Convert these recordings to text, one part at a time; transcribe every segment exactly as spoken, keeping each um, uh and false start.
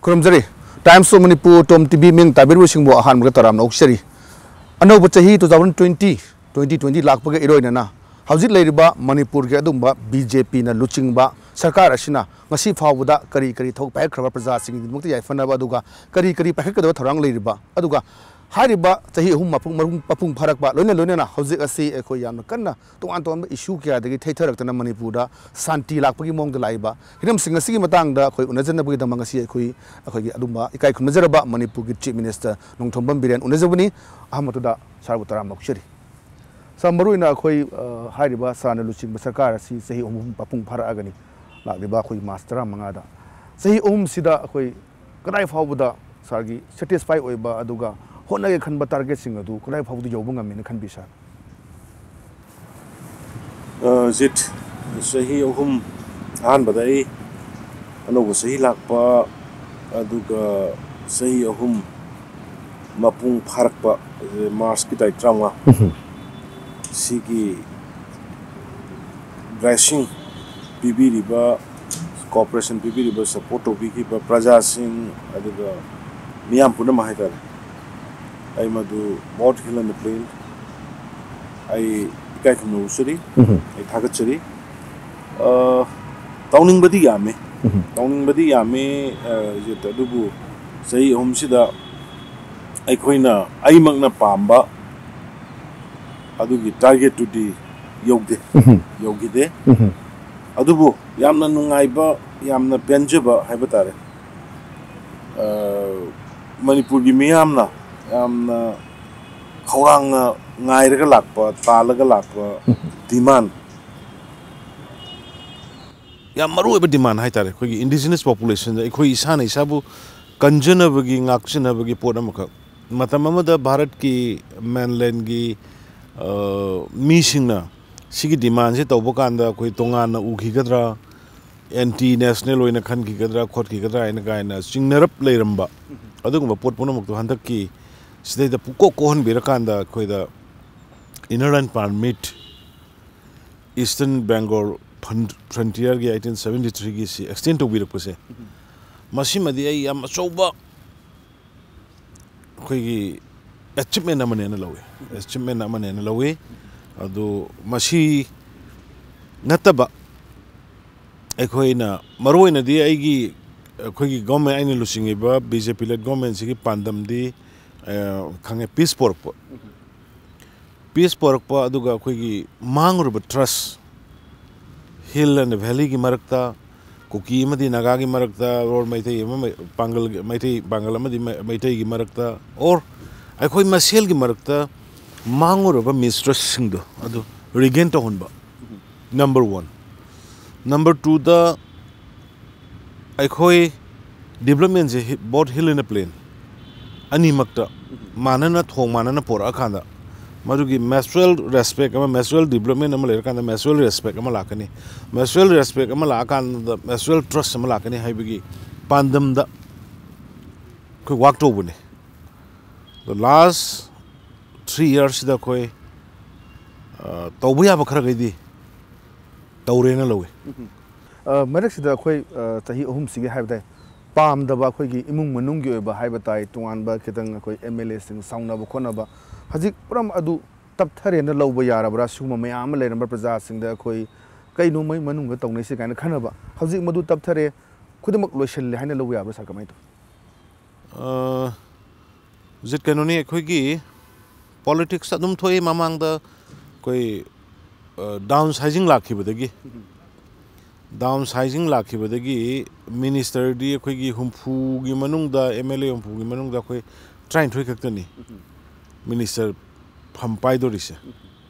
ꯈꯨꯔꯨꯝꯖꯔꯤ꯫ Times of Manipur, Tom T V ꯃꯤꯡ ꯇꯥꯕꯤꯔꯤꯕꯁꯤꯡꯕꯨ ꯑꯍꯥꯟꯕꯗ ꯇꯔꯥꯝꯅ ꯑꯣꯛꯆꯔꯤ꯫ ꯑꯅꯧꯕ ꯆꯍꯤ two thousand twenty, twenty twenty ꯂꯥꯛꯄꯒ ꯏꯔꯣꯏꯅꯅ ꯍꯧꯖꯤꯛ ꯂꯩꯔꯤꯕ ꯃꯅꯤꯄꯨꯔꯒꯤ ꯑꯗꯨꯒꯨꯝꯕ ꯕꯤ ꯖꯦ ꯄꯤꯅ ꯂꯨꯆꯤꯡꯕ ꯁꯔꯀꯥꯔ ꯑꯁꯤꯅ ꯉꯁꯤ ꯐꯥꯎꯕꯗ ꯀꯔꯤ ꯀꯔꯤ ꯊꯕꯛ ꯄꯥꯏꯈꯠꯈ꯭ꯔꯕ, ꯄ꯭ꯔꯖꯥꯁꯤꯡꯒꯤꯗꯃꯛꯇ ꯌꯥꯏꯐꯅꯕ, ꯑꯗꯨꯒ ꯀꯔꯤ ꯀꯔꯤ ꯄꯥꯏꯈꯠꯀꯗꯕ ꯊꯧꯔꯥꯡ ꯂꯩꯔꯤꯕ, ꯑꯗꯨꯒ ꯍꯥꯏꯔꯤꯕ ꯆꯍꯤ ꯑꯍꯨꯝ ꯃꯄꯨꯡ, ꯃꯄꯨꯡ, ꯃꯄꯨꯡ ꯐꯥꯔꯛꯄ ꯂꯣꯏꯅ ꯂꯣꯏꯅꯅ ꯍꯧꯖꯤꯛ ꯑꯁꯤ ꯑꯩꯈꯣꯏ ꯌꯥꯝꯅ ꯀꯟꯅ ꯇꯣꯉꯥꯟ ꯇꯣꯉꯥꯟꯕ issue ꯀꯌꯥꯗꯒꯤ ꯊꯩꯊꯔꯛꯇꯅ ꯃꯅꯤꯄꯨꯔꯗ ꯁꯥꯟꯇꯤ ꯂꯥꯛꯄꯒꯤ ꯃꯑꯣꯡꯗ ꯂꯥꯛꯏꯕ ꯍꯤꯔꯝꯁꯤꯡ ꯑꯁꯤꯒꯤ ꯃꯇꯥꯡꯗ ꯑꯩꯈꯣꯏ ꯎꯅꯖꯅꯕꯒꯤꯗꯃꯛ ꯉꯁꯤ ꯑꯩꯈꯣꯏ, ꯑꯩꯈꯣꯏꯒꯤ ꯑꯗꯨꯝꯕ ꯏꯀꯥꯏ ꯈꯨꯝꯅꯖꯔꯕ ꯃꯅꯤꯄꯨꯔꯒꯤ Chief Minister ꯅꯣꯡꯊꯣꯝꯕꯝ ꯕꯤꯔꯦꯟ ꯎꯅꯖꯕꯅꯤ꯫ ꯑꯍꯥꯟꯕꯗꯨꯗ ꯁꯥꯔꯕꯨ ꯇꯔꯥꯝꯅ ꯑꯣꯛꯆꯔꯤ꯫ ꯁꯥꯔ, ꯃꯔꯨꯑꯣꯏꯅ ꯑꯩꯈꯣꯏ, ꯑ, ꯍꯥꯏꯔꯤꯕ ꯁꯥꯔꯅ ꯂꯨꯆꯤꯡꯕ ꯁꯔꯀꯥꯔ ꯑꯁꯤ ꯆꯍꯤ ꯑꯍꯨꯝ ꯃꯄꯨꯡ ꯐꯥꯔꯛꯑꯒꯅꯤ, ꯂꯥꯛꯂꯤꯕ ꯑꯩꯈꯣꯏ March ꯇꯔꯥꯃꯉꯥꯗ꯫ ꯆꯍꯤ ꯑꯍꯨꯝꯁꯤꯗ ꯑꯩꯈꯣꯏ ꯀꯗꯥꯏ ꯐꯥꯎꯕꯗ ꯁꯥꯔꯒꯤ satisfy ꯑꯣꯏꯕ, ꯑꯗꯨꯒ ꯍꯣꯠꯅꯒꯦ ꯈꯟꯕ targetꯁꯤꯡ ꯑꯗꯨ ꯀꯗꯥꯏ ꯐꯥꯎꯕꯗ ꯌꯧꯕ ꯉꯝꯃꯦꯅ ꯈꯟꯕꯤ, ꯁꯥꯔ? ꯑ, ꯖꯤꯠ, ꯆꯍꯤ ꯑꯍꯨꯝ ꯑꯍꯥꯟꯕꯗ ꯑꯩ ꯑꯅꯧꯕ ꯆꯍꯤ ꯂꯥꯛꯄ, ꯑꯗꯨꯒ ꯆꯍꯤ ꯑꯍꯨꯝ ꯃꯄꯨꯡ ꯐꯥꯔꯛꯄ, ꯑ, Marchꯀꯤ ꯇꯥꯔꯤꯛ ꯇꯔꯥꯃꯉꯥ, ꯎꯝ꯫ ꯁꯤꯒꯤ blessing ꯄꯤꯕꯤꯔꯤꯕ, cooperation ꯄꯤꯕꯤꯔꯤꯕ, support ꯇꯧꯕꯤꯈꯤꯕ ꯄ꯭ꯔꯖꯥꯁꯤꯡ, ꯑꯗꯨꯒ ꯃꯤꯌꯥꯝ ꯄꯨꯝꯅꯃꯛ ꯍꯥꯏꯇꯥꯔꯦ, ꯑꯩ ꯃꯗꯨ ꯃꯣꯠ ꯍꯤꯜ ꯑꯦꯟ ꯄ꯭ꯂꯦꯟ ꯑꯩ ꯏꯀꯥꯏ ꯈꯨꯝꯅꯕ ꯎꯠꯆꯔꯤ, ꯎꯝ꯫ ꯑꯩ ꯊꯥꯒꯠꯆꯔꯤ꯫ ꯑ, ꯇꯧꯅꯤꯡꯕꯗꯤ ꯌꯥꯝꯃꯤ, ꯎꯝ꯫ ꯇꯧꯅꯤꯡꯕꯗꯤ ꯌꯥꯝꯃꯤ, ꯑ, ꯖꯤꯠ, ꯑꯗꯨꯕꯨ ꯆꯍꯤ ꯑꯍꯨꯝꯁꯤꯗ ꯑꯩꯈꯣꯏꯅ, ꯑꯩꯃꯛꯅ ꯄꯥꯝꯕ ꯑꯗꯨꯒꯤ targetꯇꯨꯗꯤ ꯌꯧꯗꯦ, ꯎꯝ꯫ ꯌꯧꯈꯤꯗꯦ꯫ ꯎꯝ꯫ ꯑꯗꯨꯕꯨ ꯌꯥꯝꯅ ꯅꯨꯡꯉꯥꯏꯕ, ꯌꯥꯝꯅ ꯄꯦꯟꯖꯕ ꯍꯥꯏꯕ ꯇꯥꯔꯦ, ꯑ, ꯃꯅꯤꯄꯨꯔꯒꯤ ꯃꯤꯌꯥꯝꯅ ꯌꯥꯝꯅ ꯈꯧꯔꯥꯡꯅ ꯉꯥꯏꯔꯒ ꯂꯥꯛꯄ, ꯇꯥꯜꯂꯒ ꯂꯥꯛꯄ ꯎꯝ꯫ Demand, ꯌꯥꯝ ꯃꯔꯨ ꯑꯣꯏꯕ demand ꯍꯥꯏꯇꯥꯔꯦ, ꯑꯩꯈꯣꯏꯒꯤ indigenous populationꯗ ꯑꯩꯈꯣꯏ ꯏꯁꯥꯅ ꯏꯁꯥꯕꯨ ꯀꯟꯖꯅꯕꯒꯤ, ꯉꯥꯛꯆꯅꯕꯒꯤ ꯄꯣꯠ ꯑꯃꯈꯛ꯫ ꯃꯇꯝ ꯑꯃꯗ ꯚꯥꯔꯠꯀꯤ mainlandꯒꯤ, ꯑ, ꯃꯤꯁꯤꯡꯅ ꯁꯤꯒꯤ demandꯁꯦ ꯇꯧꯕ ꯀꯥꯟꯗ ꯑꯩꯈꯣꯏ ꯇꯣꯉꯥꯟꯅ ꯎꯈꯤꯒꯗ꯭ꯔꯥ, anti national ꯑꯣꯏꯅ ꯈꯟꯈꯤꯒꯗ꯭ꯔꯥ, ꯈꯣꯠꯈꯤꯒꯗ꯭ꯔꯥ ꯍꯥꯏꯅ ꯀꯥꯏꯅ ꯆꯤꯡꯅꯔꯞ ꯂꯩꯔꯝꯕ ꯑꯗꯨꯒꯨꯝꯕ ꯄꯣꯠ ꯄꯨꯝꯅꯃꯛꯇꯣ ꯍꯟꯗꯛꯀꯤ ꯁꯤꯗꯩꯗ ꯄꯨꯀꯣꯛ ꯀꯣꯛꯍꯟꯕꯤꯔꯀꯥꯟꯗ ꯑꯩꯈꯣꯏꯗ Inner Line Permit, Eastern Bengal fron-, frontierꯒꯤ eighteen seventy threeꯒꯤ ꯁꯤ extend ꯇꯧꯕꯤꯔꯛꯄꯁꯦ, ꯃꯁꯤꯃꯗꯤ ꯑꯩ ꯌꯥꯝ ꯑꯆꯧꯕ ꯑꯩꯈꯣꯏꯒꯤ ꯑꯦꯆꯤꯞꯃꯦꯟ ꯑꯃꯅꯦꯅ ꯂꯧꯏ꯫ ꯑꯦꯆꯤꯞꯃꯦꯟ ꯑꯃꯅꯦꯅ ꯂꯧꯏ꯫ ꯑꯗꯨ ꯃꯁꯤ ꯅꯠꯇꯕ ꯑꯩꯈꯣꯏꯅ ꯃꯔꯨꯑꯣꯏꯅꯗꯤ ꯑꯩꯒꯤ ꯑꯩꯈꯣꯏꯒꯤ ꯒꯣꯔꯃꯦꯟ, ꯑꯩꯅ ꯂꯨꯆꯤꯡꯉꯤꯕ ꯕꯤ ꯖꯦ ꯄꯤ ꯂꯦꯠ ꯒꯣꯔꯃꯦꯟꯁꯤꯒꯤ ꯄꯥꯟꯗꯝꯗꯤ, ꯑ, ꯈꯪꯉꯦ, ꯄꯤꯁ ꯄꯣꯔꯛꯄ꯫ ꯄꯤꯁ ꯄꯣꯔꯛꯄ, ꯑꯗꯨꯒ ꯑꯩꯈꯣꯏꯒꯤ ꯃꯥꯡꯉꯨꯔꯕ ꯇ꯭ꯔꯁ, ꯍꯤꯜ ꯑꯦꯟ ꯚꯦꯂꯤꯒꯤ ꯃꯔꯛꯇ, ꯀꯨꯀꯤ ꯑꯃꯗꯤ ꯅꯥꯒꯥꯒꯤ ꯃꯔꯛꯇ, ꯑꯣꯔ ꯃꯩꯇꯩ ꯑꯃ ꯃꯩ-, ꯄꯥꯡꯒꯜꯒꯤ, ꯃꯩꯇꯩ ꯄꯥꯡꯒꯜ ꯑꯃꯗꯤ ꯃꯩ-, ꯃꯩꯇꯩꯒꯤ ꯃꯔꯛꯇ, ꯑꯣꯔ ꯑꯩꯈꯣꯏ ꯃꯁꯦꯜꯒꯤ ꯃꯔꯛꯇ ꯃꯥꯡꯉꯨꯔꯕ ꯃꯤꯁꯇ꯭ꯔꯁꯁꯤꯡꯗꯣ ꯑꯗꯨ ꯔꯤꯒꯦꯟ ꯇꯧꯍꯟꯕ꯫ Number one. ꯅꯝꯕꯔ ꯇꯨꯗ, ꯑꯩꯈꯣꯏ ꯗꯤꯕ꯭ꯂꯞꯃꯦꯟꯁꯦ ꯍꯤ-, both hill and plain ꯑꯅꯤꯃꯛꯇ ꯃꯥꯟꯅꯅ, ꯊꯣꯡ ꯃꯥꯟꯅꯅ ꯄꯣꯔꯛꯑꯀꯥꯟꯗ, ꯃꯗꯨꯒꯤ mutual respect ꯑꯃ, mutual development ꯑꯃ ꯂꯩꯔꯀꯥꯟꯗ mutual respect ꯑꯃ ꯂꯥꯛꯀꯅꯤ꯫ Mutual respect ꯑꯃ ꯂꯥꯛꯑꯀꯥꯟꯗ mutual trust ꯑꯃ ꯂꯥꯛꯀꯅꯤ ꯍꯥꯏꯕꯒꯤ ꯄꯥꯟꯗꯝꯗ ꯑꯩꯈꯣꯏ ꯋꯥꯛ ꯇꯧꯕꯅꯤ꯫ ꯑꯗꯣ ꯂꯥꯁ ꯊ꯭ꯔꯤ ꯌꯔꯁꯁꯤꯗ ꯑꯩꯈꯣꯏ, ꯑ, ꯇꯧꯕ ꯌꯥꯕ ꯈꯔꯈꯩꯗꯤ ꯇꯧꯔꯦꯅ ꯂꯧꯏ꯫ ꯑ, ꯃꯔꯛꯁꯤꯗ ꯑꯩꯈꯣꯏ, ꯑ, ꯆꯍꯤ ꯑꯍꯨꯝꯁꯤꯒꯤ ꯍꯥꯏꯕ ꯇꯥꯏ, ꯄꯥꯝꯗꯕ ꯑꯩꯈꯣꯏꯒꯤ ꯏꯃꯨꯡ ꯃꯅꯨꯡꯒꯤ ꯑꯣꯏꯕ ꯍꯥꯏꯕ ꯇꯥꯏ, ꯇꯣꯉꯥꯟꯕ ꯈꯤꯇꯪ ꯑꯩꯈꯣꯏ ꯑꯦꯝ ꯑꯦꯜ ꯑꯦꯁꯤꯡ ꯁꯥꯎꯅꯕ ꯈꯣꯠꯅꯕ, ꯍꯧꯖꯤꯛ ꯄꯨꯔꯥ ꯑꯗꯨ ꯇꯞꯊꯔꯦꯅ ꯂꯧꯕ ꯌꯥꯔꯕ꯭ꯔꯥ? ꯁꯤꯒꯨꯝꯕ ꯃꯌꯥꯝ ꯑꯃ ꯂꯩꯔꯝꯕ ꯄ꯭ꯔꯖꯥꯁꯤꯡꯗ ꯑꯩꯈꯣꯏ ꯀꯩꯅꯣ ꯃꯣꯏ ꯃꯅꯨꯡꯗ ꯇꯧꯅꯩꯁꯦ ꯀꯥꯏꯅ ꯈꯟꯅꯕ, ꯍꯧꯖꯤꯛ ꯃꯗꯨ ꯇꯞꯊꯔꯦ, ꯈꯨꯗꯤꯡꯃꯛ ꯂꯣꯏꯁꯤꯜꯂꯦ ꯍꯥꯏꯅ ꯂꯧꯕ ꯌꯥꯕ꯭ꯔꯥ, ꯁꯥꯔ? ꯀꯃꯥꯏꯅ ꯇꯧꯏ? ꯑ, ꯍꯧꯖꯤꯛ ꯀꯩꯅꯣꯅꯤ, ꯑꯩꯈꯣꯏꯒꯤ ꯄꯣꯂꯤꯇꯤꯛꯁ ꯑꯗꯨꯝ ꯊꯣꯛꯏ꯫ ꯃꯃꯥꯡꯗ ꯑꯩꯈꯣꯏ, ꯑ, ꯗꯥꯎꯟ ꯁꯥꯏꯖꯤꯡ ꯂꯥꯛꯈꯤꯕꯗꯒꯤ, ꯗꯥꯎꯟ ꯁꯥꯏꯖꯤꯡ ꯂꯥꯛꯈꯤꯕꯗꯒꯤ ꯃꯤꯅꯤꯁꯇꯔꯗꯤ ꯑꯩꯈꯣꯏꯒꯤ ꯍꯨꯝꯐꯨꯒꯤ ꯃꯅꯨꯡꯗ, ꯑꯦꯝ ꯑꯦꯜ ꯑꯦ ꯍꯨꯝꯐꯨꯒꯤ ꯃꯅꯨꯡꯗ ꯑꯩꯈꯣꯏ ꯇꯔꯥꯅꯤꯊꯣꯏ ꯈꯛꯇꯅꯤ ꯃꯤꯅꯤꯁꯇꯔ ꯐꯝ ꯄꯥꯏꯗꯣꯔꯤꯁꯦ꯫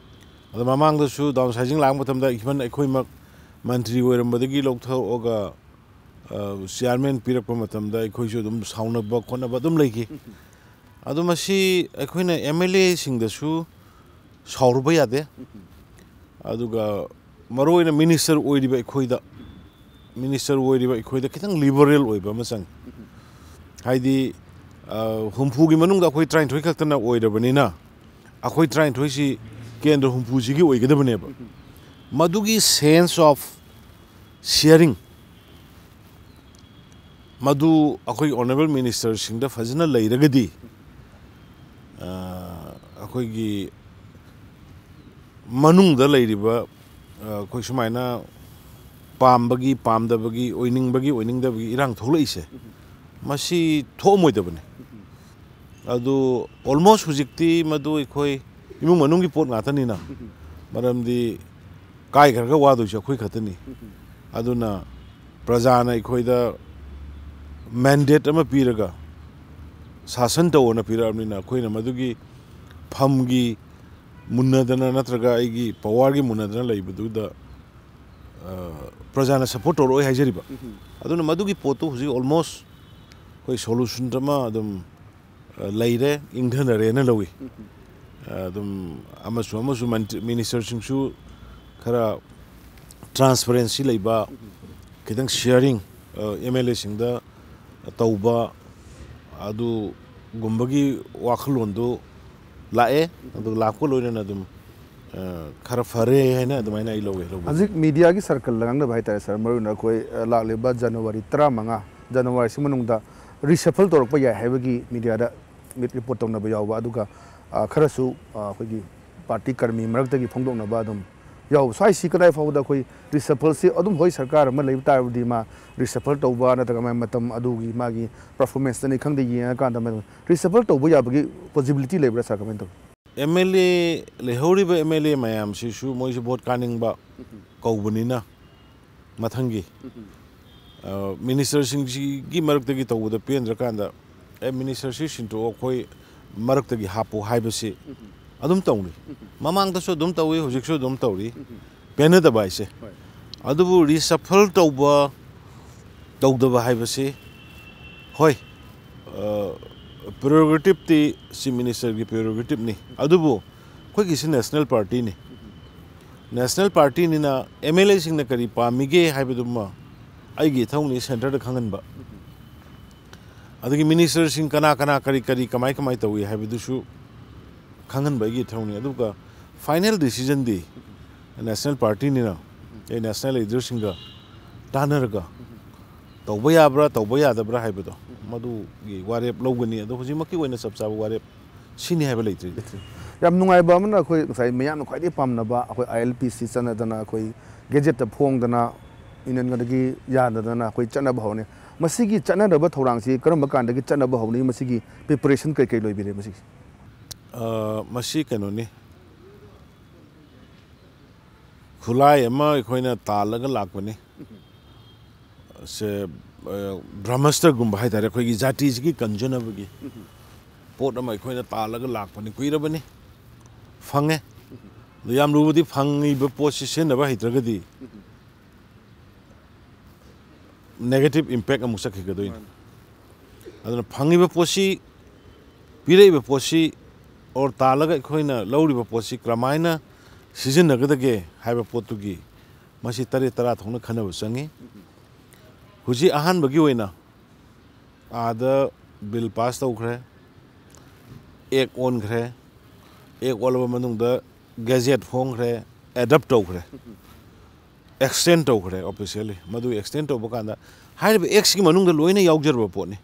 ꯑꯗꯣ ꯃꯃꯥꯡꯗꯁꯨ ꯗꯥꯎꯟ ꯁꯥꯏꯖꯤꯡ ꯂꯥꯛꯄ ꯃꯇꯝꯗ ꯏꯚꯟ ꯑꯩꯈꯣꯏꯃꯛ ꯃꯟꯇ꯭ꯔꯤ ꯑꯣꯏꯔꯝꯕꯗꯒꯤ ꯂꯧꯊꯣꯛꯑꯒ, ꯑ, ꯆꯤꯌꯥꯔꯃꯦꯟ ꯄꯤꯔꯛꯄ ꯃꯇꯝꯗ ꯑꯩꯈꯣꯏꯁꯨ ꯑꯗꯨꯝ ꯁꯥꯎꯅꯕ ꯈꯣꯠꯅꯕ ꯑꯗꯨꯝ ꯂꯩꯈꯤ꯫ ꯑꯗꯣ ꯃꯁꯤ ꯑꯩꯈꯣꯏꯅ ꯑꯦꯝ ꯑꯦꯜ ꯑꯦꯁꯤꯡꯗꯁꯨ ꯁꯥꯎꯔꯨꯕ ꯌꯥꯗꯦ꯫ ꯑꯗꯨꯒ ꯃꯔꯨꯑꯣꯏꯅ ꯃꯤꯅꯤꯁꯇꯔ ꯑꯣꯏꯔꯤꯕ ꯑꯩꯈꯣꯏꯗ, ꯃꯤꯅꯤꯁꯇꯔ ꯑꯣꯏꯔꯤꯕ ꯑꯩꯈꯣꯏꯗ ꯈꯤꯇꯪ ꯂꯤꯕꯔꯦꯜ ꯑꯣꯏꯕ ꯑꯃ ꯆꯪꯉꯤ꯫ ꯍꯥꯏꯗꯤ, ꯑ, ꯍꯨꯝꯐꯨꯒꯤ ꯃꯅꯨꯡꯗ ꯑꯩꯈꯣꯏ ꯇꯔꯥꯅꯤꯊꯣꯏ ꯈꯛꯇꯅ ꯑꯣꯏꯔꯕꯅꯤꯅ, ꯑꯩꯈꯣꯏ ꯇꯔꯥꯅꯤꯊꯣꯏꯁꯤ ꯀꯦꯟꯗ꯭ꯔ ꯍꯨꯝꯐꯨꯁꯤꯒꯤ ꯑꯣꯏꯒꯗꯕꯅꯦꯕ꯫ ꯃꯗꯨꯒꯤ sense of sharing ꯃꯗꯨ ꯑꯩꯈꯣꯏꯒꯤ ꯑꯣꯅꯔꯦꯕꯜ ꯃꯤꯅꯤꯁꯇꯔꯁꯤꯡꯗ ꯐꯖꯅ ꯂꯩꯔꯒꯗꯤ, ꯑ, ꯑꯩꯈꯣꯏꯒꯤ ꯃꯅꯨꯡꯗ ꯂꯩꯔꯤꯕ, ꯑ, ꯑꯩꯈꯣꯏ ꯁꯨꯃꯥꯏꯅ ꯄꯥꯝꯕꯒꯤ, ꯄꯥꯝꯗꯕꯒꯤ, ꯑꯣꯏꯅꯤꯡꯕꯒꯤ, ꯑꯣꯏꯅꯤꯡꯗꯕꯒꯤ ꯏꯔꯥꯡ ꯊꯣꯛꯂꯛꯏꯁꯦ, ꯃꯁꯤ ꯊꯣꯛꯑꯝꯃꯣꯏꯗꯕꯅꯤ꯫ ꯑꯗꯨ almost ꯍꯧꯖꯤꯛꯇꯤ ꯃꯗꯨ ꯑꯩꯈꯣꯏ ꯏꯃꯨꯡ ꯃꯅꯨꯡꯒꯤ ꯄꯣꯠ ꯉꯥꯛꯇꯅꯤꯅ, ꯃꯔꯝꯗꯤ ꯀꯥꯏꯈ꯭ꯔꯒ ꯋꯥꯗꯣꯏꯁꯦ ꯑꯩꯈꯣꯏ ꯈꯛꯇꯅꯤ꯫ ꯑꯗꯨꯅ ꯄ꯭ꯔꯖꯥꯅ ꯑꯩꯈꯣꯏꯗ ꯃꯦꯟꯗꯦꯠ ꯑꯃ ꯄꯤꯔꯒ ꯁꯥꯁꯟ ꯇꯧꯑꯣꯅ ꯄꯤꯔꯛꯑꯕꯅꯤꯅ, ꯑꯩꯈꯣꯏꯅ ꯃꯗꯨꯒꯤ ꯐꯝꯒꯤ ꯃꯨꯟꯅꯗꯅ ꯅꯠꯇ꯭ꯔꯒ ꯑꯩꯒꯤ ꯄꯋꯥꯔꯒꯤ ꯃꯨꯟꯅꯗꯅ ꯂꯩꯕꯗꯨꯗ, ꯑ, ꯄ꯭ꯔꯖꯥꯅ ꯁꯞꯄꯣꯔꯠ ꯇꯧꯔꯛꯑꯣꯏ ꯍꯥꯏꯖꯔꯤꯕ꯫ ꯑꯗꯨꯅ ꯃꯗꯨꯒꯤ ꯄꯣꯠꯇꯨ ꯍꯧꯖꯤꯛ almost ꯑꯩꯈꯣꯏ ꯁꯣꯂꯨꯁꯟ ꯑꯃ ꯑꯗꯨꯝ, ꯑ, ꯂꯩꯔꯦ, ꯏꯪꯊꯅꯔꯦꯅ ꯂꯧꯏ꯫ ꯑ, ꯑꯗꯨꯝ ꯑꯃꯁꯨ ꯑꯃꯁꯨ ꯃꯟꯇ꯭ꯔꯤ, ꯃꯤꯅꯤꯁꯇꯔꯁꯤꯡꯁꯨ ꯈꯔ ꯇ꯭ꯔꯥꯟꯁꯄꯔꯦꯟꯁꯤ ꯂꯩꯕ, ꯈꯤꯇꯪ ꯁꯤꯌꯥꯔꯤꯡ, ꯑ, ꯑꯦꯝ ꯑꯦꯜ ꯑꯦꯁꯤꯡꯗ ꯇꯧꯕ ꯑꯗꯨꯒꯨꯝꯕꯒꯤ ꯋꯥꯈꯜꯂꯣꯟꯗꯨ ꯂꯥꯛꯑꯦ꯫ ꯑꯗꯨ ꯂꯥꯛꯄ ꯂꯣꯏꯅꯅ ꯑꯗꯨꯝ, ꯑ, ꯈꯔ ꯐꯔꯦ ꯍꯥꯏꯅ ꯑꯗꯨꯃꯥꯏꯅ ꯑꯩ ꯂꯧꯋꯦ, ꯂꯧꯕꯗꯤ꯫ ꯍꯧꯖꯤꯛ ꯃꯤꯗꯤꯌꯥꯒꯤ ꯁꯔꯀꯜꯗ ꯉꯥꯡꯅꯕ ꯍꯥꯏꯇꯥꯔꯦ, ꯁꯥꯔ, ꯃꯔꯨꯑꯣꯏꯅ ꯑꯩꯈꯣꯏ, ꯑ, ꯂꯥꯛꯂꯤꯕ ꯖꯅꯋꯥꯔꯤ ꯇꯔꯥꯃꯉꯥ, ꯖꯅꯋꯥꯔꯤꯁꯤ ꯃꯅꯨꯡꯗ ꯔꯤꯁꯐꯜ ꯇꯧꯔꯛꯄ ꯌꯥꯏ ꯍꯥꯏꯕꯒꯤ ꯃꯤꯗꯤꯌꯥꯗ ꯃꯤꯠ ꯔꯤꯄꯣꯔꯠ ꯇꯧꯅꯕ ꯌꯥꯎꯕ, ꯑꯗꯨꯒ, ꯑ, ꯈꯔꯁꯨ, ꯑ, ꯑꯩꯈꯣꯏꯒꯤ ꯄꯥꯔꯇꯤ ꯀꯔꯃꯤ ꯃꯔꯛꯇꯒꯤ ꯐꯣꯡꯗꯣꯛꯅꯕ ꯑꯗꯨꯝ ꯌꯥꯎꯕ꯫ ꯁ꯭ꯋꯥꯏꯁꯤ ꯀꯗꯥꯏ ꯐꯥꯎꯕꯗ ꯑꯩꯈꯣꯏ ꯔꯤꯁꯐꯜꯁꯤ ꯑꯗꯨꯝ, ꯍꯣꯏ, ꯁꯔꯀꯥꯔ ꯑꯃ ꯂꯩꯕ ꯇꯥꯔꯕꯗꯤ ꯃꯥ ꯔꯤꯁꯐꯜ ꯇꯧꯕ ꯅꯠꯇ꯭ꯔꯒ ꯃꯥꯒꯤ ꯃꯇꯝ ꯑꯗꯨꯒꯤ ꯃꯥꯒꯤ ꯄꯔꯐꯣꯔꯃꯦꯟꯁꯇꯅꯤ ꯈꯪꯗꯦ, ꯌꯦꯡꯉꯀꯥꯟꯗ ꯃꯗꯨ ꯔꯤꯁꯐꯜ ꯇꯧꯕ ꯌꯥꯕꯒꯤ ꯄꯣꯁꯤꯕꯤꯂꯤꯇꯤ ꯂꯩꯕ꯭ꯔꯥ, ꯁꯥꯔ? ꯀꯃꯥꯏꯅ ꯇꯧꯏ? ꯑꯦꯝ ꯑꯦꯜ ꯑꯦ, ꯂꯩꯍꯧꯔꯤꯕ ꯑꯦꯝ ꯑꯦꯜ ꯑꯦ ꯃꯌꯥꯝꯁꯤꯁꯨ ꯃꯣꯏꯁꯨ ꯚꯣꯠ ꯀꯥꯅꯤꯡꯕ ꯀꯧꯕꯅꯤꯅ, ꯃꯊꯪꯒꯤ, ꯑ, ꯃꯤꯅꯤꯁꯇꯔꯁꯤꯡꯁꯤꯒꯤ ꯃꯔꯛꯇꯒꯤ ꯇꯧꯕꯗ ꯄꯦꯟꯗ꯭ꯔꯀꯥꯟꯗ, "ꯑꯦ, ꯃꯤꯅꯤꯁꯇꯔꯁꯤ ꯁꯤꯟꯇꯣꯛꯑꯣ, ꯑꯩꯈꯣꯏ ꯃꯔꯛꯇꯒꯤ ꯍꯥꯞꯄꯨ" ꯍꯥꯏꯕꯁꯤ ꯑꯗꯨꯝ ꯇꯧꯅꯤ꯫ ꯃꯃꯥꯡꯗꯁꯨ ꯑꯗꯨꯝ ꯇꯧꯏ, ꯍꯧꯖꯤꯛꯁꯨ ꯑꯗꯨꯝ ꯇꯧꯔꯤ꯫ ꯄꯦꯟꯅꯗꯕ ꯍꯥꯏꯁꯦ꯫ ꯍꯣꯏ꯫ ꯑꯗꯨꯕꯨ ꯔꯤꯁꯐꯜ ꯇꯧꯕ, ꯇꯧꯗꯕ ꯍꯥꯏꯕꯁꯤ, ꯍꯣꯏ, ꯑ, ꯄ꯭ꯔꯦꯔꯣꯒꯦꯇꯤꯞꯇꯤ ꯆꯤꯐ ꯃꯤꯅꯤꯁꯇꯔꯒꯤ ꯄ꯭ꯔꯦꯔꯣꯒꯦꯇꯤꯞꯅꯤ, ꯑꯗꯨꯕꯨ ꯑꯩꯈꯣꯏꯒꯤꯁꯤ ꯅꯦꯁꯅꯦꯜ ꯄꯥꯔꯇꯤꯅꯤ꯫ ꯅꯦꯁꯅꯦꯜ ꯄꯥꯔꯇꯤꯅꯤꯅ ꯑꯦꯝ ꯑꯦꯜ ꯑꯦꯁꯤꯡꯅ ꯀꯔꯤ ꯄꯥꯝꯃꯤꯒꯦ ꯍꯥꯏꯕꯗꯨꯃ ꯑꯩꯒꯤ ꯏꯊꯧꯅꯤ ꯁꯦꯟꯇꯔꯗ ꯈꯪꯍꯟꯕ꯫ ꯑꯗꯒꯤ ꯃꯤꯅꯤꯁꯇꯔꯁꯤꯡ ꯀꯅꯥ ꯀꯅꯥ ꯀꯔꯤ ꯀꯔꯤ ꯀꯃꯥꯏ ꯀꯃꯥꯏ ꯇꯧꯏ ꯍꯥꯏꯕꯗꯨꯁꯨ ꯈꯪꯍꯟꯕ ꯑꯩꯒꯤ ꯏꯊꯧꯅꯤ꯫ ꯑꯗꯨꯒ ꯐꯥꯏꯅꯦꯜ ꯗꯤꯁꯤꯖꯟꯗꯤ ꯅꯦꯁꯅꯦꯜ ꯄꯥꯔꯇꯤꯅꯤꯅ ꯑꯩ ꯅꯦꯁꯅꯦꯜ ꯂꯤꯗꯔꯁꯤꯡꯒ ꯇꯥꯟꯅꯔꯒ ꯇꯧꯕ ꯌꯥꯕ꯭ꯔꯥ, ꯇꯧꯕ ꯌꯥꯗꯕ꯭ꯔꯥ ꯍꯥꯏꯕꯗꯣ, ꯃꯗꯨꯒꯤ ꯋꯥꯔꯦꯞ ꯂꯧꯒꯅꯤ꯫ ꯑꯗꯣ ꯍꯧꯖꯤꯛꯃꯛꯀꯤ ꯑꯣꯏꯅ ꯆꯞ ꯆꯥꯕ ꯋꯥꯔꯦꯞ ꯁꯤꯅꯤ ꯍꯥꯏꯕ ꯂꯩꯇ꯭ꯔꯤ꯫ ꯌꯥꯝ ꯅꯨꯡꯉꯥꯏꯕ ꯑꯃꯅ, ꯑꯩꯈꯣꯏ ꯉꯁꯥꯏ ꯃꯌꯥꯝꯅ ꯈ꯭ꯋꯥꯏꯗꯒꯤ ꯄꯥꯝꯅꯕ ꯑꯩꯈꯣꯏ ꯑꯥꯏ ꯑꯦꯜ ꯄꯤ ꯁꯤ ꯆꯠꯅꯗꯅ, ꯑꯩꯈꯣꯏ ꯒꯦꯖꯦꯠꯇ ꯐꯣꯡꯗꯅ, ꯌꯨꯅꯤꯌꯟꯒꯗꯒꯤ ꯌꯥꯗꯗꯅ ꯑꯩꯈꯣꯏ ꯆꯠꯅꯕ ꯍꯧꯔꯅꯤ꯫ ꯃꯁꯤꯒꯤ ꯆꯠꯅꯗꯕ ꯊꯧꯔꯥꯡꯁꯤ ꯀꯔꯝꯕ ꯀꯥꯟꯗꯒꯤ ꯆꯠꯅꯕ ꯍꯧꯅꯤ? ꯃꯁꯤꯒꯤ ꯄ꯭ꯔꯤꯄꯦꯔꯦꯁꯟ ꯀꯩꯀꯩ ꯂꯣꯏꯕꯤꯔꯦ ꯃꯁꯤꯒꯤ? ꯑ, ꯃꯁꯤ ꯀꯩꯅꯣꯅꯤ, ꯈꯨꯠꯂꯥꯏ ꯑꯃ ꯑꯩꯈꯣꯏꯅ ꯇꯥꯜꯂꯒ ꯂꯥꯛꯄꯅꯤ꯫ ꯁꯦ, ꯑ, ꯕ꯭ꯔꯍꯃꯁꯇ꯭ꯔꯒꯨꯝꯕ ꯍꯥꯏꯇꯥꯔꯦ, ꯑꯩꯈꯣꯏꯒꯤ ꯖꯥꯇꯤꯁꯤꯒꯤ ꯀꯟꯖꯅꯕꯒꯤ ꯄꯣꯠ ꯑꯃ ꯑꯩꯈꯣꯏꯅ ꯇꯥꯜꯂꯒ ꯂꯥꯛꯄꯅꯤ꯫ ꯀꯨꯏꯔꯕꯅꯤ, ꯐꯪꯉꯦ꯫ ꯑꯗꯨ ꯌꯥꯝ ꯂꯨꯕꯗꯤ, ꯐꯪꯉꯤꯕ ꯄꯣꯠꯁꯤ ꯁꯤꯖꯤꯟꯅꯕ ꯍꯩꯇ꯭ꯔꯒꯗꯤ negative impact ꯑꯃꯨꯛ ꯆꯠꯈꯤꯒꯗꯣꯏꯅꯤ꯫ ꯑꯗꯨꯅ ꯐꯪꯉꯤꯕ ꯄꯣꯠꯁꯤ, ꯄꯤꯔꯛꯏꯕ ꯄꯣꯠꯁꯤ, or ꯇꯥꯜꯂꯒ ꯑꯩꯈꯣꯏꯅ ꯂꯧꯔꯤꯕ ꯄꯣꯠꯁꯤ ꯀꯔꯝꯍꯥꯏꯅ ꯁꯤꯖꯤꯟꯅꯒꯗꯒꯦ ꯍꯥꯏꯕ ꯄꯣꯠꯇꯨꯒꯤ, ꯃꯁꯤ ꯇꯔꯦꯠ ꯇꯔꯥ ꯊꯣꯛꯅ ꯈꯟꯅꯕ ꯆꯪꯉꯤ꯫ ꯍꯧꯖꯤꯛ ꯑꯍꯥꯟꯕꯒꯤ ꯑꯣꯏꯅ ꯑꯥꯗ ꯕꯤꯜ ꯄꯥꯁ ꯇꯧꯈ꯭ꯔꯦ, ꯑꯦꯛ ꯑꯣꯟꯈ꯭ꯔꯦ, ꯑꯦꯛ ꯑꯣꯜꯂꯕ ꯃꯇꯨꯡꯗ ꯒꯦꯖꯦꯠ ꯐꯣꯡꯈ꯭ꯔꯦ, ꯑꯦꯗꯞ ꯇꯧꯈ꯭ꯔꯦ, ꯑꯦꯛꯁꯇꯦꯟ ꯇꯧꯈ꯭ꯔꯦ ꯑꯣꯐꯤꯁꯤꯌꯦꯜꯂꯤ꯫ ꯃꯗꯨ ꯑꯦꯛꯁꯇꯦꯟ ꯇꯧꯕ ꯀꯥꯟꯗ ꯍꯥꯏꯔꯤꯕ ꯑꯦꯛꯁꯀꯤ ꯃꯅꯨꯡꯗ ꯂꯣꯏꯅ ꯌꯥꯎꯖꯔꯕ ꯄꯣꯠꯅꯤ꯫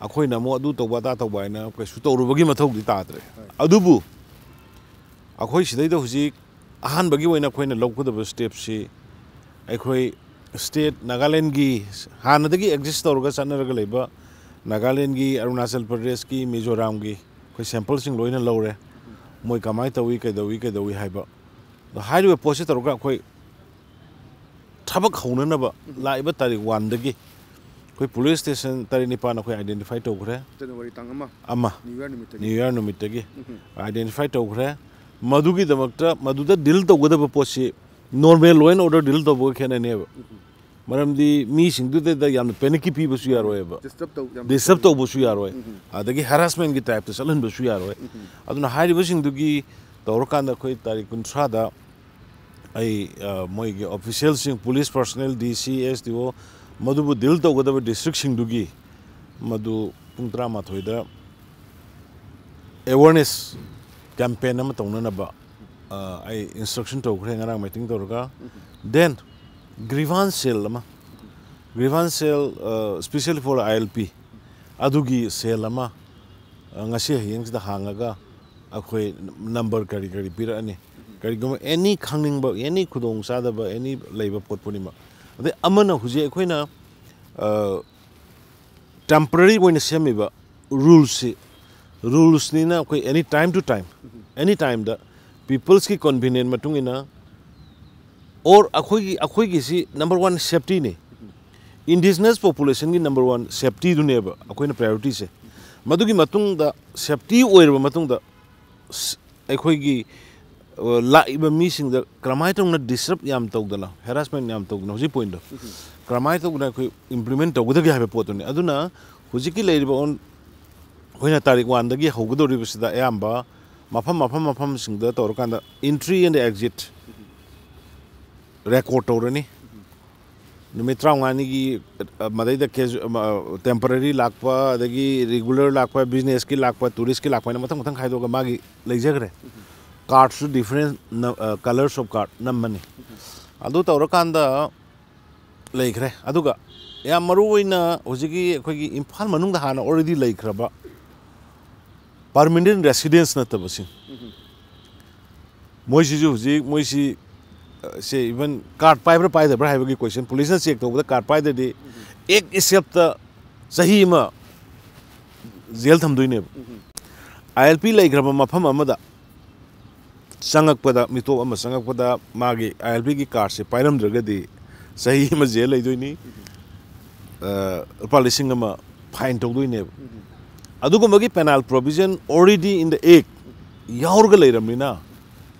ꯑꯩꯈꯣꯏꯅ ꯑꯃꯨꯛ ꯑꯗꯨ ꯇꯧꯕ ꯑꯗꯥ ꯇꯧꯕ ꯍꯥꯏꯅ ꯀꯩꯁꯨ ꯇꯧꯔꯨꯕꯒꯤ ꯃꯊꯧꯗꯤ ꯇꯥꯗ꯭ꯔꯦ꯫ ꯑꯗꯨꯕꯨ ꯑꯩꯈꯣꯏ ꯁꯤꯗꯩꯗ ꯍꯧꯖꯤꯛ ꯑꯍꯥꯟꯕꯒꯤ ꯑꯣꯏꯅ ꯑꯩꯈꯣꯏꯅ ꯂꯧꯒꯗꯕ ꯁ꯭ꯇꯦꯞꯁꯤ, ꯑꯩꯈꯣꯏ ꯁ꯭ꯇꯦꯠ ꯅꯥꯒꯥꯂꯦꯟꯒꯤ ꯍꯥꯟꯅꯗꯒꯤ ꯑꯦꯛꯖꯤꯁ ꯇꯧꯔꯒ ꯆꯠꯅꯔꯒ ꯂꯩꯕ ꯅꯥꯒꯥꯂꯦꯟꯒꯤ, ꯑꯔꯨꯅꯥꯆꯜ ꯄ꯭ꯔꯗꯦꯁꯀꯤ, ꯃꯤꯖꯣꯔꯥꯝꯒꯤ ꯑꯩꯈꯣꯏ ꯁꯦꯝꯄꯜꯁꯤꯡ ꯂꯣꯏꯅ ꯂꯧꯔꯦ꯫ ꯃꯣꯏ ꯀꯃꯥꯏꯅ ꯇꯧꯏ, ꯀꯩꯗꯧꯏ, ꯀꯩꯗꯧꯏ ꯍꯥꯏꯕ꯫ ꯑꯗꯣ ꯍꯥꯏꯔꯤꯕ ꯄꯣꯠꯁꯤ ꯇꯧꯔꯒ ꯑꯩꯈꯣꯏ ꯊꯕꯛ ꯍꯧꯅꯅꯕ ꯂꯥꯛꯏꯕ ꯇꯥꯔꯤꯛ ꯋꯥꯟꯗꯒꯤ ꯑꯩꯈꯣꯏ ꯄꯨꯂꯤꯁ ꯁ꯭ꯇꯦꯁꯟ ꯇꯔꯦꯠ ꯅꯤꯄꯥꯟ ꯑꯩꯈꯣꯏ ꯑꯥꯏꯗꯦꯟꯇꯤꯐꯥꯏ ꯇꯧꯈ꯭ꯔꯦ꯫ ꯖꯅꯋꯥꯔꯤ ꯇꯥꯡ ꯑꯃ, ꯑꯃ, ꯅ꯭ꯌꯨ ꯌꯔ ꯅꯨꯃꯤꯠꯇꯒꯤ꯫ ꯅ꯭ꯌꯨ ꯌꯔ ꯅꯨꯃꯤꯠꯇꯒꯤ ꯑꯥꯏꯗꯦꯟꯇꯤꯐꯥꯏ ꯇꯧꯈ꯭ꯔꯦ꯫ ꯃꯗꯨꯒꯤꯗꯃꯛꯇ, ꯃꯗꯨꯗ ꯗꯤꯜ ꯇꯧꯒꯗꯕ ꯄꯣꯠꯁꯤ normal law and order ꯗꯤꯜ ꯇꯧꯕꯒ ꯈꯦꯠꯅꯅꯦꯕ꯫ ꯃꯔꯝꯗꯤ ꯃꯤꯁꯤꯡꯗꯨꯗ ꯌꯥꯝꯅ ꯄꯦꯅꯤꯛꯀꯤ ꯄꯤꯕꯁꯨ ꯌꯥꯔꯣꯏꯕ, ꯗꯤꯁꯇꯔꯕ ꯇꯧ ꯌꯥꯝ ꯗꯤꯁꯇꯔꯕ ꯇꯧꯕꯁꯨ ꯌꯥꯔꯣꯏ, ꯑꯗꯒꯤ ꯍꯔꯥꯁꯃꯦꯟꯒꯤ ꯇꯥꯏꯞꯇ ꯆꯠꯍꯟꯕꯁꯨ ꯌꯥꯔꯣꯏ꯫ ꯑꯗꯨꯅ ꯍꯥꯏꯔꯤꯕꯁꯤꯡꯗꯨꯒꯤ ꯇꯧꯔꯀꯥꯟꯗ ꯑꯩꯈꯣꯏ ꯇꯥꯔꯤꯛ ꯀꯨꯟꯊ꯭ꯔꯥꯗ ꯑꯩ, ꯑ, ꯃꯣꯏꯒꯤ ꯑꯣꯐꯤꯁꯤꯌꯦꯜꯁꯤꯡ, ꯄꯨꯂꯤꯁ ꯄꯔꯁꯣꯅꯦꯜ, ꯗꯤ ꯁꯤ, ꯑꯦꯁ ꯗꯤ ꯑꯣ, ꯃꯗꯨꯕꯨ ꯗꯤꯜ ꯇꯧꯒꯗꯕ ꯗꯤꯁꯇ꯭ꯔꯤꯛꯁꯤꯡꯗꯨꯒꯤ ꯃꯗꯨ ꯄꯨꯡ ꯇꯔꯥꯃꯥꯊꯣꯏꯗ ꯑꯦꯋꯥꯔꯅꯦꯁ ꯀꯦꯝꯄꯦꯟ ꯑꯃ ꯇꯧꯅꯅꯕ, ꯑ, ꯑꯩ ꯏꯟꯁꯇ꯭ꯔꯛꯁꯟ ꯇꯧꯈ꯭ꯔꯦ ꯉꯔꯥꯡ ꯃꯤꯇꯤꯡ ꯇꯧꯔꯒ꯫ ꯗꯦꯟ ꯒ꯭ꯔꯤꯚꯥꯟꯁ ꯁꯦꯜ ꯑꯃ, Grievance cell, specially for I L P, ꯑꯗꯨꯒꯤ cell ꯑꯃ, ꯑ, ꯉꯁꯤ ꯍꯌꯦꯡꯁꯤꯗ ꯍꯥꯡꯉꯒ ꯑꯩꯈꯣꯏ number ꯀꯔꯤ ꯀꯔꯤ ꯄꯤꯔꯛꯑꯅꯤ, ꯀꯔꯤꯒꯨꯝꯕ any ꯈꯪꯅꯤꯡꯕ, any ꯈꯨꯗꯣꯡ ꯆꯥꯗꯕ, any ꯂꯩꯕ ꯄꯣꯠ ꯈꯨꯗꯤꯡꯃꯛ꯫ ꯑꯗꯩ ꯑꯃꯅ ꯍꯧꯖꯤꯛ ꯑꯩꯈꯣꯏꯅ, ꯑ, temporary ꯑꯣꯏꯅ ꯁꯦꯝꯃꯤꯕ ruleꯁꯤ, rulesꯅꯤꯅ ꯑꯩꯈꯣꯏ any time to time, any timeꯗ peopleꯁꯀꯤ convenient ꯃꯇꯨꯡ ꯏꯟꯅ, or ꯑꯩꯈꯣꯏꯒꯤ, ꯑꯩꯈꯣꯏꯒꯤꯁꯤ number one safetyꯅꯤ꯫ Indigenous populationꯒꯤ number one safetyꯗꯨꯅꯦꯕ ꯑꯩꯈꯣꯏꯅ priorityꯁꯦ꯫ ꯃꯗꯨꯒꯤ ꯃꯇꯨꯡꯗ, safety ꯑꯣꯏꯔꯕ ꯃꯇꯨꯡꯗ, ꯁ-, ꯑꯩꯈꯣꯏꯒꯤ, ꯑ, ꯂꯥꯛꯏꯕ ꯃꯤꯁꯤꯡꯗ ꯀꯔꯝꯍꯥꯏꯅ ꯇꯧꯅ disturb ꯌꯥꯝ ꯇꯧꯗꯅ, harassment ꯌꯥꯝ ꯇꯧꯗꯅ, ꯍꯧꯖꯤꯛ pointꯗꯣ ꯀꯔꯝꯍꯥꯏꯅ ꯇꯧꯗꯅ ꯑꯩꯈꯣꯏ implement ꯇꯧꯒꯗꯒꯦ ꯍꯥꯏꯕ ꯄꯣꯠꯇꯨꯅꯤ꯫ ꯑꯗꯨꯅ ꯍꯧꯖꯤꯛꯀꯤ ꯂꯩꯔꯤꯕ ꯑꯣꯟ-, ꯑꯩꯈꯣꯏꯅ ꯇꯥꯔꯤꯛ oneꯗꯒꯤ ꯍꯧꯒꯗꯧꯔꯤꯕꯁꯤꯗ ꯑꯌꯥꯝꯕ ꯃꯐꯝ, ꯃꯐꯝ, ꯃꯐꯝꯁꯤꯡꯗ ꯇꯧꯔꯀꯥꯟꯗ entry and exit record ꯇꯧꯔꯅꯤ꯫ ꯅꯨꯃꯤꯠ ꯇꯔꯥꯃꯉꯥꯅꯤꯒꯤ, ꯑ, ꯃꯗꯩꯗ ꯀꯦꯖꯨ-, ꯑ, temporary ꯂꯥꯛꯄ, ꯑꯗꯒꯤ regular ꯂꯥꯛꯄ, businessꯀꯤ ꯂꯥꯛꯄ, touristꯀꯤ ꯂꯥꯛꯄ ꯍꯥꯏꯅ ꯃꯊꯪ ꯃꯊꯪ ꯈꯥꯏꯗꯣꯛꯑꯒ ꯃꯥꯒꯤ ꯂꯩꯖꯈ꯭ꯔꯦ꯫ Cardꯁꯨ different ꯅ-, ꯑ, colours of card ꯅꯝꯃꯅꯤ꯫ ꯑꯗꯨ ꯇꯧꯔꯀꯥꯟꯗ ꯂꯩꯈ꯭ꯔꯦ꯫ ꯑꯗꯨꯒ ꯌꯥꯝ ꯃꯔꯨ ꯑꯣꯏꯅ ꯍꯧꯖꯤꯛꯀꯤ ꯑꯩꯈꯣꯏꯒꯤ ꯏꯝꯐꯥꯜ ꯃꯅꯨꯡꯗ ꯍꯥꯟꯅ already ꯂꯩꯈ꯭ꯔꯕ permanent residence ꯅꯠꯇꯕꯁꯤꯡ, ꯃꯣꯏꯁꯤꯁꯨ ꯍꯧꯖꯤꯛ ꯃꯣꯏꯁꯤ, ꯑ, ꯁꯦ, even card ꯄꯥꯏꯕ꯭ꯔꯥ ꯄꯥꯏꯗꯕ꯭ꯔꯥ ꯍꯥꯏꯕꯒꯤ question, policeꯅ check ꯇꯧꯕꯗ card ꯄꯥꯏꯗ꯭ꯔꯗꯤ act itselfꯇ ꯆꯍꯤ ꯑꯃ jail ꯊꯝꯗꯣꯏꯅꯦꯕ꯫ I L P ꯂꯩꯈ꯭ꯔꯕ ꯃꯐꯝ ꯑꯃꯗ ꯆꯪꯉꯛꯄꯗ, ꯃꯤꯇꯣꯞ ꯑꯃ ꯆꯪꯉꯛꯄꯗ ꯃꯥꯒꯤ I L Pꯒꯤ cardꯁꯦ ꯄꯥꯏꯔꯝꯗ꯭ꯔꯒꯗꯤ ꯆꯍꯤ ꯑꯃ jail ꯂꯩꯗꯣꯏꯅꯤ, ꯑ, ꯂꯨꯄꯥ ꯂꯤꯁꯤꯡ ꯑꯃ fine ꯇꯧꯗꯣꯏꯅꯦꯕ꯫ ꯑꯗꯨꯒꯨꯝꯕꯒꯤ penal provision already in the act ꯌꯥꯎꯔꯒ ꯂꯩꯔꯕꯅꯤꯅ,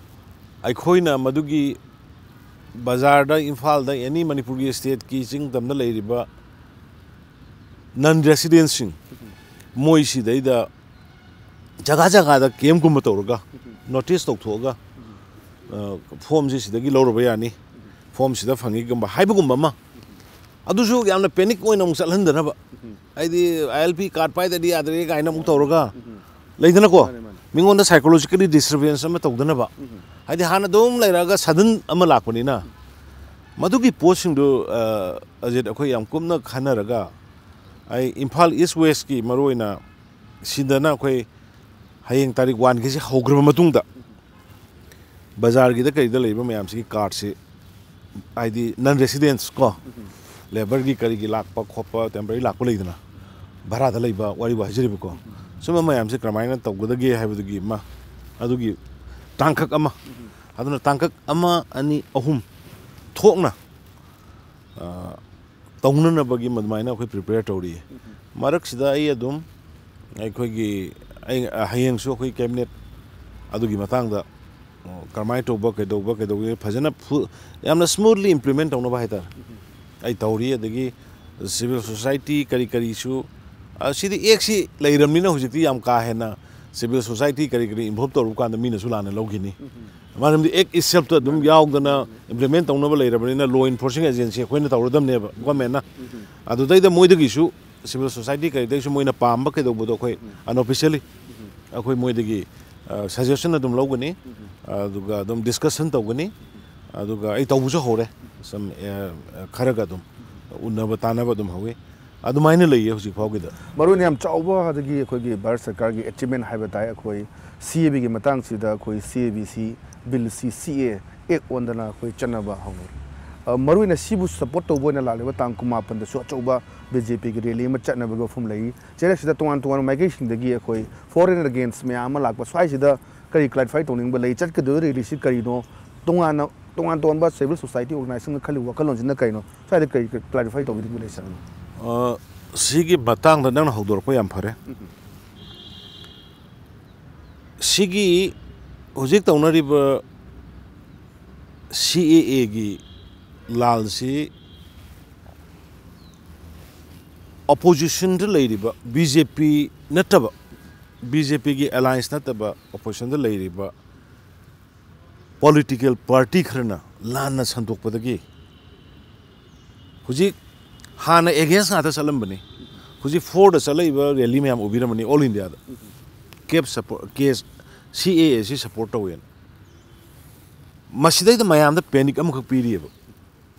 ꯑꯩꯈꯣꯏꯅ ꯃꯗꯨꯒꯤ ꯕꯖꯥꯔꯗ, ꯏꯝꯐꯥꯜꯗ, any ꯃꯅꯤꯄꯨꯔꯒꯤ stateꯀꯤ ꯆꯤꯡ ꯇꯝꯗ ꯂꯩꯔꯤꯕ non residentꯁꯤꯡ, ꯃꯣꯏ ꯁꯤꯗꯩꯗ ꯖꯒꯥ ꯖꯒꯥꯗ campꯀꯨꯝꯕ ꯇꯧꯔꯒ, notice ꯇꯧꯊꯣꯛꯑꯒ, ꯑ, formꯁꯤ ꯁꯤꯗꯒꯤ ꯂꯧꯔꯕ ꯌꯥꯅꯤ, formꯁꯤꯗ ꯐꯪꯉꯤꯒꯨꯝꯕ ꯍꯥꯏꯕꯒꯨꯝꯕ ꯑꯃ, ꯑꯗꯨꯁꯨ ꯌꯥꯝꯅ panic ꯑꯣꯏꯅ ꯑꯃꯨꯛ ꯆꯠꯍꯟꯗꯅꯕ꯫ ꯍꯥꯏꯗꯤ I L P card ꯄꯥꯏꯗ꯭ꯔꯗꯤ ꯌꯥꯗ꯭ꯔꯦ ꯀꯥꯏꯅ ꯑꯃꯨꯛ ꯇꯧꯔꯒ, ꯂꯩꯗꯅꯀꯣ? ꯃꯥꯅꯦ, ꯃꯥꯅꯦ꯫ ꯃꯤꯉꯣꯟꯗ psychologically disturbance ꯑꯃ ꯇꯧꯗꯅꯕ꯫ ꯍꯥꯏꯗꯤ ꯍꯥꯟꯅ ꯑꯗꯨꯝ ꯂꯩꯔꯛꯑꯒ sudden ꯑꯃ ꯂꯥꯛꯄꯅꯤꯅ, ꯃꯗꯨꯒꯤ ꯄꯣꯠꯁꯤꯡꯗꯨ, ꯑ, ꯑꯖꯤꯠ, ꯑꯩꯈꯣꯏ ꯌꯥꯝ ꯀꯨꯞꯅ ꯈꯟꯅꯔꯒ, ꯑꯩ ꯏꯝꯐꯥꯜ ꯏꯁ ꯋꯦꯁꯀꯤ ꯃꯔꯨꯑꯣꯏꯅ ꯁꯤꯗꯅ ꯑꯩꯈꯣꯏ ꯍꯌꯦꯡ ꯇꯥꯔꯤꯛ ꯋꯥꯟꯒꯤꯁꯤ ꯍꯧꯈ꯭ꯔꯕ ꯃꯇꯨꯡꯗ, ꯕꯖꯥꯔꯒꯤꯗ ꯀꯔꯤꯗ ꯂꯩꯔꯤꯕ ꯃꯌꯥꯝꯁꯤꯒꯤ ꯀꯥꯔꯠꯁꯤ, ꯍꯥꯏꯗꯤ ꯅꯟ ꯔꯦꯁꯤꯗꯦꯟꯁ ꯀꯣ, ꯂꯦꯕꯔꯒꯤ ꯀꯔꯤꯒꯤ ꯂꯥꯛꯄ ꯈꯣꯠꯄ, ꯇꯦꯝꯄꯔꯔꯤ ꯂꯥꯛꯄ ꯂꯩꯗꯅ, ꯚꯔꯥꯗ ꯂꯩꯕ ꯋꯥꯔꯤꯕꯨ ꯍꯥꯏꯖꯔꯤꯕꯀꯣ, ꯁꯨꯝꯕ ꯃꯌꯥꯝꯁꯦ ꯀꯔꯝꯍꯥꯏꯅ ꯇꯧꯒꯗꯒꯦ ꯍꯥꯏꯕꯗꯨꯒꯤ ꯑꯃ, ꯑꯗꯨꯒꯤ ꯇꯥꯡꯀꯛ ꯑꯃ, ꯑꯗꯨꯅ ꯇꯥꯡꯀꯛ ꯑꯃ, ꯑꯅꯤ, ꯑꯍꯨꯝ ꯊꯣꯛꯅ, ꯑ, ꯇꯧꯅꯅꯕꯒꯤ ꯑꯗꯨꯃꯥꯏꯅ ꯑꯩꯈꯣꯏ ꯄ꯭ꯔꯤꯄꯦꯌꯔ ꯇꯧꯔꯤ꯫ ꯃꯔꯛꯁꯤꯗ ꯑꯩ ꯑꯗꯨꯝ ꯑꯩꯈꯣꯏꯒꯤ, ꯑꯩ, ꯍꯌꯦꯡꯁꯨ ꯑꯩꯈꯣꯏ ꯀꯦꯕꯤꯅꯦꯠ ꯑꯗꯨꯒꯤ ꯃꯇꯥꯡꯗ, ꯑ, ꯀꯔꯝꯍꯥꯏꯅ ꯇꯧꯕ, ꯀꯩꯗꯧꯕ, ꯀꯩꯗꯧꯒꯦ ꯐꯖꯅ ꯐꯨ-, ꯌꯥꯝꯅ ꯁ꯭ꯃꯨꯠꯂꯤ ꯏꯝꯄ꯭ꯂꯤꯃꯦꯟ ꯇꯧꯅꯕ ꯍꯥꯏꯇꯥꯔꯦ꯫ ꯑꯩ ꯇꯧꯔꯤ꯫ ꯑꯗꯒꯤ ꯁꯤꯚꯤꯜ ꯁꯣꯁꯥꯏꯇꯤ ꯀꯔꯤ ꯀꯔꯤꯁꯨ, ꯑ, ꯁꯤꯗꯤ ꯑꯦꯛꯁꯤ ꯂꯩꯔꯕꯅꯤꯅ ꯍꯧꯖꯤꯛꯇꯤ ꯌꯥꯝ ꯀꯥ ꯍꯦꯟꯅ ꯁꯤꯚꯤꯜ ꯁꯣꯁꯥꯏꯇꯤ ꯀꯔꯤ ꯀꯔꯤ ꯏꯟꯚꯣꯜꯕ ꯇꯧꯔꯨꯕ ꯀꯥꯟꯗ ꯃꯤꯅꯁꯨ ꯂꯥꯟꯅ ꯂꯧꯈꯤꯅꯤ꯫ ꯃꯔꯝꯗꯤ ꯑꯦꯛ ꯏꯠꯁꯦꯜꯐꯇ ꯑꯗꯨꯝ ꯌꯥꯎꯗꯅ ꯏꯝꯄ꯭ꯂꯤꯃꯦꯟ ꯇꯧꯅꯕ ꯂꯩꯔꯕꯅꯤꯅ ꯂꯣ ꯏꯟꯐꯣꯔꯁꯤꯡ ꯑꯦꯖꯦꯟꯁꯤ ꯑꯩꯈꯣꯏꯅ ꯇꯧꯔꯗꯕꯅꯦꯕ, ꯒꯣꯔꯃꯦꯟꯅ꯫ ꯑꯗꯨꯗꯩꯗ ꯃꯣꯏꯗꯒꯤꯁꯨ ꯁꯤꯚꯤꯜ ꯁꯣꯁꯥꯏꯇꯤ ꯀꯔꯤꯗꯩꯁꯨ ꯃꯣꯏꯅ ꯄꯥꯝꯕ ꯀꯩꯗꯧꯕꯗꯣ ꯑꯩꯈꯣꯏ ꯑꯟꯑꯣꯐꯤꯁꯤꯌꯦꯜꯂꯤ ꯑꯩꯈꯣꯏ ꯃꯣꯏꯗꯒꯤ, ꯑ, ꯁꯖꯦꯁꯟ ꯑꯗꯨꯝ ꯂꯧꯒꯅꯤ, ꯑꯗꯨꯒ ꯑꯗꯨꯝ ꯗꯤꯁꯀꯁꯟ ꯇꯧꯒꯅꯤ, ꯑꯗꯨꯒ ꯑꯩ ꯇꯧꯕꯁꯨ ꯍꯧꯔꯦ꯫ ꯁꯝ, ꯑ, ꯈꯔꯒ ꯑꯗꯨꯝ ꯎꯅꯕ ꯇꯥꯟꯅꯕ ꯑꯗꯨꯝ ꯍꯧꯋꯤ꯫ ꯑꯗꯨꯃꯥꯏꯅ ꯂꯩꯌꯦ ꯍꯧꯖꯤꯛ ꯐꯥꯎꯒꯤꯗ꯫ ꯃꯔꯨꯑꯣꯏꯅ ꯌꯥꯝ ꯆꯥꯎꯕ ꯑꯗꯒꯤ ꯑꯩꯈꯣꯏꯒꯤ ꯚꯥꯔꯠ ꯁꯔꯀꯥꯔꯒꯤ ꯑꯦꯆꯤꯞꯃꯦꯟ ꯍꯥꯏꯕ ꯇꯥꯏ, ꯑꯩꯈꯣꯏ ꯁꯤ ꯑꯦ ꯕꯤꯒꯤ ꯃꯇꯥꯡꯁꯤꯗ ꯑꯩꯈꯣꯏ ꯁꯤ ꯑꯦ ꯕꯤ ꯁꯤ ꯕꯤꯜꯁꯤ ꯁꯤ ꯑꯦ ꯑꯦꯛ ꯑꯣꯟꯗꯅ ꯑꯩꯈꯣꯏ ꯆꯠꯅꯕ ꯍꯧꯔꯦ꯫ ꯑ, ꯃꯔꯨꯑꯣꯏꯅ ꯁꯤꯕꯨ ꯁꯄꯣꯔꯠ ꯇꯧꯕ ꯑꯣꯏꯅ ꯂꯥꯛꯂꯤꯕ ꯇꯥꯡ ꯀꯨꯟꯃꯥꯄꯟꯗꯁꯨ ꯑꯆꯧꯕ ꯕꯤ ꯖꯦ ꯄꯤꯒꯤ ꯔꯦꯂꯤ ꯑꯃ ꯆꯠꯅꯕꯒꯤ ꯋꯥꯐꯝ ꯂꯩ꯫ ꯆꯩꯔꯛꯁꯤꯗ ꯇꯣꯉꯥꯟ ꯇꯣꯉꯥꯟꯕ ꯃꯥꯏꯀꯩꯁꯤꯡꯗꯒꯤ ꯑꯩꯈꯣꯏ ꯐꯣꯔ ꯑꯦꯟ ꯑꯦꯒꯦꯟꯁ ꯃꯌꯥꯝ ꯑꯃ ꯂꯥꯛꯄ, ꯁ꯭ꯋꯥꯏꯁꯤꯗ ꯀꯔꯤ ꯀ꯭ꯂꯥꯔꯤꯐꯥꯏ ꯇꯧꯅꯤꯡꯕ ꯂꯩ? ꯆꯠꯀꯗꯧꯔꯤꯕ ꯔꯦꯂꯤꯁꯤ ꯀꯔꯤꯅꯣ? ꯇꯣꯉꯥꯟꯅ, ꯇꯣꯉꯥꯟ ꯇꯣꯉꯥꯟꯕ ꯁꯤꯚꯤꯜ ꯁꯣꯁꯥꯏꯇꯤ ꯑꯣꯔꯒꯅꯥꯏꯖꯦꯁꯟꯅ ꯈꯜꯂꯤꯕ ꯋꯥꯈꯜꯂꯣꯟꯁꯤꯅ ꯀꯔꯤꯅꯣ? ꯁ꯭ꯋꯥꯏꯗ ꯀꯔꯤ ꯀ꯭ꯂꯥꯔꯤꯐꯥꯏ ꯇꯧꯕꯤꯅꯤꯡꯕ ꯂꯩ, ꯁꯥꯔ? ꯑ, ꯁꯤꯒꯤ ꯃꯇꯥꯡꯗ ꯅꯪꯅ ꯍꯧꯗꯣꯔꯛꯄ ꯌꯥꯝ ꯐꯔꯦ꯫ ꯁꯤꯒꯤ ꯍꯧꯖꯤꯛ ꯇꯧꯅꯔꯤꯕ ꯁꯤ ꯑꯦ ꯑꯦꯒꯤ ꯂꯥꯜꯁꯤ ꯑꯣꯄꯣꯖꯤꯁꯟꯗ ꯂꯩꯔꯤꯕ ꯕꯤ ꯖꯦ ꯄꯤ ꯅꯠꯇꯕ, ꯕꯤ ꯖꯦ ꯄꯤꯒꯤ ꯑꯦꯂꯥꯏꯟꯁ ꯅꯠꯇꯕ ꯑꯣꯄꯣꯖꯤꯁꯟꯗ ꯂꯩꯔꯤꯕ ꯄꯣꯂꯤꯇꯤꯀꯦꯜ ꯄꯥꯔꯇꯤ ꯈꯔꯅ ꯂꯥꯟꯅ ꯁꯟꯗꯣꯛꯄꯗꯒꯤ ꯍꯧꯖꯤꯛ ꯍꯥꯟꯅ ꯑꯦꯒꯦꯟꯁ ꯉꯥꯛꯇ ꯆꯠꯂꯝꯕꯅꯤ꯫ ꯍꯧꯖꯤꯛ ꯐꯣꯔꯗ ꯆꯠꯂꯛꯏꯕ ꯔꯦꯂꯤ ꯃꯌꯥꯝ ꯎꯕꯤꯔꯝꯃꯅꯤ, ꯑꯣꯜ ꯏꯟꯗꯤꯌꯥꯗ꯫ ꯀꯦꯞ ꯁꯄꯣꯔꯠ, ꯀꯦꯁ, ꯁꯤ ꯑꯦ ꯑꯦ ꯁꯤ ꯁꯄꯣꯔꯠ ꯇꯧꯋꯦꯅ꯫ ꯃꯁꯤꯗꯩꯗ ꯃꯌꯥꯝꯗ ꯄꯦꯅꯤꯛ ꯑꯃꯈꯛ ꯄꯤꯔꯤꯑꯕ꯫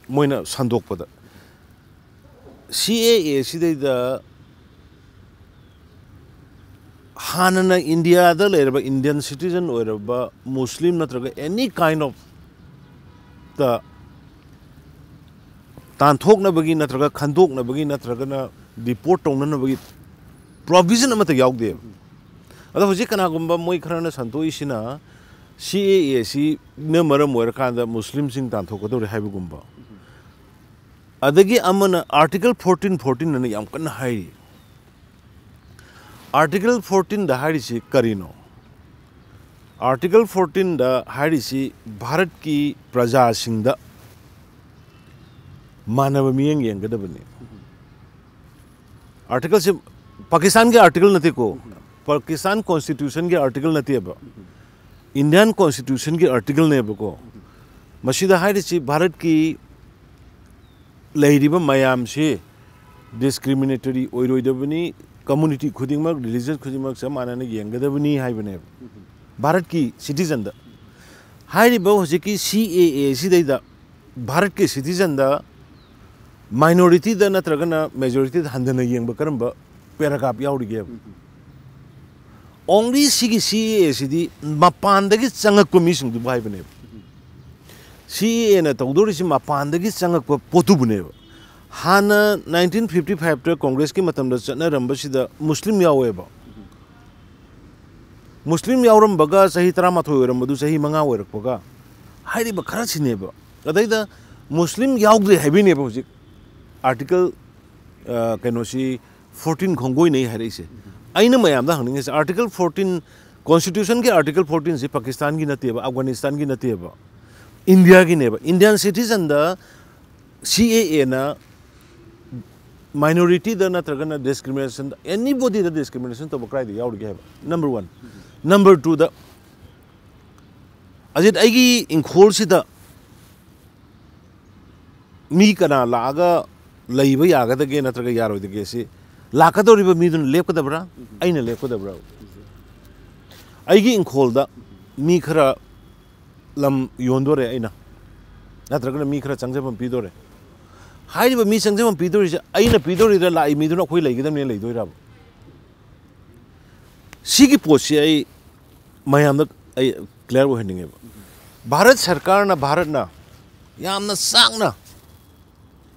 ꯃꯣꯏꯅ ꯁꯟꯗꯣꯛꯄꯗ, ꯁꯤ ꯑꯦ ꯑꯦ ꯁꯤꯗꯩꯗ ꯍꯥꯟꯅꯅ ꯏꯟꯗꯤꯌꯥꯗ ꯂꯩꯔꯕ, ꯏꯟꯗꯤꯌꯟ ꯁꯤꯇꯤꯖꯟ ꯑꯣꯏꯔꯕ ꯃꯨꯁꯂꯤꯝ ꯅꯠꯇ꯭ꯔꯒ any kind of ꯇ ꯇꯥꯟꯊꯣꯛꯅꯕꯒꯤ ꯅꯠꯇ꯭ꯔꯒ ꯈꯟꯗꯣꯛꯅꯕꯒꯤ ꯅꯠꯇ꯭ꯔꯒꯅ ꯗꯤꯄꯣꯔꯠ ꯇꯧꯅꯅꯕꯒꯤ ꯄ꯭ꯔꯣꯚꯤꯖꯟ ꯑꯃꯠꯇ ꯌꯥꯎꯗꯦꯕ꯫ ꯑꯗꯣ ꯍꯧꯖꯤꯛ ꯀꯅꯥꯒꯨꯝꯕ ꯃꯣꯏ ꯈꯔꯅ ꯁꯟꯗꯣꯛꯏꯁꯤꯅ ꯁꯤ ꯑꯦ ꯑꯦ ꯁꯤꯅ ꯃꯔꯝ ꯑꯣꯏꯔꯀꯥꯟꯗ ꯃꯨꯁꯂꯤꯝꯁꯤꯡ ꯇꯥꯟꯊꯣꯛꯀꯗꯧꯔꯦ ꯍꯥꯏꯕꯒꯨꯝꯕ꯫ ꯑꯗꯒꯤ ꯑꯃꯅ ꯑꯥꯔꯇꯤꯀꯜ ꯐꯣꯔꯇꯤꯟ ꯐꯣꯔꯇꯤꯟ ꯑꯅ ꯌꯥꯝ ꯀꯟꯅ ꯍꯥꯏꯔꯤ꯫ ꯑꯥꯔꯇꯤꯀꯜ ꯐꯣꯔꯇꯤꯟꯗ ꯍꯥꯏꯔꯤꯁꯤ ꯀꯔꯤꯅꯣ? ꯑꯥꯔꯇꯤꯀꯜ ꯐꯣꯔꯇꯤꯟꯗ ꯍꯥꯏꯔꯤꯁꯤ ꯚꯥꯔꯠꯀꯤ ꯄ꯭ꯔꯖꯥꯁꯤꯡꯗ ꯃꯥꯟꯅꯕ ꯃꯤꯠꯌꯦꯡ ꯌꯦꯡꯒꯗꯕꯅꯤ꯫ ꯑꯥꯔꯇꯤꯀꯜꯁꯦ ꯄꯥꯀꯤꯁꯇꯥꯟꯒꯤ ꯑꯥꯔꯇꯤꯀꯜ ꯅꯠꯇꯦꯀꯣ, ꯄꯥꯀꯤꯁꯇꯥꯟ ꯀꯣꯟꯁꯇꯤꯇ꯭ꯌꯨꯁꯟꯒꯤ ꯑꯥꯔꯇꯤꯀꯜ ꯅꯠꯇꯦꯕ, ꯏꯟꯗꯤꯌꯥꯟ ꯀꯣꯟꯁꯇꯤꯇ꯭ꯌꯨꯁꯟꯒꯤ ꯑꯥꯔꯇꯤꯀꯜꯅꯦꯕꯀꯣ꯫ ꯃꯁꯤꯗ ꯍꯥꯏꯔꯤꯁꯤ ꯚꯥꯔꯠꯀꯤ ꯂꯩꯔꯤꯕ ꯃꯌꯥꯝꯁꯤ ꯗꯤꯁꯀ꯭ꯔꯤꯃꯤꯅꯦꯇꯔꯤ ꯑꯣꯏꯔꯣꯏꯗꯕꯅꯤ, ꯀꯝꯃꯨꯅꯤꯇꯤ ꯈꯨꯗꯤꯡꯃꯛ, ꯔꯤꯂꯤꯖꯟ ꯈꯨꯗꯤꯡꯃꯛ ꯆꯞ ꯃꯥꯟꯅꯅ ꯌꯦꯡꯒꯗꯕꯅꯤ ꯍꯥꯏꯕꯅꯦꯕ ꯚꯥꯔꯠꯀꯤ ꯁꯤꯇꯤꯖꯟꯗ꯫ ꯍꯥꯏꯔꯤꯕ ꯍꯧꯖꯤꯛꯀꯤ ꯁꯤ ꯑꯦ ꯑꯦ ꯁꯤꯗꯩꯗ ꯚꯥꯔꯠꯀꯤ ꯁꯤꯇꯤꯖꯟꯗ ꯃꯥꯏꯅꯣꯔꯤꯇꯤꯗ ꯅꯠꯇ꯭ꯔꯒꯅ ꯃꯦꯖꯣꯔꯤꯇꯤꯗ ꯍꯟꯊꯅ ꯌꯦꯡꯕ ꯀꯔꯝꯕ ꯄꯦꯔꯥꯒ꯭ꯔꯥꯐ ꯌꯥꯎꯔꯤꯒꯦꯕ? ꯑꯣꯡꯂꯤ ꯁꯤꯒꯤ ꯁꯤ ꯑꯦ ꯑꯦ ꯁꯤꯗꯤ ꯃꯄꯥꯟꯗꯒꯤ ꯆꯪꯉꯛꯄ ꯃꯤꯁꯤꯡꯗꯨꯕꯨ ꯍꯥꯏꯕꯅꯦꯕ꯫ ꯁꯤ ꯑꯦ ꯑꯦꯅ ꯇꯧꯗꯧꯔꯤꯁꯤ ꯃꯄꯥꯟꯗꯒꯤ ꯆꯪꯉꯛꯄ ꯄꯣꯠꯇꯨꯕꯨꯅꯦꯕ꯫ ꯍꯥꯟꯅ ꯅꯥꯏꯟꯇꯤꯟ ꯐꯤꯐꯇꯤ ꯐꯥꯏꯚꯇ ꯀꯣꯡꯒ꯭ꯔꯦꯁꯀꯤ ꯃꯇꯝꯗ ꯆꯠꯅꯔꯝꯕꯁꯤꯗ ꯃꯨꯁꯂꯤꯝ ꯌꯥꯎꯋꯦꯕ꯫ ꯃꯨꯁꯂꯤꯝ ꯌꯥꯎꯔꯝꯕꯒ ꯆꯍꯤ ꯇꯔꯥꯃꯥꯊꯣꯏ ꯑꯣꯏꯔꯝꯕꯗꯨ ꯆꯍꯤ ꯃꯉꯥ ꯑꯣꯏꯔꯛꯄꯒ, ꯍꯥꯏꯔꯤꯕ ꯈꯔꯁꯤꯅꯦꯕ꯫ ꯑꯗꯩꯗ ꯃꯨꯁꯂꯤꯝ ꯌꯥꯎꯗ꯭ꯔꯦ ꯍꯥꯏꯕꯩꯅꯦꯕ ꯍꯧꯖꯤꯛ ꯑꯥꯔꯇꯤꯀꯜ, ꯑ, ꯀꯩꯅꯣꯁꯤ, ꯐꯣꯔꯇꯤꯟ ꯈꯣꯡꯒꯣꯏꯅꯩ ꯍꯥꯏꯔꯛꯏꯁꯦ꯫ ꯑꯩꯅ ꯃꯌꯥꯝꯗ ꯍꯪꯅꯤꯡꯉꯤꯁꯦ, ꯑꯥꯔꯇꯤꯀꯜ ꯐꯣꯔꯇꯤꯟ, ꯀꯣꯟꯁꯇꯤꯇ꯭ꯌꯨꯁꯟꯒꯤ ꯑꯥꯔꯇꯤꯀꯜ ꯐꯣꯔꯇꯤꯟꯁꯤ ꯄꯥꯀꯤꯁꯇꯥꯟꯒꯤ ꯅꯠꯇꯦꯕ, ꯑꯐꯒꯥꯅꯤꯁꯇꯥꯟꯒꯤ ꯅꯠꯇꯦꯕ, ꯏꯟꯗꯤꯌꯥꯒꯤꯅꯦꯕ꯫ ꯏꯟꯗꯤꯌꯥꯟ ꯁꯤꯇꯤꯖꯟꯗ ꯁꯤ ꯑꯦ ꯑꯦꯅ ꯃꯥꯏꯅꯣꯔꯤꯇꯤꯗ ꯅꯠꯇ꯭ꯔꯒꯅ ꯗꯤꯁꯀ꯭ꯔꯤꯃꯤꯅꯦꯁꯟꯗ, ꯑꯦꯅꯤꯕꯣꯗꯤꯗ ꯗꯤꯁꯀ꯭ꯔꯤꯃꯤꯅꯦꯁꯟ ꯇꯧꯕ ꯀꯗꯥꯏꯗ ꯌꯥꯎꯔꯤꯒꯦ ꯍꯥꯏꯕ, ꯅꯝꯕꯔ ꯋꯥꯟ꯫ ꯅꯝꯕꯔ ꯇꯨꯗ, ꯑꯖꯤꯠ, ꯑꯩꯒꯤ ꯏꯪꯈꯣꯜꯁꯤꯗ ꯃꯤ ꯀꯅꯥ ꯂꯥꯛꯑꯒ ꯂꯩꯕ ꯌꯥꯒꯗꯒꯦ ꯅꯠꯇ꯭ꯔꯒ ꯌꯥꯔꯣꯏꯗꯒꯦ ꯁꯤ ꯂꯥꯛꯀꯗꯧꯔꯤꯕ ꯃꯤꯗꯨꯅ ꯂꯦꯞꯀꯗꯕ꯭ꯔꯥ, ꯑꯩꯅ ꯂꯦꯞꯀꯗꯕ꯭ꯔꯥ? ꯑꯩꯒꯤ ꯏꯪꯈꯣꯜꯗ ꯃꯤ ꯈꯔ ꯂꯝ ꯌꯣꯟꯗꯣꯔꯦ ꯑꯩꯅ, ꯅꯠꯇ꯭ꯔꯒꯅ ꯃꯤ ꯈꯔ ꯆꯪꯖꯐꯝ ꯄꯤꯗꯣꯔꯦ꯫ ꯍꯥꯏꯔꯤꯕ ꯃꯤ ꯆꯪꯖꯐꯝ ꯄꯤꯗꯣꯔꯤꯁꯦ ꯑꯩꯅ ꯄꯤꯗꯣꯔꯤꯔ, ꯂꯥꯛꯏ ꯃꯤꯗꯨꯅ ꯑꯩꯈꯣꯏ ꯂꯩꯒꯗꯕꯅꯦꯅ ꯂꯩꯗꯣꯏꯔꯕ? ꯁꯤꯒꯤ ꯄꯣꯠꯁꯤ ꯑꯩ ꯃꯌꯥꯝꯗ ꯑꯩ ꯀ꯭ꯂꯤꯌꯥꯔ ꯑꯣꯏꯍꯟꯅꯤꯡꯉꯦꯕ꯫ ꯚꯥꯔꯠ ꯁꯔꯀꯥꯔꯅ, ꯚꯥꯔꯠꯅ ꯌꯥꯝꯅ ꯆꯥꯛꯅ,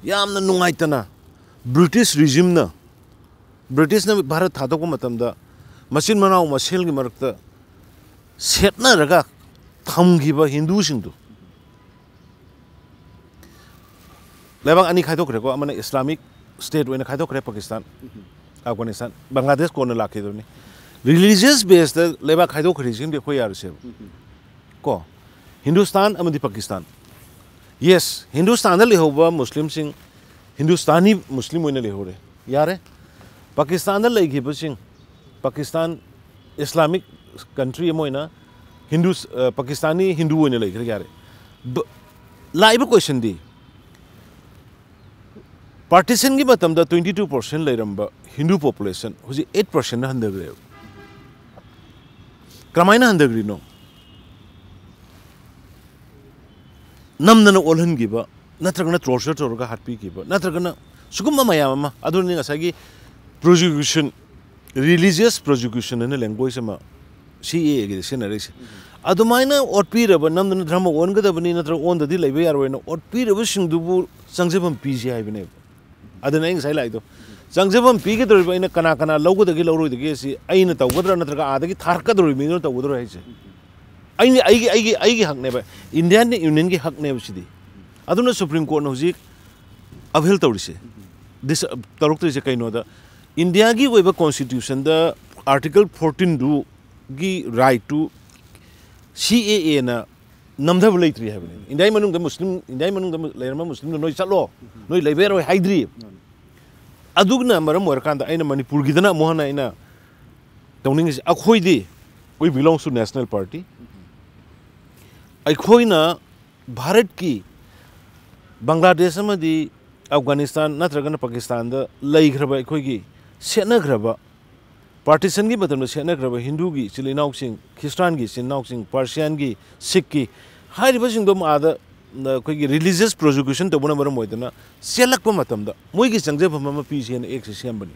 ꯌꯥꯝꯅ ꯅꯨꯡꯉꯥꯏꯇꯅ, ꯕ꯭ꯔꯤꯇꯤꯁ ꯔꯤꯖꯤꯝꯅ, ꯕ꯭ꯔꯤꯇꯤꯁꯅ ꯚꯥꯔꯠ ꯊꯥꯗꯣꯛꯄ ꯃꯇꯝꯗ ꯃꯆꯤꯟ ꯃꯅꯥꯎ ꯃꯁꯦꯜꯒꯤ ꯃꯔꯛꯇ ꯁꯦꯠꯅꯔꯒ ꯊꯝꯈꯤꯕ ꯍꯤꯟꯗꯨꯁꯤꯡꯗꯨ ꯂꯩꯕꯥꯛ ꯑꯅꯤ ꯈꯥꯏꯗꯣꯛꯈ꯭ꯔꯦꯀꯣ, ꯑꯃꯅ ꯏꯁꯂꯥꯃꯤꯛ ꯁ꯭ꯇꯦꯠ ꯑꯣꯏꯅ ꯈꯥꯏꯗꯣꯛꯈ꯭ꯔꯦ, ꯄꯥꯀꯤꯁꯇꯥꯟ, ꯑꯐꯒꯥꯅꯤꯁꯇꯥꯟ, ꯕꯪꯒ꯭ꯂꯥꯗꯦꯁ ꯀꯣꯟꯅ ꯂꯥꯛꯈꯤꯗꯕꯅꯤ꯫ ꯔꯤꯂꯤꯖꯤꯌꯁ ꯕꯦꯁꯇ ꯂꯩꯕꯥꯛ ꯈꯥꯏꯗꯣꯛꯈ꯭ꯔꯤꯁꯤꯡꯗꯤ ꯑꯩꯈꯣꯏ ꯌꯥꯔꯣꯏꯁꯦꯕ꯫ ꯀꯣ, ꯍꯤꯟꯗꯨꯁꯇꯥꯟ ꯑꯃꯗꯤ ꯄꯥꯀꯤꯁꯇꯥꯟ꯫ ꯌꯦꯁ, ꯍꯤꯟꯗꯨꯁꯇꯥꯟꯗ ꯂꯩꯍꯧꯕ ꯃꯨꯁꯂꯤꯝꯁꯤꯡ ꯍꯤꯟꯗꯨꯁꯇꯥꯅꯤ ꯃꯨꯁꯂꯤꯝ ꯑꯣꯏꯅ ꯂꯩꯍꯧꯔꯦ, ꯌꯥꯔꯦ꯫ ꯄꯥꯀꯤꯁꯇꯥꯟꯗ ꯂꯩꯈꯤꯕꯁꯤꯡ, ꯄꯥꯀꯤꯁꯇꯥꯟ ꯏꯁꯂꯥꯃꯤꯛ ꯀꯟꯇ꯭ꯔꯤ ꯑꯃ ꯑꯣꯏꯅ ꯍꯤꯟꯗꯨ, ꯑ, ꯄꯥꯀꯤꯁꯇꯥꯅꯤ ꯍꯤꯟꯗꯨ ꯑꯣꯏꯅ ꯂꯩꯈ꯭ꯔꯦ, ꯌꯥꯔꯦ꯫ ꯕ-, ꯂꯥꯛꯏꯕ ꯀꯣꯏꯁꯟꯗꯤ, ꯄꯥꯔꯇꯤꯁꯟꯒꯤ ꯃꯇꯝꯗ twenty two percent ꯂꯩꯔꯝꯕ ꯍꯤꯟꯗꯨ ꯄꯣꯄꯨꯂꯦꯁꯟ ꯍꯧꯖꯤꯛ eight percent ꯍꯟꯊꯈ꯭ꯔꯦꯕ꯫ ꯀꯔꯝꯍꯥꯏꯅ ꯍꯟꯊꯈ꯭ꯔꯤꯅꯣ? ꯅꯝꯗꯅ ꯑꯣꯜꯍꯟꯈꯤꯕ, ꯅꯠꯇ꯭ꯔꯒꯅ ꯇꯣꯔꯆꯔ ꯇꯧꯔꯒ ꯍꯥꯠꯄꯤꯈꯤꯕ, ꯅꯠꯇ꯭ꯔꯒꯅ ꯁꯤꯒꯨꯝꯕ ꯃꯌꯥꯝ ꯑꯃ, ꯑꯗꯨꯅꯤ ꯉꯁꯥꯏꯒꯤ ꯄ꯭ꯔꯣꯁꯤꯀ꯭ꯌꯨꯁꯟ, ꯔꯤꯂꯤꯖꯤꯌꯁ ꯄ꯭ꯔꯣꯁꯤꯀ꯭ꯌꯨꯁꯟ ꯍꯥꯏꯅ ꯂꯦꯡꯒ꯭ꯋꯦꯖ ꯑꯃ ꯁꯤ ꯑꯦ ꯑꯦꯒꯤꯗ ꯁꯤꯖꯤꯟꯅꯔꯛꯏꯁꯦ꯫ ꯑꯗꯨꯃꯥꯏꯅ ꯑꯣꯠꯄꯤꯔꯕ, ꯅꯝꯗꯅ ꯙꯔꯃ ꯑꯣꯟꯒꯗꯕꯅꯤ, ꯅꯠꯇ꯭ꯔꯒ ꯑꯣꯟꯗꯗꯤ ꯂꯩꯕ ꯌꯥꯔꯣꯏꯅ ꯑꯣꯠꯄꯤꯔꯕꯁꯤꯡꯗꯨꯕꯨ ꯆꯪꯖꯐꯝ ꯄꯤꯁꯤ ꯍꯥꯏꯕꯅꯦꯕ꯫ ꯑꯗꯨꯅ ꯑꯩ ꯉꯁꯥꯏ ꯂꯥꯛꯏꯗꯣ, ꯆꯪꯖꯐꯝ ꯄꯤꯒꯗꯧꯔꯤꯕ ꯑꯩꯅ ꯀꯅꯥ ꯀꯅꯥ ꯂꯧꯒꯗꯒꯦ ꯂꯧꯔꯣꯏꯗꯒꯦ ꯑꯁꯤ ꯑꯩꯅ ꯇꯧꯒꯗ꯭ꯔꯥ, ꯅꯠꯇ꯭ꯔꯒ ꯑꯥꯗꯒꯤ ꯊꯥꯔꯛꯀꯗꯧꯔꯤꯕ ꯃꯤꯗꯨꯅ ꯇꯧꯒꯗꯧꯔꯣ ꯍꯥꯏꯁꯦ? ꯑꯩꯅ, ꯑꯩꯒꯤ, ꯑꯩꯒꯤ, ꯑꯩꯒꯤ ꯍꯛꯅꯦꯕ, ꯏꯟꯗꯤꯌꯥꯟ ꯌꯨꯅꯤꯌꯟꯒꯤ ꯍꯛꯅꯦꯕ ꯁꯤꯗꯤ꯫ ꯑꯗꯨꯅ ꯁꯨꯄ꯭ꯔꯤꯝ ꯀꯣꯔꯠꯅ ꯍꯧꯖꯤꯛ ꯑꯞꯍꯦꯜ ꯇꯧꯔꯤꯁꯦ, ꯗꯤꯁ-, ꯇꯧꯔꯛꯇꯣꯏꯁꯦ ꯀꯩꯅꯣꯗ, ꯏꯟꯗꯤꯌꯥꯒꯤ ꯑꯣꯏꯕ ꯀꯣꯟꯁꯇꯤꯇ꯭ꯌꯨꯁꯟꯗ ꯑꯥꯔꯇꯤꯀꯜ ꯐꯣꯔꯇꯤꯟꯗꯨꯒꯤ ꯔꯥꯏꯠꯇꯨ ꯁꯤ ꯑꯦ ꯑꯦꯅ ꯅꯝꯊꯕ ꯂꯩꯇ꯭ꯔꯤ ꯍꯥꯏꯕꯅꯤ꯫ ꯏꯟꯗꯤꯌꯥꯒꯤ ꯃꯅꯨꯡꯗ ꯃꯨꯁꯂꯤꯝ, ꯏꯟꯗꯤꯌꯥꯒꯤ ꯃꯅꯨꯡꯗ ꯂꯩꯔꯝꯕ ꯃꯨꯁꯂꯤꯝꯗꯣ ꯅꯣꯏ ꯆꯠꯂꯣ, ꯅꯣꯏ ꯂꯩꯕ ꯌꯥꯔꯣꯏ ꯍꯥꯏꯗ꯭ꯔꯤ꯫ ꯑꯗꯨꯅ ꯃꯔꯝ ꯑꯣꯏꯔꯀꯥꯟꯗ ꯑꯩꯅ ꯃꯅꯤꯄꯨꯔꯒꯤꯗꯅ ꯑꯃꯨꯛ ꯍꯟꯅ ꯑꯩꯅ ꯇꯧꯅꯤꯡꯉꯤꯁꯦ, ꯑꯩꯈꯣꯏꯗꯤ, we belongs to national party, ꯑꯩꯈꯣꯏꯅ ꯚꯥꯔꯠꯀꯤ, ꯕꯪꯒ꯭ꯂꯥꯗꯦꯁ ꯑꯃꯗꯤ ꯑꯐꯒꯥꯅꯤꯁꯇꯥꯟ ꯅꯠꯇ꯭ꯔꯒꯅ ꯄꯥꯀꯤꯁꯇꯥꯟꯗ ꯂꯩꯈ꯭ꯔꯕ ꯑꯩꯈꯣꯏꯒꯤ ꯁꯦꯠꯅꯈ꯭ꯔꯕ, ꯄꯥꯔꯇꯤꯁꯟꯒꯤ ꯃꯇꯝꯗ ꯁꯦꯠꯅꯈ꯭ꯔꯕ ꯍꯤꯟꯗꯨꯒꯤ ꯏꯆꯤꯜ ꯏꯅꯥꯎꯁꯤꯡ, ꯈ꯭ꯔꯤꯁꯇꯥꯟꯒꯤ ꯏꯆꯤꯜ ꯏꯅꯥꯎꯁꯤꯡ, ꯄꯥꯔꯁꯤꯌꯥꯟꯒꯤ, ꯁꯤꯈꯀꯤ ꯍꯥꯏꯔꯤꯕꯁꯤꯡꯗꯣ ꯑꯥꯗ ꯑꯩꯈꯣꯏꯒꯤ religious persecution ꯇꯧꯕꯅ ꯃꯔꯝ ꯑꯣꯏꯗꯅ ꯆꯦꯜꯂꯛꯄ ꯃꯇꯝꯗ ꯃꯣꯏꯒꯤ ꯆꯪꯖꯐꯝ ꯑꯃ ꯄꯤꯁꯦꯅ ꯑꯦꯛꯁꯦ ꯁꯦꯝꯕꯅꯤ꯫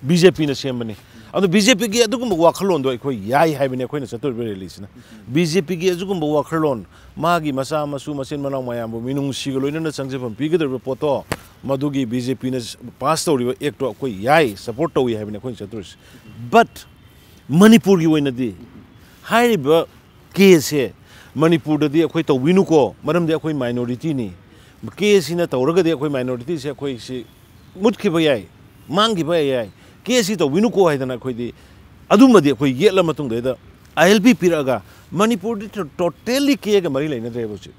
ꯕꯤ ꯖꯦ ꯄꯤꯅ ꯁꯦꯝꯕꯅꯤ꯫ ꯑꯗꯣ ꯕꯤ ꯖꯦ ꯄꯤꯒꯤ ꯑꯗꯨꯒꯨꯝꯕ ꯋꯥꯈꯜꯂꯣꯟꯗꯣ ꯑꯩꯈꯣꯏ ꯌꯥꯏ ꯍꯥꯏꯕꯅꯤ ꯑꯩꯈꯣꯏꯅ ꯆꯠꯇꯧꯔꯤꯕ ꯔꯦꯂꯤꯁꯤꯅ꯫ ꯕꯤ ꯖꯦ ꯄꯤꯒꯤ ꯑꯗꯨꯒꯨꯝꯕ ꯋꯥꯈꯜꯂꯣꯟ, ꯃꯥꯒꯤ ꯃꯆꯥ ꯃꯁꯨ ꯃꯆꯤꯟ ꯃꯅꯥꯎ ꯃꯌꯥꯝꯕꯨ ꯃꯤꯅꯨꯡꯁꯤꯒ ꯂꯣꯏꯅꯅ ꯆꯪꯖꯐꯝ ꯄꯤꯒꯗꯧꯔꯤꯕ ꯄꯣꯠꯇꯣ, ꯃꯗꯨꯒꯤ ꯕꯤ ꯖꯦ ꯄꯤꯅ ꯄꯥꯁ ꯇꯧꯔꯤꯕ ꯑꯦꯛꯇꯣ ꯑꯩꯈꯣꯏ ꯌꯥꯏ, ꯁꯄꯣꯔꯠ ꯇꯧꯏ ꯍꯥꯏꯕꯅꯤ ꯑꯩꯈꯣꯏꯅ ꯆꯠꯇꯣꯔꯤꯁꯤ꯫ ꯕꯠ ꯃꯅꯤꯄꯨꯔꯒꯤ ꯑꯣꯏꯅꯗꯤ ꯍꯥꯏꯔꯤꯕ ꯀꯦꯁꯁꯦ ꯃꯅꯤꯄꯨꯔꯗꯗꯤ ꯑꯩꯈꯣꯏ ꯇꯧꯕꯤꯅꯨꯀꯣ, ꯃꯔꯝꯗꯤ ꯑꯩꯈꯣꯏ ꯃꯥꯏꯅꯣꯔꯤꯇꯤꯅꯤ꯫ ꯀꯦꯁꯁꯤꯅ ꯇꯧꯔꯒꯗꯤ ꯑꯩꯈꯣꯏ ꯃꯥꯏꯅꯣꯔꯤꯇꯤꯁꯦ ꯑꯩꯈꯣꯏꯁꯤ ꯃꯨꯠꯈꯤꯕ ꯌꯥꯏ, ꯃꯥꯡꯈꯤꯕ ꯌꯥꯏ, ꯀꯦꯁꯁꯤ ꯇꯧꯕꯤꯅꯨꯀꯣ ꯍꯥꯏꯗꯅ ꯑꯩꯈꯣꯏꯗꯤ ꯑꯗꯨꯃꯗꯤ ꯑꯩꯈꯣꯏ ꯌꯦꯠꯂ ꯃꯇꯨꯡꯗꯩꯗ ꯑꯥꯏ ꯑꯦꯜ ꯄꯤ ꯄꯤꯔꯛꯑꯒ ꯃꯅꯤꯄꯨꯔꯗꯤ ꯇꯣꯇꯦꯜꯂꯤ ꯀꯦꯒ ꯃꯔꯤ ꯂꯩꯅꯗ꯭ꯔꯦꯕ ꯍꯧꯖꯤꯛ꯫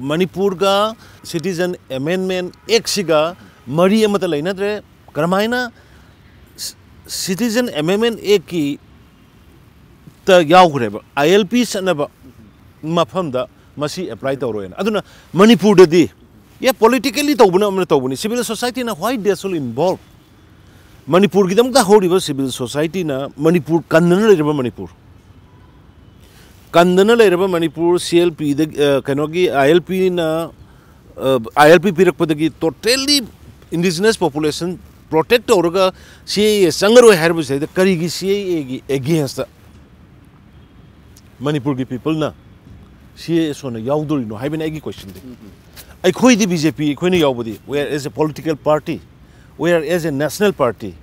ꯃꯅꯤꯄꯨꯔꯒ Citizen Amendment Actꯁꯤꯒ ꯃꯔꯤ ꯑꯃꯠꯇ ꯂꯩꯅꯗ꯭ꯔꯦ꯫ ꯀꯔꯝꯍꯥꯏꯅ Citizen Amendment Actꯀꯤ ꯇ ꯌꯥꯎꯈ꯭ꯔꯦꯕ, ꯑꯥꯏ ꯑꯦꯜ ꯄꯤ ꯆꯠꯅꯕ ꯃꯐꯝꯗ ꯃꯁꯤ ꯑꯦꯄ꯭ꯂꯥꯏ ꯇꯧꯔꯣꯏꯅ꯫ ꯑꯗꯨꯅ ꯃꯅꯤꯄꯨꯔꯗꯗꯤ, ꯌꯦ, ꯄꯣꯂꯤꯇꯤꯀꯦꯜꯂꯤ ꯇꯧꯕꯅ ꯑꯃꯅ ꯇꯧꯕꯅꯤ, ꯁꯤꯚꯤꯜ ꯁꯣꯁꯥꯏꯇꯤꯅ why they should involve? ꯃꯅꯤꯄꯨꯔꯒꯤꯗꯃꯛꯇ ꯍꯧꯔꯤꯕ ꯁꯤꯚꯤꯜ ꯁꯣꯁꯥꯏꯇꯤꯅ ꯃꯅꯤꯄꯨꯔ ꯀꯟꯗꯅ ꯂꯩꯔꯕ ꯃꯅꯤꯄꯨꯔ, ꯀꯟꯗꯅ ꯂꯩꯔꯕ ꯃꯅꯤꯄꯨꯔ, ꯁꯤ ꯑꯦꯜ ꯄꯤꯗ, ꯀꯩꯅꯣꯒꯤ ꯑꯥꯏ ꯑꯦꯜ ꯄꯤꯅ, ꯑꯥꯏ ꯑꯦꯜ ꯄꯤ ꯄꯤꯔꯛꯄꯗꯒꯤ ꯇꯣꯇꯦꯜꯂꯤ ꯏꯟꯗꯤꯖꯤꯅꯁ ꯄꯣꯄꯨꯂꯦꯁꯟ ꯄ꯭ꯔꯣꯇꯦꯛ ꯇꯧꯔꯒ ꯁꯤ ꯑꯦ ꯑꯦ ꯆꯪꯉꯔꯣꯏ ꯍꯥꯏꯔꯤꯕꯁꯤꯗꯩꯗ ꯀꯔꯤꯒꯤ ꯁꯤ ꯑꯦ ꯑꯦꯒꯤ ꯑꯦꯒꯦꯟꯁꯇ ꯃꯅꯤꯄꯨꯔꯒꯤ ꯄꯤꯄꯜꯅ ꯁꯤ ꯑꯦ ꯑꯦ ꯁꯣꯟꯅ ꯌꯥꯎꯗꯣꯔꯤꯅꯣ ꯍꯥꯏꯕꯅꯤ ꯑꯩꯒꯤ ꯀꯣꯏꯁꯟꯗꯤ꯫ ꯑꯩꯈꯣꯏꯗꯤ ꯕꯤ ꯖꯦ ꯄꯤ ꯑꯩꯈꯣꯏꯅ ꯌꯥꯎꯕꯗꯤ, we are as a political party, we are as a national party,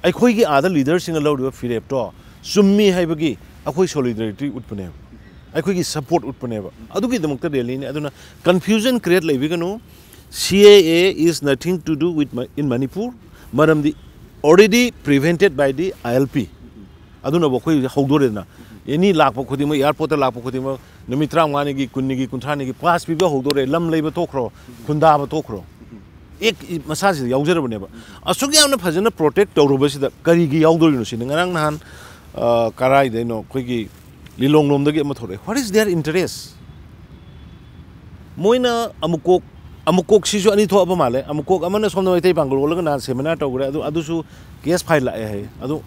ꯑꯩꯈꯣꯏꯒꯤ ꯑꯥꯗ ꯂꯤꯗꯔꯁꯤꯡꯅ ꯂꯧꯔꯤꯕ ꯐꯤꯔꯦꯞꯇꯣ ꯆꯨꯝꯃꯤ ꯍꯥꯏꯕꯒꯤ ꯑꯩꯈꯣꯏ ꯁꯣꯂꯤꯗꯔꯤꯇꯤ ꯎꯠꯄꯅꯦꯕ, ꯑꯩꯈꯣꯏꯒꯤ ꯁꯄꯣꯔꯠ ꯎꯠꯄꯅꯦꯕ꯫ ꯑꯗꯨꯒꯤꯗꯃꯛꯇ ꯔꯦꯂꯤꯅꯤ꯫ ꯑꯗꯨꯅ ꯀꯟꯐ꯭ꯌꯨꯖꯟ ꯀ꯭ꯔꯤꯌꯦꯠ ꯂꯩꯕꯤꯒꯅꯨ꯫ ꯁꯤ ꯑꯦ ꯑꯦ is nothing to do with in Manipur, ꯃꯔꯝꯗꯤ already prevented by the I L P꯫ ꯑꯗꯨꯅꯕꯨ ꯑꯩꯈꯣꯏ ꯍꯧꯖꯤꯛ ꯍꯧꯗꯣꯔꯦꯗꯅ, ꯑꯦꯅꯤ ꯂꯥꯛꯄ ꯈꯨꯗꯤꯡꯃꯛ, ꯑꯦꯌꯥꯔꯄꯣꯔꯠꯇ ꯂꯥꯛꯄ ꯈꯨꯗꯤꯡꯃꯛ, ꯅꯨꯃꯤꯠ ꯇꯔꯥꯃꯉꯥꯅꯤꯒꯤ, ꯀꯨꯟꯅꯤꯒꯤ, ꯀꯨꯟꯊ꯭ꯔꯥꯅꯤꯒꯤ ꯄꯥꯁ ꯄꯤꯕ ꯍꯧꯗꯣꯔꯦ꯫ ꯂꯝ ꯂꯩꯕ ꯇꯣꯛꯈ꯭ꯔꯣ, ꯈꯨꯟꯗꯥꯕ ꯇꯣꯛꯈ꯭ꯔꯣ, ꯑꯦꯛ ꯃꯁꯥꯁꯤꯗ ꯌꯥꯎꯖꯔꯕꯅꯦꯕ꯫ ꯑꯁꯨꯛ ꯌꯥꯝꯅ ꯐꯖꯅ ꯄ꯭ꯔꯣꯇꯦꯛ ꯇꯧꯔꯨꯕꯁꯤꯗ ꯀꯔꯤꯒꯤ ꯌꯥꯎꯗꯣꯔꯤꯅꯣ ꯁꯤꯅꯤ꯫ ꯉꯔꯥꯡ ꯅꯍꯥꯟ, ꯑ, ꯀꯔꯥꯏꯗꯩꯅꯣ, ꯑꯩꯈꯣꯏꯒꯤ ꯂꯤꯂꯣꯡꯂꯣꯝꯗꯒꯤ ꯑꯃ ꯊꯣꯛꯂꯛꯑꯦ꯫ What is their interest? ꯃꯣꯏꯅ ꯑꯃꯨꯛꯀꯣꯛ, ꯑꯃꯨꯛꯀꯣꯛꯁꯤꯁꯨ ꯑꯅꯤ ꯊꯣꯛꯑꯕ ꯃꯥꯜꯂꯦ꯫ ꯑꯃꯨꯛꯀꯣꯛ ꯑꯃꯅ ꯁꯣꯝꯗ ꯃꯩꯇꯩ ꯄꯥꯡꯒꯜ ꯑꯣꯜꯂꯒ ꯅꯍꯥꯟ ꯁꯦꯃꯤꯅꯥꯔ ꯇꯧꯈ꯭ꯔꯦ꯫ ꯑꯗꯨ, ꯑꯗꯨꯁꯨ ꯀꯦꯁ ꯐꯥꯏꯜ ꯂꯥꯛꯑꯦ ꯍꯥꯏꯌꯦ꯫ ꯑꯗꯨ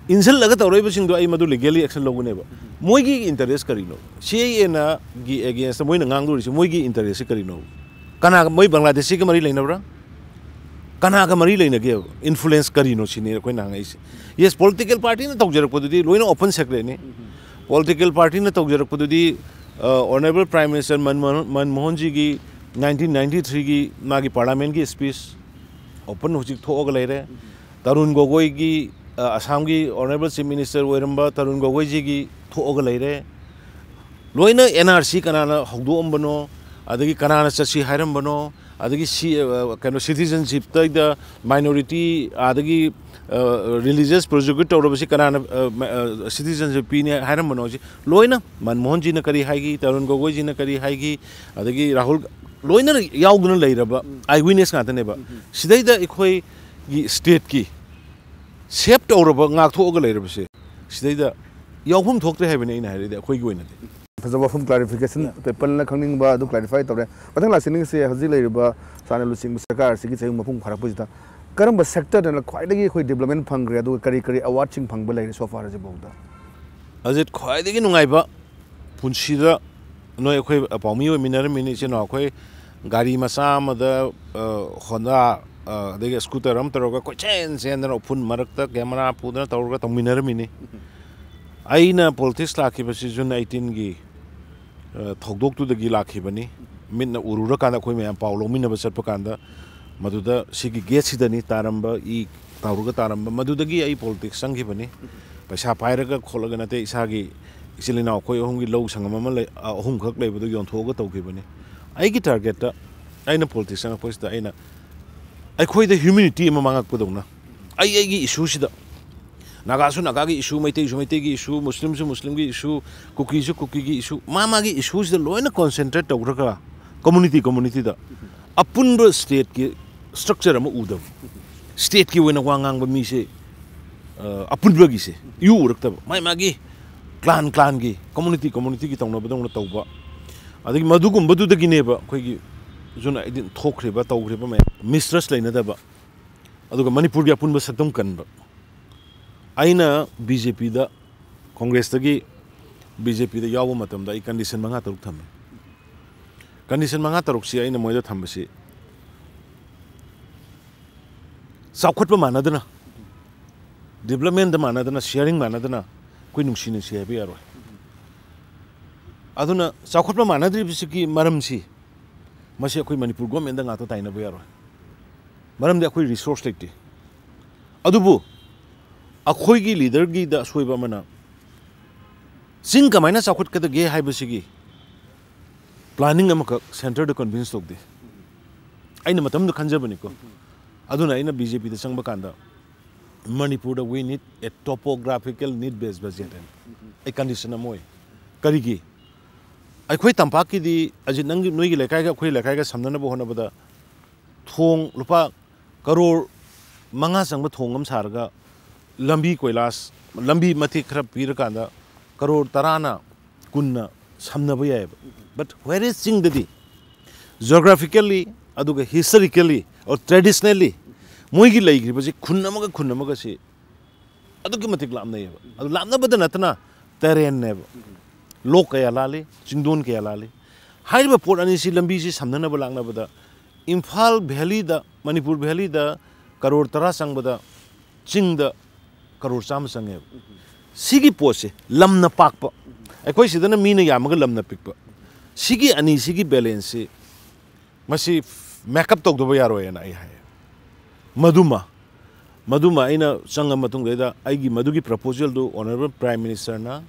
ꯏꯟꯁꯤꯜꯂꯒ ꯇꯧꯔꯛꯏꯕꯁꯤꯡꯗꯣ ꯑꯩ ꯃꯗꯨ legally action ꯂꯧꯒꯅꯦꯕ꯫ ꯃꯣꯏꯒꯤ interest ꯀꯔꯤꯅꯣ? ꯁꯤ ꯑꯦ ꯑꯦꯅꯒꯤ against ꯇ ꯃꯣꯏꯅ ꯉꯥꯡꯗꯣꯔꯤꯁꯦ ꯃꯣꯏꯒꯤ interest ꯁꯤ ꯀꯔꯤꯅꯣ? ꯀꯅꯥꯒ, ꯃꯣꯏ ꯕꯪꯒ꯭ꯂꯥꯗꯦꯁꯤꯒ ꯃꯔꯤ ꯂꯩꯅꯕ꯭ꯔꯥ? ꯀꯅꯥꯒ ꯃꯔꯤ ꯂꯩꯅꯒꯦꯕ? Influence ꯀꯔꯤꯅꯣ ꯁꯤꯅꯤ ꯑꯩꯈꯣꯏꯅ ꯍꯪꯉꯛꯏꯁꯦ꯫ Yes, political party ꯅ ꯇꯧꯖꯔꯛꯄꯗꯨꯗꯤ ꯂꯣꯏꯅ open secret ꯅꯤ꯫ Political party ꯅ ꯇꯧꯖꯔꯛꯄꯗꯨꯗꯤ, ꯑ, Honourable Prime Minister Manmohan, ꯃꯟꯃꯣꯍꯟꯖꯤꯒꯤ nineteen ninety three ꯒꯤ ꯃꯥꯒꯤ parliament ꯀꯤ speech open ꯍꯧꯖꯤꯛ ꯊꯣꯛꯑꯒ ꯂꯩꯔꯦ꯫ ꯇꯔꯨꯟ ꯒꯣꯒꯣꯏꯒꯤ, ꯑ, ꯑꯁꯥꯝꯒꯤ Honourable Chief Minister ꯑꯣꯏꯔꯝꯕ ꯇꯔꯨꯟ ꯒꯣꯒꯣꯏꯖꯤꯒꯤ ꯊꯣꯛꯑꯒ ꯂꯩꯔꯦ꯫ ꯂꯣꯏꯅ N R C ꯀꯅꯥꯅ ꯍꯧꯗꯣꯛꯑꯝꯕꯅꯣ, ꯑꯗꯒꯤ ꯀꯅꯥꯅ ꯆꯠꯁꯤ ꯍꯥꯏꯔꯝꯕꯅꯣ, ꯑꯗꯒꯤ ꯁꯤ, ꯑ, ꯀꯩꯅꯣ, citizenship ꯇꯩꯗ minority ꯑꯗꯒꯤ, ꯑ, religious persecute ꯇꯧꯔꯕꯁꯤ ꯀꯅꯥꯅ, ꯑ, ꯃ-, ꯑ, citizenship ꯄꯤꯅꯤ ꯍꯥꯏꯔꯝꯕꯅꯣ, ꯁꯤ ꯂꯣꯏꯅ ꯃꯟꯃꯣꯍꯟꯖꯤꯅ ꯀꯔꯤ ꯍꯥꯏꯈꯤ, ꯇꯔꯨꯟ ꯒꯣꯒꯣꯏꯖꯤꯅ ꯀꯔꯤ ꯍꯥꯏꯈꯤ, ꯑꯗꯒꯤ ꯔꯥꯍꯨꯜ, ꯂꯣꯏꯅ ꯌꯥꯎꯗꯨꯅ ꯂꯩꯔꯕ ꯎꯝ. Eye witness ꯉꯥꯛꯇꯅꯦꯕ꯫ ꯎꯝ. ꯁꯤꯗꯩꯗ ꯑꯩꯈꯣꯏꯒꯤ state ꯀꯤ save ꯇꯧꯔꯕ, ꯉꯥꯛꯊꯣꯛꯑꯒ ꯂꯩꯔꯕꯁꯦ ꯁꯤꯗꯩꯗ ꯌꯥꯎꯐꯝ ꯊꯣꯛꯇ꯭ꯔꯦ ꯍꯥꯏꯕꯅꯤ ꯑꯩꯅ ꯍꯥꯏꯔꯗꯤ ꯑꯩꯈꯣꯏꯒꯤ ꯑꯣꯏꯅꯗꯤ꯫ ꯐꯖꯕ ꯋꯥꯐꯝ, clarification, people ꯅ ꯈꯪꯅꯤꯡꯕ ꯑꯗꯨ clarify ꯇꯧꯔꯦ꯫ ꯃꯊꯪ ꯂꯥꯛꯆꯅꯤꯡꯉꯤꯁꯦ ꯍꯧꯖꯤꯛ ꯂꯩꯔꯤꯕ ꯁꯥꯟꯅ ꯂꯨꯆꯤꯡꯕ ꯁꯔꯀꯥꯔ ꯑꯁꯤꯒꯤ ꯆꯍꯤ ꯃꯄꯨꯡ ꯐꯥꯔꯛꯄꯁꯤꯗ ꯀꯔꯝꯕ sector ꯗꯅ ꯈ꯭ꯋꯥꯏꯗꯒꯤ ꯑꯩꯈꯣꯏ development ꯐꯪꯈ꯭ꯔꯦ, ꯑꯗꯨꯒ ꯀꯔꯤ ꯀꯔꯤ award ꯁꯤꯡ ꯐꯪꯕ ꯂꯩꯔꯦ so far ꯍꯧꯖꯤꯛ ꯐꯥꯎꯗ? ꯑꯖꯤꯠ, ꯈ꯭ꯋꯥꯏꯗꯒꯤ ꯅꯨꯡꯉꯥꯏꯕ ꯄꯨꯟꯁꯤꯗ ꯅꯣꯏ ꯑꯩꯈꯣꯏ ꯄꯥꯎꯃꯤ ꯑꯣꯏꯃꯤꯟꯅꯔꯝꯃꯤꯅꯤ, ꯏꯆꯤꯟ ꯏꯅꯥꯎ꯫ ꯑꯩꯈꯣꯏ ꯒꯥꯔꯤ ꯃꯆꯥ ꯑꯃꯗ, ꯑ, Honda, ꯑ, ꯑꯗꯒꯤ scooter ꯑꯃ ꯇꯧꯔꯒ ꯀꯣꯏꯆꯦꯟ ꯆꯦꯟꯗꯅ ꯎꯐꯨꯟ ꯃꯔꯛꯇ camera ꯄꯨꯗꯅ ꯇꯧꯔꯒ ꯇꯧꯃꯤꯟꯅꯔꯝꯃꯤꯅꯤ꯫ ꯑꯩꯅ politics ꯂꯥꯛꯈꯤꯕꯁꯤ June eighteen ꯒꯤ, ꯑ, ꯊꯧꯗꯣꯛꯇꯨꯗꯒꯤ ꯂꯥꯛꯈꯤꯕꯅꯤ꯫ ꯃꯤꯠꯅ ꯎꯔꯨꯔꯀꯥꯟꯗ ꯑꯩꯈꯣꯏ ꯃꯌꯥꯝ ꯄꯥꯎ ꯂꯧꯃꯤꯟꯅꯕ ꯆꯠꯄ ꯀꯥꯟꯗ ꯃꯗꯨꯗ ꯁꯤꯒꯤ gate ꯁꯤꯗꯅꯤ ꯇꯥꯔꯝꯕ, ꯏ ꯇꯧꯔꯒ ꯇꯥꯔꯝꯕ꯫ ꯃꯗꯨꯗꯒꯤ ꯑꯩ politics ꯆꯪꯈꯤꯕꯅꯤ꯫ ꯄꯩꯁꯥ ꯄꯥꯏꯔꯒ ꯈꯣꯠꯂꯒ ꯅꯠꯇꯦ, ꯏꯁꯥꯒꯤ ꯏꯆꯤꯜ ꯏꯅꯥꯎ ꯑꯩꯈꯣꯏ ꯑꯍꯨꯝꯒꯤ ꯂꯧ ꯁꯪꯉꯝ ꯑꯃ ꯂꯩ, ꯑ, ꯑꯍꯨꯝꯈꯛ ꯂꯩꯕꯗꯣ ꯌꯣꯟꯊꯣꯛꯑꯒ ꯇꯧꯈꯤꯕꯅꯤ꯫ ꯑꯩꯒꯤ target ꯇ, ꯑꯩꯅ politics ꯆꯪꯉꯛꯄꯁꯤꯗ ꯑꯩꯅ ꯑꯩꯈꯣꯏꯗ humanity ꯑꯃ ꯃꯥꯡꯉꯛꯄꯗꯧꯅ, ꯑꯩ ꯑꯩꯒꯤ issue ꯁꯤꯗ, ꯅꯥꯒꯥꯁꯨ ꯅꯥꯒꯥꯒꯤ issue, ꯃꯩꯇꯩꯁꯨ ꯃꯩꯇꯩꯒꯤ issue, ꯃꯨꯁꯂꯤꯝꯁꯨ ꯃꯨꯁꯂꯤꯝꯒꯤ issue, ꯀꯨꯀꯤꯁꯨ ꯀꯨꯀꯤꯒꯤ issue, ꯃꯥ ꯃꯥꯒꯤ issue ꯁꯤꯗ ꯂꯣꯏꯅ concentrate ꯇꯧꯈ꯭ꯔꯒ community community ꯗ ꯑꯄꯨꯟꯕ state ꯀꯤ structure ꯑꯃ ꯎꯗꯕ, state ꯀꯤ ꯑꯣꯏꯅ ꯋꯥ ꯉꯥꯡꯕ ꯃꯤꯁꯦ, ꯑ, ꯑꯄꯨꯟꯕꯒꯤꯁꯦ ꯏꯎ ꯎꯔꯛꯇꯕ, ꯃꯥꯏ ꯃꯥꯒꯤ clan clan ꯒꯤ, community community ꯒꯤ ꯇꯧꯅꯕꯗꯧꯅ ꯇꯧꯕ, ꯑꯗꯒꯤ ꯃꯗꯨꯒꯨꯝꯕꯗꯨꯗꯒꯤꯅꯦꯕ ꯑꯩꯈꯣꯏꯒꯤ June eighteen ꯊꯣꯛꯈ꯭ꯔꯤꯕ, ꯇꯧꯈ꯭ꯔꯤꯕ ꯃꯌꯥꯝ, mistrust ꯂꯩꯅꯗꯕ, ꯑꯗꯨꯒ ꯃꯅꯤꯄꯨꯔꯒꯤ ꯑꯄꯨꯟꯕ ꯁꯛꯇꯝ ꯀꯟꯕ꯫ ꯑꯩꯅ ꯕꯤ ꯖꯦ ꯄꯤꯗ, ꯀꯣꯡꯒ꯭ꯔꯦꯁꯇꯒꯤ ꯕꯤ ꯖꯦ ꯄꯤꯗ ꯌꯥꯎꯕ ꯃꯇꯝꯗ ꯑꯩ ꯀꯟꯗꯤꯁꯟ ꯃꯉꯥ ꯇꯔꯨꯛ ꯊꯝꯃꯤ꯫ ꯀꯟꯗꯤꯁꯟ ꯃꯉꯥ ꯇꯔꯨꯛꯁꯤ ꯑꯩꯅ ꯃꯣꯏꯗ ꯊꯝꯕꯁꯤ, ꯆꯥꯎꯈꯠꯄ ꯃꯥꯟꯅꯗꯅ, ꯗꯤꯕ꯭ꯂꯞꯃꯦꯟꯗ ꯃꯥꯟꯅꯗꯅ, ꯁꯤꯌꯥꯔꯤꯡ ꯃꯥꯟꯅꯗꯅ ꯑꯩꯈꯣꯏ ꯅꯨꯡꯁꯤ ꯅꯨꯡꯁꯤ ꯍꯥꯏꯕ ꯌꯥꯔꯣꯏ꯫ ꯑꯗꯨꯅ ꯆꯥꯎꯈꯠꯄ ꯃꯥꯟꯅꯗ꯭ꯔꯤꯕꯁꯤꯒꯤ ꯃꯔꯝꯁꯤ, ꯃꯁꯤ ꯑꯩꯈꯣꯏ ꯃꯅꯤꯄꯨꯔ ꯒꯣꯔꯃꯦꯟꯗ ꯉꯥꯛꯇ ꯇꯥꯏꯅꯕ ꯌꯥꯔꯣꯏ꯫ ꯃꯔꯝꯗꯤ ꯑꯩꯈꯣꯏ ꯔꯤꯁꯣꯔꯁ ꯂꯩꯇꯦ꯫ ꯑꯗꯨꯕꯨ ꯑꯩꯈꯣꯏꯒꯤ ꯂꯤꯗꯔꯒꯤꯗ ꯑꯁꯣꯏꯕ ꯑꯃꯅ, ꯆꯤꯡ ꯀꯃꯥꯏꯅ ꯆꯥꯎꯈꯠꯀꯗꯒꯦ ꯍꯥꯏꯕꯁꯤꯒꯤ ꯄ꯭ꯂꯥꯅꯤꯡ ꯑꯃꯈꯛ ꯁꯦꯟꯇꯔꯗ ꯀꯟꯚꯤꯟꯁ ꯇꯧꯗꯦ꯫ ꯑꯩꯅ ꯃꯇꯝꯗꯨꯗ ꯈꯟꯖꯕꯅꯤꯀꯣ꯫ ꯑꯗꯨꯅ ꯑꯩꯅ ꯕꯤ ꯖꯦ ꯄꯤꯗ ꯆꯪꯕ ꯀꯥꯟꯗ, "ꯃꯅꯤꯄꯨꯔꯗ we need a topographical need based budget" ꯍꯥꯏꯅ ꯑꯩ ꯀꯟꯗꯤꯁꯟ ꯑꯃ ꯑꯣꯏ꯫ ꯀꯔꯤꯒꯤ? ꯑꯩꯈꯣꯏ ꯇꯝꯄꯥꯛꯀꯤꯗꯤ, ꯑꯖꯤꯠ, ꯅꯪꯒꯤ, ꯅꯣꯏꯒꯤ ꯂꯩꯀꯥꯏꯒ ꯑꯩꯈꯣꯏ ꯂꯩꯀꯥꯏꯒ ꯁꯝꯅꯅꯕ ꯍꯣꯠꯅꯕꯗ, ꯊꯣꯡ ꯂꯨꯄꯥ ꯀꯔꯣꯔ ꯃꯉꯥ ꯆꯪꯕ ꯊꯣꯡ ꯑꯃ ꯁꯥꯔꯒ, ꯂꯝꯕꯤ ꯀꯣꯏꯂꯥꯁ, ꯂꯝꯕꯤ ꯃꯇꯦꯛ ꯈꯔ ꯄꯤꯔꯀꯥꯟꯗ ꯀꯔꯣꯔ ꯇꯔꯥꯅ, ꯀꯨꯟꯅ ꯁꯝꯅꯕ ꯌꯥꯏꯑꯕ꯫ But whereas ꯆꯤꯡꯗꯗꯤ geographically, ꯑꯗꯨꯒ historically or traditionally ꯃꯣꯏꯒꯤ ꯂꯩꯈ꯭ꯔꯤꯕꯁꯤ ꯈꯨꯟ ꯑꯃꯒ ꯈꯨꯟ ꯑꯃꯒꯁꯤ ꯑꯗꯨꯛꯀꯤ ꯃꯇꯤꯛ ꯂꯥꯞꯅꯩꯌꯦꯕ꯫ ꯑꯗꯨ ꯂꯥꯞꯅꯕꯗ ꯅꯠꯇꯅ terrainꯅꯦꯕ꯫ ꯂꯣꯛ ꯀꯌꯥ ꯂꯥꯜꯂꯤ, ꯆꯤꯡꯗꯣꯟ ꯀꯌꯥ ꯂꯥꯜꯂꯤ꯫ ꯍꯥꯏꯔꯤꯕ ꯄꯣꯠ ꯑꯅꯤꯁꯤ ꯂꯝꯕꯤꯁꯤ ꯁꯝꯅꯅꯕ ꯂꯥꯛꯅꯕꯗ ꯏꯝꯐꯥꯜ valleyꯗ, ꯃꯅꯤꯄꯨꯔ valleyꯗ ꯀꯔꯣꯔ ꯇꯔꯥ ꯆꯪꯕꯗ ꯆꯤꯡꯗ ꯀꯔꯣꯔ ꯆꯥꯝꯃ ꯆꯪꯉꯦꯕ꯫ ꯁꯤꯒꯤ ꯄꯣꯠꯁꯦ, ꯂꯝꯅ ꯄꯥꯛꯄ, ꯑꯩꯈꯣꯏ ꯁꯤꯗꯅ ꯃꯤꯅ ꯌꯥꯝꯃꯒ ꯂꯝꯅ ꯄꯤꯛꯄ, ꯁꯤꯒꯤ ꯑꯅꯤꯁꯤꯒꯤ balanceꯁꯤ ꯃꯁꯤ make up ꯇꯧꯗꯕ ꯌꯥꯔꯣꯏꯅ ꯑꯩ ꯍꯥꯏ꯫ ꯃꯗꯨꯃ, ꯃꯗꯨꯃ ꯑꯩꯅ ꯆꯪꯉ ꯃꯇꯨꯡꯗꯩꯗ ꯑꯩꯒꯤ ꯃꯗꯨꯒꯤ proposalꯗꯨ Honourable Prime Ministerꯅ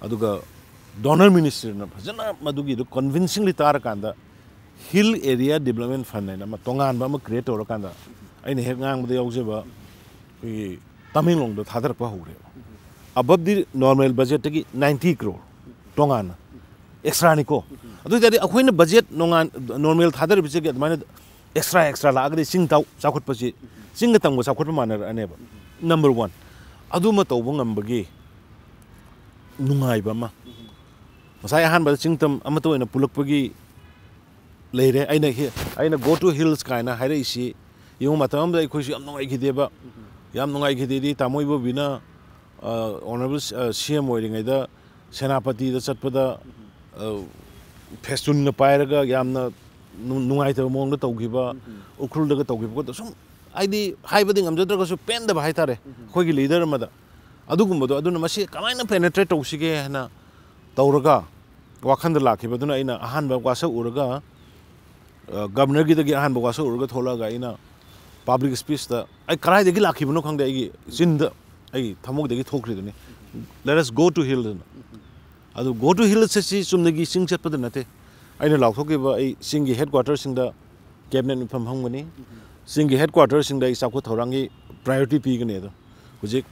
ꯑꯗꯨꯒ Donor Ministerꯅ ꯐꯖꯅ ꯃꯗꯨꯒꯤꯗꯨ convincingly ꯇꯥꯔꯀꯥꯟꯗ, Hill Area Development Fund ꯍꯥꯏꯅ ꯑꯃ ꯇꯣꯉꯥꯟꯕ ꯑꯃ create ꯇꯧꯔꯀꯥꯟꯗ, ꯑꯩꯅ ꯍꯦꯛ ꯉꯥꯡꯕꯗ ꯌꯥꯎꯖꯕ ꯑꯩꯈꯣꯏꯒꯤ ꯇꯃꯦꯡꯂꯣꯡꯗ ꯊꯥꯗꯔꯛꯄ ꯍꯧꯔꯦꯕ꯫ Above the normal budgetꯇꯒꯤ ninety crore ꯇꯣꯉꯥꯟꯅ extraꯅꯤꯀꯣ꯫ ꯑꯗꯨ ꯑꯣꯏ ꯇꯥꯔꯗꯤ ꯑꯩꯈꯣꯏꯅ budget ꯅꯣꯡꯉꯥꯟ-, normal ꯊꯥꯗꯔꯤꯕꯁꯤꯒꯤ ꯑꯗꯨꯃꯥꯏꯅ extra extra ꯂꯥꯛꯑꯒꯗꯤ ꯆꯤꯡ ꯇꯥꯎ-, ꯆꯥꯎꯈꯠꯄꯁꯤ, ꯆꯤꯡꯒ ꯇꯝꯒ ꯆꯥꯎꯈꯠꯄ ꯃꯥꯟꯅꯔꯛꯑꯅꯦꯕ꯫ Number one, ꯑꯗꯨꯃ ꯇꯧꯕ ꯉꯝꯕꯒꯤ ꯅꯨꯡꯉꯥꯏꯕ ꯑꯃ꯫ ꯉꯁꯥꯏ ꯑꯍꯥꯟꯕꯗ ꯆꯤꯡ ꯇꯝ ꯑꯃꯠꯇ ꯑꯣꯏꯅ ꯄꯨꯂꯛꯄꯒꯤ ꯂꯩꯔꯦ꯫ ꯑꯩꯅ ꯍꯤ-, ꯑꯩꯅ "Go to hills" ꯀꯥꯏꯅ ꯍꯥꯏꯔꯛꯏꯁꯤ ꯌꯦꯡꯉꯨ, ꯃꯇꯝ ꯑꯃꯗ ꯑꯩꯈꯣꯏꯁꯨ ꯌꯥꯝ ꯅꯨꯡꯉꯥꯏꯈꯤꯗꯦꯕ꯫ ꯌꯥꯝ ꯅꯨꯡꯉꯥꯏꯈꯤꯗꯦꯗꯤ, ꯇꯥꯃꯣ ꯏꯕꯣꯕꯤꯅ, ꯑ, ꯑꯣꯅꯔꯦꯕꯜ ꯁꯤ-, ꯑ, ꯁꯤ ꯑꯦꯝ ꯑꯣꯏꯔꯤꯉꯩꯗ ꯁꯦꯅꯥꯄꯇꯤꯗ ꯆꯠꯄꯗ, ꯑ, ꯐꯦꯁꯇꯨꯟꯒ ꯄꯥꯏꯔꯒ ꯌꯥꯝꯅ ꯅꯨ-, ꯅꯨꯡꯉꯥꯏꯇꯕ ꯃꯑꯣꯡꯗ ꯇꯧꯈꯤꯕ, ꯎꯈ꯭ꯔꯨꯜꯗꯒ ꯇꯧꯈꯤꯕ ꯈꯣꯠꯇ ꯁꯨꯝ, ꯍꯥꯏꯗꯤ, ꯍꯥꯏꯕꯗꯤ ꯉꯝꯖꯗ꯭ꯔꯒꯁꯨ ꯄꯦꯟꯗꯕ ꯍꯥꯏꯇꯥꯔꯦ, ꯑꯩꯈꯣꯏꯒꯤ ꯂꯤꯗꯔ ꯑꯃꯗ꯫ ꯑꯗꯨꯒꯨꯝꯕꯗꯣ, ꯑꯗꯨꯅ ꯃꯁꯤ ꯀꯃꯥꯏꯅ ꯄꯦꯅꯦꯇ꯭ꯔꯦꯠ ꯇꯧꯁꯤꯒꯦ ꯍꯥꯏꯅ ꯇꯧꯔꯒ ꯋꯥꯈꯟꯗ ꯂꯥꯛꯈꯤꯕꯗꯨꯅ ꯑꯩꯅ ꯑꯍꯥꯟꯕ ꯋꯥꯁꯛ ꯎꯔꯒ, ꯑ, ꯒꯕꯔꯅꯔꯒꯤꯗꯒꯤ ꯑꯍꯥꯟꯕ ꯋꯥꯁꯛ ꯎꯔꯒ ꯊꯣꯛꯂꯛꯑꯒ ꯑꯩꯅ ꯄꯕ꯭ꯂꯤꯛ ꯁ꯭ꯄꯤꯆꯇ, ꯑꯩ ꯀꯗꯥꯏꯗꯒꯤ ꯂꯥꯛꯈꯤꯕꯅꯣ ꯈꯪꯗꯦ, ꯑꯩꯒꯤ ꯆꯤꯟꯗ, ꯑꯩꯒꯤ ꯊꯃꯣꯏꯗꯒꯤ ꯊꯣꯛꯈ꯭ꯔꯤꯗꯨꯅꯤ, "Let us go to hill" ꯑꯅ꯫ ꯑꯗꯨ "Go to hill" ꯁꯤ ꯆꯨꯝꯅꯒꯤ ꯆꯤꯡ ꯆꯠꯄꯗ ꯅꯠꯇꯦ꯫ ꯑꯩꯅ ꯂꯥꯎꯊꯣꯛꯈꯤꯕ, ꯑꯩ ꯆꯤꯡꯒꯤ ꯍꯦꯗ ꯀ꯭ꯋꯥꯇꯔꯁꯤꯡꯗ ꯀꯦꯕꯤꯅꯦꯠ ꯃꯤꯐꯝ ꯐꯝꯒꯅꯤ꯫ ꯆꯤꯡꯒꯤ ꯍꯦꯗ ꯀ꯭ꯋꯥꯇꯔꯁꯤꯡꯗ ꯑꯩ ꯆꯥꯎꯈꯠ ꯊꯧꯔꯥꯡꯒꯤ ꯄ꯭ꯔꯥꯏꯌꯣꯔꯤꯇꯤ ꯄꯤꯒꯅꯤ꯫ ꯑꯗꯣ ꯍꯧꯖꯤꯛ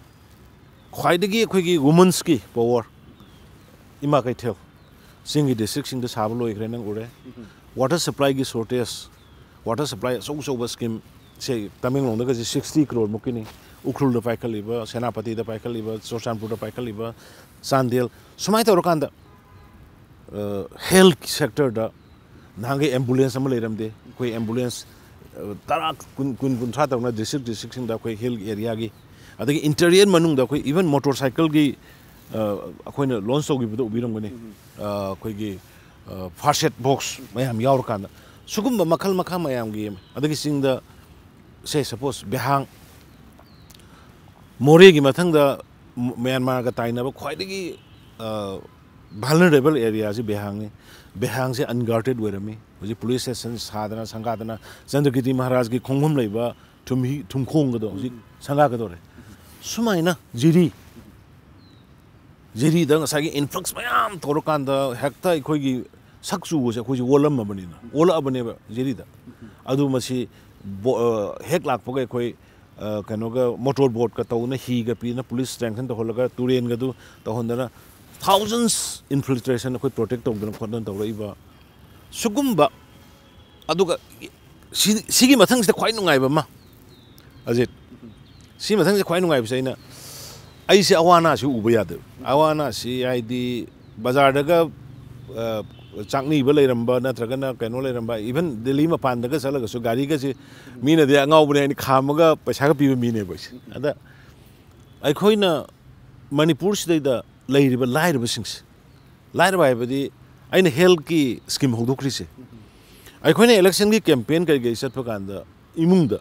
ꯈ꯭ꯋꯥꯏꯗꯒꯤ ꯑꯩꯈꯣꯏꯒꯤ ꯋꯨꯃꯟꯁꯀꯤ ꯄꯋꯥꯔ ꯏꯃꯥ ꯀꯩꯊꯦꯜ, ꯆꯤꯡꯒꯤ ꯗꯤꯁꯇ꯭ꯔꯤꯛꯁꯤꯡꯗ ꯁꯥꯕ ꯂꯣꯏꯈ꯭ꯔꯦ, ꯅꯪ ꯎꯔꯦ꯫ ꯋꯥꯇꯔ ꯁꯄ꯭ꯂꯥꯏꯒꯤ ꯁꯣꯔꯇꯦꯖ, ꯋꯥꯇꯔ ꯁꯄ꯭ꯂꯥꯏ ꯑꯆꯧ ꯑꯆꯧꯕ ꯁ꯭ꯀꯤꯝꯁꯦ ꯇꯃꯦꯡꯂꯣꯡꯗꯒꯁꯦ sixty crore ꯃꯨꯛꯀꯤꯅꯤ꯫ ꯎꯈ꯭ꯔꯨꯜꯗ ꯄꯥꯏꯈꯠꯂꯤꯕ, ꯁꯦꯅꯥꯄꯇꯤꯗ ꯄꯥꯏꯈꯠꯂꯤꯕ, ꯆꯨꯔꯆꯥꯟꯄꯨꯔꯗ ꯄꯥꯏꯈꯠꯂꯤꯕ, ꯆꯥꯟꯗꯦꯜ, ꯁꯨꯃꯥꯏꯅ ꯇꯧꯔꯀꯥꯟꯗ, ꯑ, ꯍꯦꯜꯊ ꯁꯦꯛꯇꯔꯗ ꯅꯍꯥꯟꯒꯤ ꯑꯦꯝꯕꯨꯂꯦꯟꯁ ꯑꯃ ꯂꯩꯔꯝꯗꯦ꯫ ꯑꯩꯈꯣꯏ ꯑꯦꯝꯕꯨꯂꯦꯟꯁ, ꯑ, ꯇꯔꯥ, ꯀꯨꯟ, ꯀꯨꯟ, ꯀꯨꯟꯊ꯭ꯔꯥ ꯇꯧꯅ ꯗꯤꯁꯇ꯭ꯔꯤꯛ ꯗꯤꯁꯇ꯭ꯔꯤꯛꯁꯤꯡꯗ ꯑꯩꯈꯣꯏ ꯍꯤꯜ ꯑꯦꯔꯤꯌꯥꯒꯤ, ꯑꯗꯒꯤ ꯏꯟꯇꯤꯔꯤꯌꯔ ꯃꯅꯨꯡꯗ ꯑꯩꯈꯣꯏ ꯏꯚꯟ ꯃꯣꯇꯣꯔ ꯁꯥꯏꯀꯜꯒꯤ, ꯑ, ꯑꯩꯈꯣꯏꯅ ꯂꯣꯟꯁ ꯇꯧꯈꯤꯕꯗꯣ ꯎꯕꯤꯔꯝꯒꯅꯤ꯫ ꯑ, ꯑꯩꯈꯣꯏꯒꯤ, ꯑ, ꯐꯥꯔꯁ ꯑꯦꯗ ꯕꯣꯛꯁ ꯃꯌꯥꯝ ꯌꯥꯎꯔꯀꯥꯟꯗ ꯁꯤꯒꯨꯝꯕ ꯃꯈꯜ ꯃꯈꯥ ꯃꯌꯥꯝꯒꯤ, ꯑꯗꯒꯤ ꯆꯤꯡꯗ, ꯁꯦ ꯁꯄꯣꯁ ꯕꯦꯍꯥꯡ, ꯃꯣꯔꯦꯒꯤ ꯃꯊꯪꯗ ꯃ꯭ꯌꯥꯟꯃꯥꯔꯒ ꯇꯥꯏꯅꯕ ꯈ꯭ꯋꯥꯏꯗꯒꯤ, ꯑ, ꯚꯜꯅꯔꯦꯕꯜ ꯑꯦꯔꯤꯌꯥꯁꯤ ꯕꯦꯍꯥꯡꯅꯤ꯫ ꯕꯦꯍꯥꯡꯁꯦ ꯑꯟꯒꯥꯔꯇꯦꯠ ꯑꯣꯏꯔꯝꯃꯤ꯫ ꯍꯧꯖꯤꯛ ꯄꯨꯂꯤꯁ ꯁ꯭ꯇꯦꯁꯟ ꯁꯥꯗꯅ ꯁꯪꯒꯥꯗꯅ, ꯆꯟꯗ꯭ꯔꯀꯤꯔꯇꯤ ꯃꯍꯥꯔꯥꯖꯀꯤ ꯈꯣꯡꯐꯝ ꯂꯩꯕ ꯊꯨꯝꯍꯤ-, ꯊꯨꯝꯈꯣꯡꯒꯗꯣ ꯍꯧꯖꯤꯛ ꯁꯪꯒꯥꯒꯗꯧꯔꯦ꯫ ꯁꯨꯃꯥꯏꯅ ꯖꯤꯔꯤ, ꯖꯤꯔꯤꯗ ꯉꯁꯥꯏꯒꯤ ꯏꯟꯐ꯭ꯂꯛꯁ ꯃꯌꯥꯝ ꯇꯧꯔꯀꯥꯟꯗ ꯍꯦꯛꯇ ꯑꯩꯈꯣꯏꯒꯤ ꯁꯛ ꯆꯨꯕꯁꯦ ꯑꯩꯈꯣꯏꯁꯦ ꯑꯣꯜꯂꯝꯃꯕꯅꯤꯅ, ꯑꯣꯜꯂꯛꯑꯕꯅꯦꯕ ꯖꯤꯔꯤꯗ꯫ ꯑꯗꯨ ꯃꯁꯤ ꯕꯣ-, ꯑ, ꯍꯦꯛ ꯂꯥꯛꯄꯒ ꯑꯩꯈꯣꯏ, ꯑ, ꯀꯩꯅꯣꯒ, ꯃꯣꯇꯣꯔ ꯕꯣꯠꯀ ꯇꯧꯗꯅ, ꯍꯤꯒ ꯄꯤꯗꯅ, ꯄꯨꯂꯤꯁ ꯁ꯭ꯇꯦꯁꯟ ꯇꯧꯍꯜꯂꯒ, ꯇꯨꯔꯦꯟꯒꯗꯨ ꯇꯧꯍꯟꯗꯅ, ꯊꯥꯎꯖꯟꯁ ꯏꯟꯐꯤꯜꯇ꯭ꯔꯦꯁꯟ ꯑꯩꯈꯣꯏ ꯄ꯭ꯔꯣꯇꯦꯛ ꯇꯧꯗꯅ ꯈꯣꯠꯇꯅ ꯇꯧꯔꯛꯏꯕ ꯁꯤꯒꯨꯝꯕ, ꯑꯗꯨꯒ ꯁꯤ-, ꯁꯤꯒꯤ ꯃꯊꯪꯁꯤꯗ ꯈ꯭ꯋꯥꯏ ꯅꯨꯡꯉꯥꯏꯕ ꯑꯃ, ꯑꯖꯤꯠ, ꯁꯤ ꯃꯊꯪꯁꯤꯗ ꯈ꯭ꯋꯥꯏ ꯅꯨꯡꯉꯥꯏꯕꯁꯦ ꯑꯩꯅ, ꯑꯩꯁꯦ ꯑꯋꯥ ꯑꯅꯥꯁꯤ ꯎꯕ ꯌꯥꯗꯦꯕ꯫ ꯑꯋꯥ ꯑꯅꯥꯁꯤ ꯍꯥꯏꯗꯤ ꯕꯖꯥꯔꯗꯒ, ꯑ, ꯆꯥꯛꯅꯤꯕ ꯂꯩꯔꯝꯕ ꯅꯠꯇ꯭ꯔꯒꯅ ꯀꯩꯅꯣ ꯂꯩꯔꯝꯕ, even ꯗꯦꯜꯂꯤ ꯃꯄꯥꯟꯗꯒ ꯆꯠꯂꯒꯁꯨ ꯒꯥꯔꯤꯒꯁꯦ ꯃꯤꯅꯗꯤ ꯑꯉꯥꯎꯕꯅꯦ ꯍꯥꯏꯅ ꯈꯥꯝꯃꯒ ꯄꯩꯁꯥꯒ ꯄꯤꯕ ꯃꯤꯅꯦꯕ ꯑꯩꯁꯦ꯫ ꯑꯗ ꯑꯩꯈꯣꯏꯅ ꯃꯅꯤꯄꯨꯔꯁꯤꯗꯩꯗ ꯂꯩꯔꯤꯕ ꯂꯥꯏꯔꯕꯁꯤꯡꯁꯦ, ꯂꯥꯏꯔꯕ ꯍꯥꯏꯕꯗꯤ ꯑꯩꯅ ꯍꯦꯜꯠꯀꯤ ꯁ꯭ꯀꯤꯝ ꯍꯧꯗꯣꯛꯈ꯭ꯔꯤꯁꯦ, ꯑꯩꯈꯣꯏꯅ ꯏꯂꯦꯛꯁꯟꯒꯤ ꯀꯦꯝꯄꯦꯟ ꯀꯔꯤ ꯀꯔꯤ ꯆꯠꯄ ꯀꯥꯟꯗ ꯏꯃꯨꯡꯗ,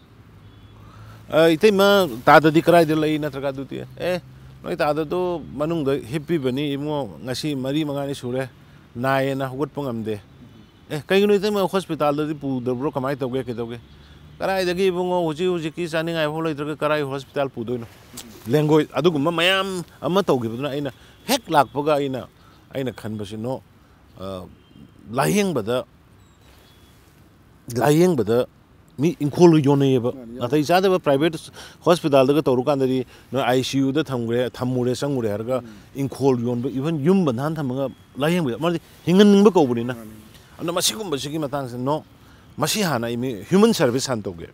"ꯑ, ꯏꯇꯩꯃ, ꯇꯥꯗꯗꯤ ꯀꯗꯥꯏꯗ ꯂꯩ?" ꯅꯠꯇ꯭ꯔꯒ ꯑꯗꯨꯗꯤ, "ꯑꯦ, ꯅꯣꯏ ꯇꯥꯗꯗꯣ ꯃꯅꯨꯡꯗ ꯍꯤꯞꯄꯤꯕꯅꯤ ꯏꯕꯨꯡꯉꯣ, ꯉꯁꯤ ꯃꯔꯤ ꯃꯉꯥꯅꯤ ꯁꯨꯔꯦ, ꯅꯥꯏꯌꯦꯅ ꯍꯧꯒꯠꯄ ꯉꯝꯗꯦ꯫ ꯑꯦ, ꯀꯩꯒꯤꯅꯣ ꯏꯇꯩꯃ, ꯍꯣꯁꯄꯤꯇꯥꯜꯗꯗꯤ ꯄꯨꯗꯕ꯭ꯔꯣ, ꯀꯃꯥꯏꯅ ꯇꯧꯒꯦ, ꯀꯩꯗꯧꯒꯦ?" "ꯀꯗꯥꯏꯗꯒꯤ ꯏꯕꯨꯡꯉꯣ, ꯍꯧꯖꯤꯛ ꯍꯧꯖꯤꯛꯀꯤ ꯆꯥꯅꯤꯡꯉꯥꯏ ꯐꯥꯎ ꯂꯩꯇ꯭ꯔꯒ ꯀꯗꯥꯏ ꯍꯣꯁꯄꯤꯇꯥꯜ ꯄꯨꯗꯣꯏꯅꯣ?" ꯂꯦꯡꯒꯣꯏ ꯑꯗꯨꯒꯨꯝꯕ ꯃꯌꯥꯝ ꯑꯃ ꯇꯧꯈꯤꯕꯗꯨꯅ ꯑꯩꯅ ꯍꯦꯛ ꯂꯥꯛꯄꯒ ꯑꯩꯅ, ꯑꯩꯅ ꯈꯟꯕꯁꯤ, "ꯅꯣ, ꯑ, ꯂꯥꯌꯦꯡꯕꯗ, ꯂꯥꯌꯦꯡꯕꯗ ꯃꯤ ꯏꯪꯈꯣꯜꯒ ꯌꯣꯟꯅꯩꯌꯦꯕ꯫ ꯃꯥꯅꯤ, ꯌꯥꯝ ꯅꯥꯇꯩ ꯆꯥꯗꯕ ꯄ꯭ꯔꯥꯏꯚꯦꯠ ꯍꯣꯁꯄꯤꯇꯥꯜꯗꯒ ꯇꯧꯔꯨꯀꯥꯟꯗꯗꯤ ꯅꯣꯏ ꯑꯥꯏ ꯁꯤ ꯌꯨꯗ ꯊꯝꯈ꯭ꯔꯦ, ꯊꯝꯃꯨꯔꯦ, ꯆꯪꯉꯨꯔꯦ ꯍꯥꯏꯔꯒ ꯎꯝ꯫ ꯏꯪꯈꯣꯜ ꯌꯣꯟꯕ, ꯏꯚꯟ ꯌꯨꯝ ꯕꯟꯙꯥꯟ ꯊꯝꯃꯒ ꯂꯥꯌꯦꯡꯕ, ꯃꯔꯝꯗꯤ ꯍꯤꯡꯍꯟꯅꯤꯡꯕ ꯀꯧꯕꯅꯤꯅ꯫ ꯃꯥꯅꯤ꯫ ꯑꯗꯨꯅ ꯃꯁꯤꯒꯨꯝꯕꯁꯤꯒꯤ ꯃꯇꯥꯡꯁꯤꯗ, ꯅꯣ, ꯃꯁꯤ ꯍꯥꯟꯅ ꯑꯩ ꯃꯤ ꯍ꯭ꯌꯨꯃꯦꯟ ꯁꯔꯚꯤꯁ ꯍꯥꯟꯅ ꯇꯧꯒꯦ꯫